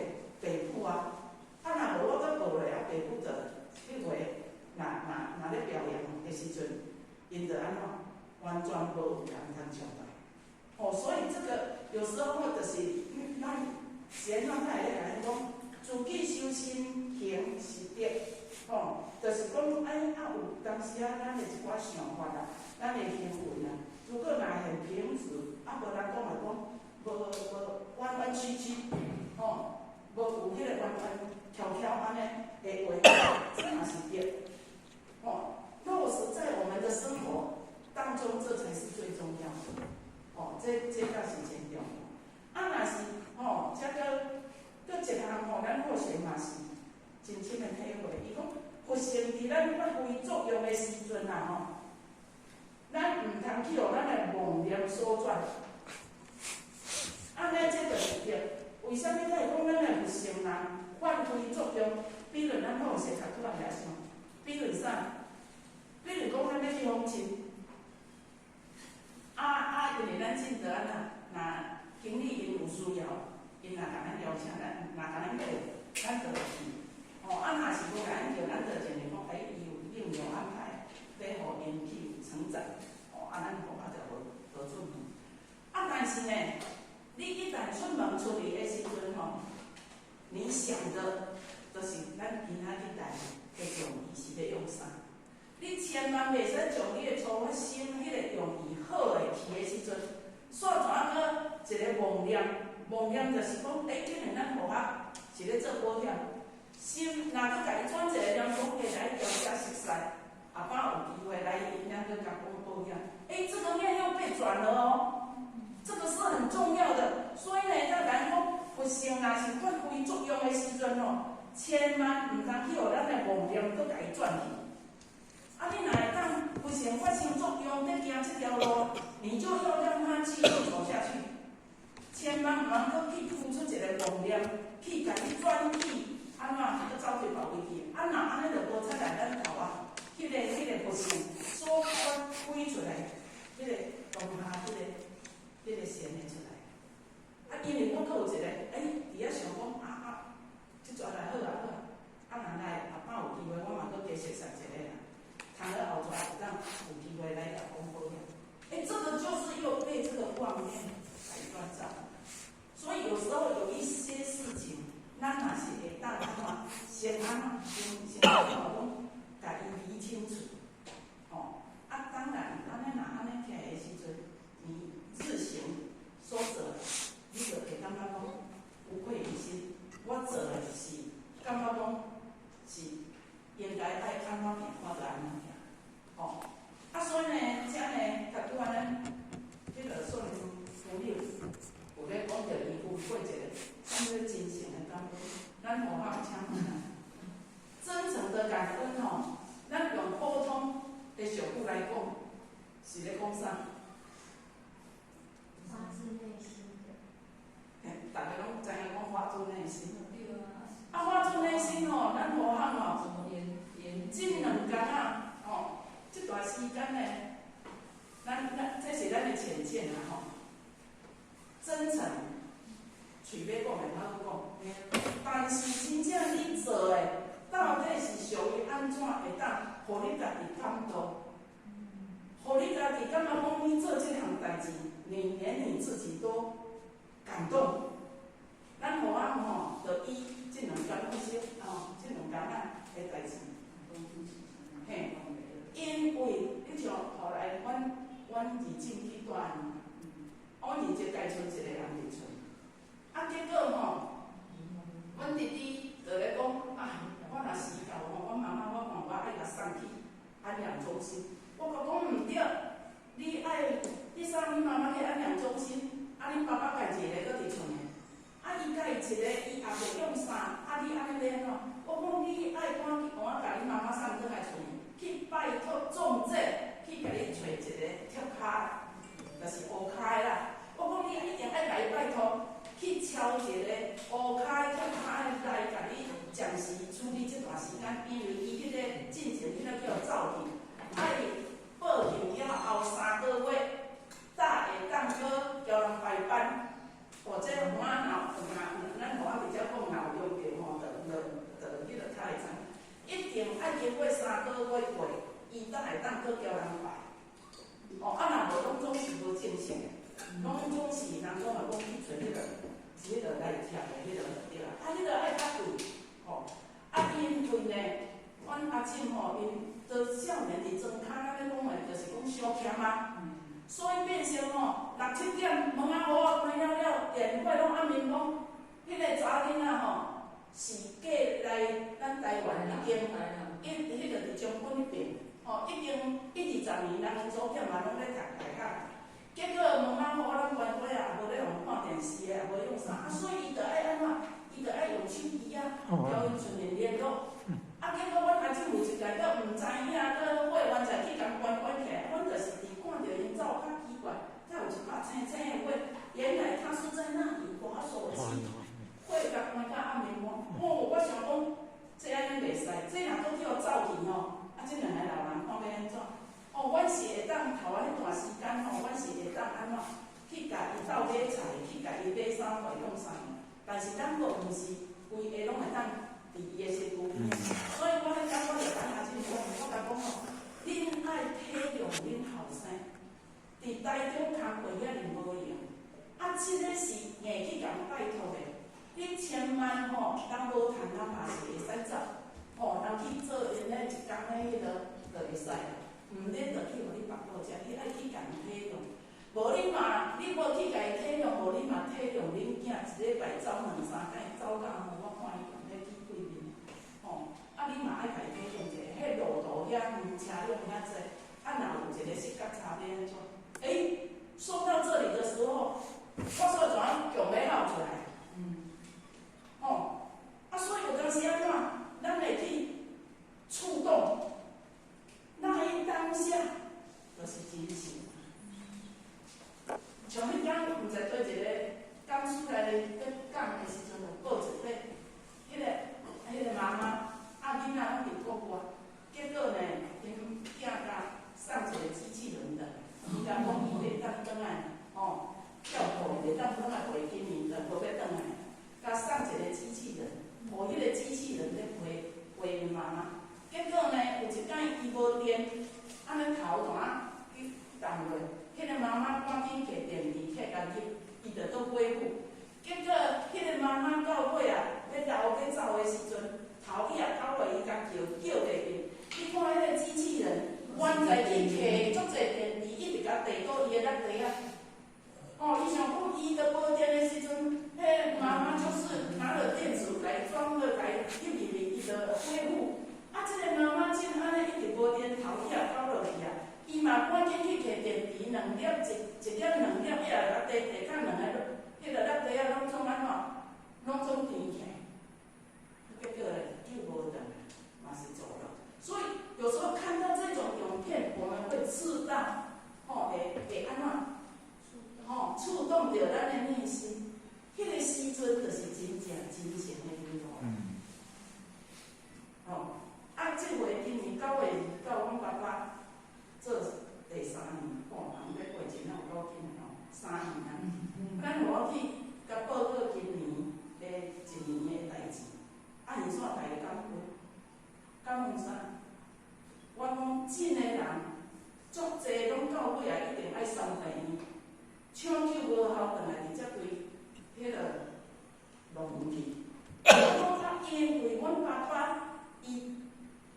北部啊！啊，若無我閣報咧，啊，北部的彼回若咧表揚的時陣，𪜶就按怎完全無有人通招待。哦，所以這個有時候就是咱是按怎才會咧共咱講，自己修身行是德，吼，就是講哎啊有當時啊，咱的一寡想法啊，咱的行為啊，如果若很平直，啊無人講來講，無無彎彎曲曲，吼，無有彼個彎彎翹翹按呢的話，這嘛是德，吼，落實在我們的生活當中，這才是最重要的。哦，這才是真重要。啊，若是吼，這閣閣一項吼，咱好勢嘛是真深的體會。伊講佛性佇咱發揮作用的時陣啊，吼，咱毋通去予咱的妄念所轉。按呢，這就是對。為啥物會講咱的佛性啊發揮作用？比如咱好勢較拄仔遐想，比如啥？比如講咱欲去訪親。啊啊！因為咱進得按怎，若經理𪜶有需要，𪜶若共咱邀請，咱若共咱叫，咱就會去。哦，啊，若是無共咱叫，咱就認為講，欸，伊有另有安排，欲予𪜶去成長。哦，啊，咱吼啊就無出門。啊，但是呢，你一旦出門出去的時陣吼，你想的，就是咱今仔日來的用意是欲用啥？你千萬袂使將你的初發心彼個用意好的去的時陣，煞怎閣一個妄念？妄念就是講，欸，既然咱學校是咧做保險，心若閣共伊轉一個念，講會來調解熟似，後擺有機會來𪜶遐閣共講保險，欸，這個念又被轉了哦，這個是很重要的。所以呢，咱講佛性若是發揮作用的時陣吼，千萬毋通去予咱的妄念閣共伊轉去。啊，你若會當佛性發生作用，欲行這條路，你就要讓它繼續走下去。千萬毋通閣去浮出一個妄念，去共伊轉去，按怎閣走去別位去？啊，若按呢就無彩來咱頭啊，彼個佛性所發揮出來，彼個當下彼個善的出來。啊，因為我閣有一個，欸，佇遐想講，啊啊，這逝來好啊好啊，啊若來後擺有機會，我嘛閣加熟悉一下啦。通咧後逝會當有機會來共講保險。欸，這個就是又先先讲共伊理清楚，吼，啊，當然，按呢若按呢徛的時陣，你自行說者，你就會感覺講無愧於心。我做的是感覺講是應該愛按怎行，我就按怎行，吼。啊，所以呢，遮呢，甲拄仔咱彼个宋朋友有咧講著伊有過一個啥物真誠的感恩，咱無法請問啊。真誠的感恩吼，咱用普通的俗語來講，是咧講啥？發自內心的。嘿，逐家攏知影講發自內心。對啊。啊，發自內心吼，咱無法吼，這兩工啊，吼，這段時間呢，咱這是咱的淺見啦吼。真誠，喙尾講會好講，但是真正你做的，到底是屬於按怎會當，予你家己感動，予你家己感覺講你做這項代誌，你連你自己都感動。咱予咱吼，就以這兩工講說，吼，這兩工仔的代誌，嘿，因為你像後來阮二姊去帶，阮二姐家賰一個人佇厝，啊，結果吼，阮弟弟就咧講啊，我若時到吼，阮媽媽我看我愛共送去安養中心，我共講毋對，你愛你送你媽媽去安養中心，啊，恁爸爸家己一个閣佇厝呢。啊！伊共伊一个，伊也袂用啥，啊！你按呢欲按怎？我講你愛趕緊共我共你媽媽送轉來厝，去拜託中介去共你揣一個貼跤，就是烏跤的啦。我講你一定愛共伊拜託，去敲一個烏跤的貼跤的來共你暫時處理這段時間，因為伊彼個進前彼個叫走去，愛報警了後3個月，才會當閣交人排班。或者我若若咱我直接講若有用著吼，就彼個較會知，一定愛經過3個月過，伊才會當閣交人排。哦，啊若無攏總是無正式的，攏總是人講啊，講去揣彼個是彼個來貼的彼個對啦，啊，彼個愛較貴，吼，啊，因為呢，阮阿姊吼，𪜶都少年佇莊跤，咱咧講的，就是講小欠啊。所以變成吼六七點門仔戶仔關了了，電話攏暗暝講，彼個查某囡仔吼是過來咱台灣已經一彼個佇將軍彼邊，吼已經一二十年，人𪜶祖先嘛攏咧讀大學。結果門仔戶咱關過啊，無咧用看電視的，也無用啥，啊，所以伊就愛按怎？伊就愛用手機啊，交𪜶出面聯絡。啊，結果阮阿姊有一屆閣毋知影，閣會員才去共關關起來，阮就是佇看著𪜶走較奇怪，才有一把青青的火，原來他是在那裡滑手機，火共關甲暗暝光。哦，我想講，這按呢袂使，這若閣叫走去吼，啊，這兩個老人看欲按怎？哦，阮是會當頭仔彼段時間吼，阮是會當按怎去共伊鬥買菜，去共伊買衫褲用啥，但是咱閣毋是規个攏會當佇伊的身軀邊，所以我彼工我就共阿姊講，我共講吼，恁愛體諒恁後生，佇台中工課遐爾無閒，啊，這個是硬去共拜託的，你千萬吼，人無趁人嘛是會使走，吼，人去做𪜶咧一工的彼個就會使，毋免就去予你縛倒遮，你愛去共體諒，無你嘛，你無去共伊體諒，無你嘛體諒恁囝一禮拜走兩三擺，走到吼，我看伊踮咧去對面，吼，啊你嘛愛共伊體諒者，彼路途遐遠，車輛遐濟，啊若有一個失覺差欲按怎？欸，說到這裡的時候，我說怎強欲哭出來？吼，啊，所以有當時按怎，咱會去觸動，那一當下就是真誠。像彼工，毋知佗一個講師來咧講的時陣，有報一個，彼個媽媽，啊囡仔攏佇國外，結果呢，𪜶囝共送一個機器人的，伊共講伊袂當轉來，吼，照顧袂當。嘛趕緊去摕電池，兩粒一一粒兩粒，遐個落地地較兩個，彼個落地仔攏總按怎？攏總甜起來，結果咧救無轉來，嘛是走了。所以有時候看到這種影片，我們會知道，吼，會按怎？吼，觸動著咱的內心。彼個時陣就是真正真誠的禮物。吼，啊，這回今年9月29，阮爸爸做第三年，吼，人欲過錢有夠緊的吼，3年啊。咱予我去共報告今年的一年的代誌，啊，伊煞大家感恩，感恩啥？我講真的人，足濟攏到尾啊，一定愛送病院，搶救無效，轉來直接規彼个樂園去。我講啊，因為阮爸爸伊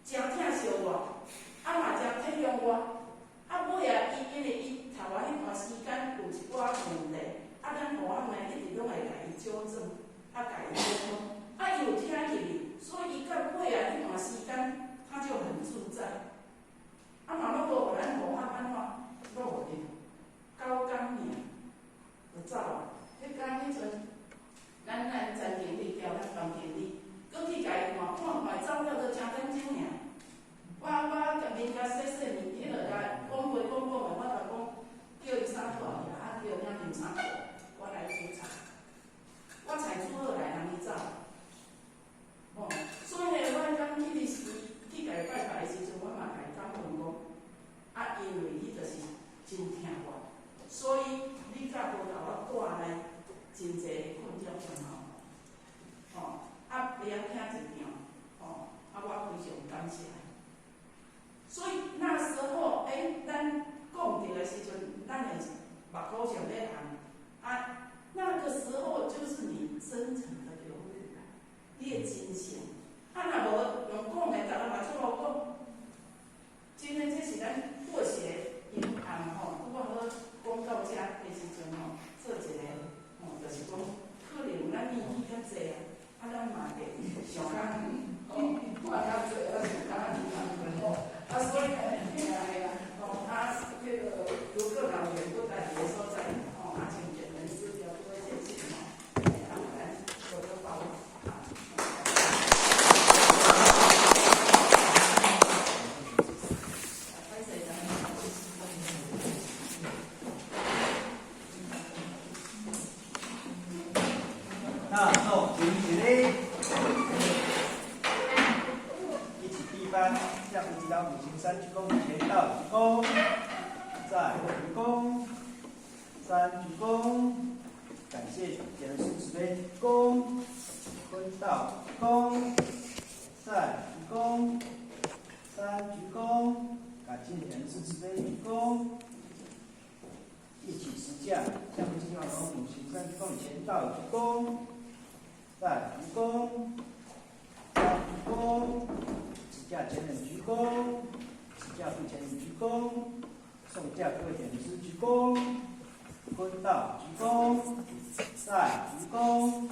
誠疼惜我，啊嘛誠體諒我，啊尾啊，伊因為伊頭仔彼段時間有一寡問題，啊咱護航的一直攏會共伊糾正，啊共伊溝通，啊伊有聽入去，所以伊到尾啊彼段時間，他就很自在。啊嘛攏無予咱護航按怎落去，9工爾就走啊。彼工彼陣，咱詹經理叫咱房經理，閣去共伊看，看看走了閣誠點鐘爾。我共面共洗洗面，彼落共講話講講的，我就講叫伊衫脫去，啊叫領件衫褲，我來煮菜。我菜煮好來，人伊走。吼，所以呢，我講去的時，去共伊拜拜的時陣，我嘛共伊感恩講，啊，因為你就是真疼我，所以你才無共我帶來真濟的困擾煩惱。吼，啊，袂曉聽一場，吼，啊，我非常感謝。所以那時候，咱講著的時陣，咱的目箍上咧紅，啊，那個時候就是你真誠的流淚啦，你的真誠。啊，若無用講的，逐个嘛出來講。真的，這是咱過學銀行吼，拄仔好講到遮的時陣吼，做一個吼，就是講可能咱年紀較濟啊，啊，咱嘛會想較吼，看較濟啊，想較吼，啊，所以呢，嘿啊嘿啊，吼啊，彼个如果老員不在的所在，吼，啊，請簡人師表各位謝謝吼，啊，咱多多包涵。歹勢咱。那做行一禮，一起閉班，向五指老五行三鞠躬，前道鞠躬，再鞠躬，三鞠躬，感謝點人師慈悲鞠躬，坤道鞠躬，再鞠躬，三鞠躬，感謝點人師慈悲鞠躬，一起持架，向五指老五行三鞠躬，前道鞠躬。再鞠躬，三鞠躬，持架前人鞠躬，持架副前人鞠躬，送駕各位點師鞠躬，坤道鞠躬，再鞠躬，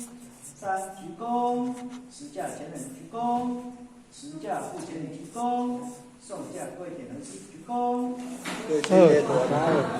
三鞠躬，持架前人鞠躬，持架副前人鞠躬，送駕各位點師鞠躬。好。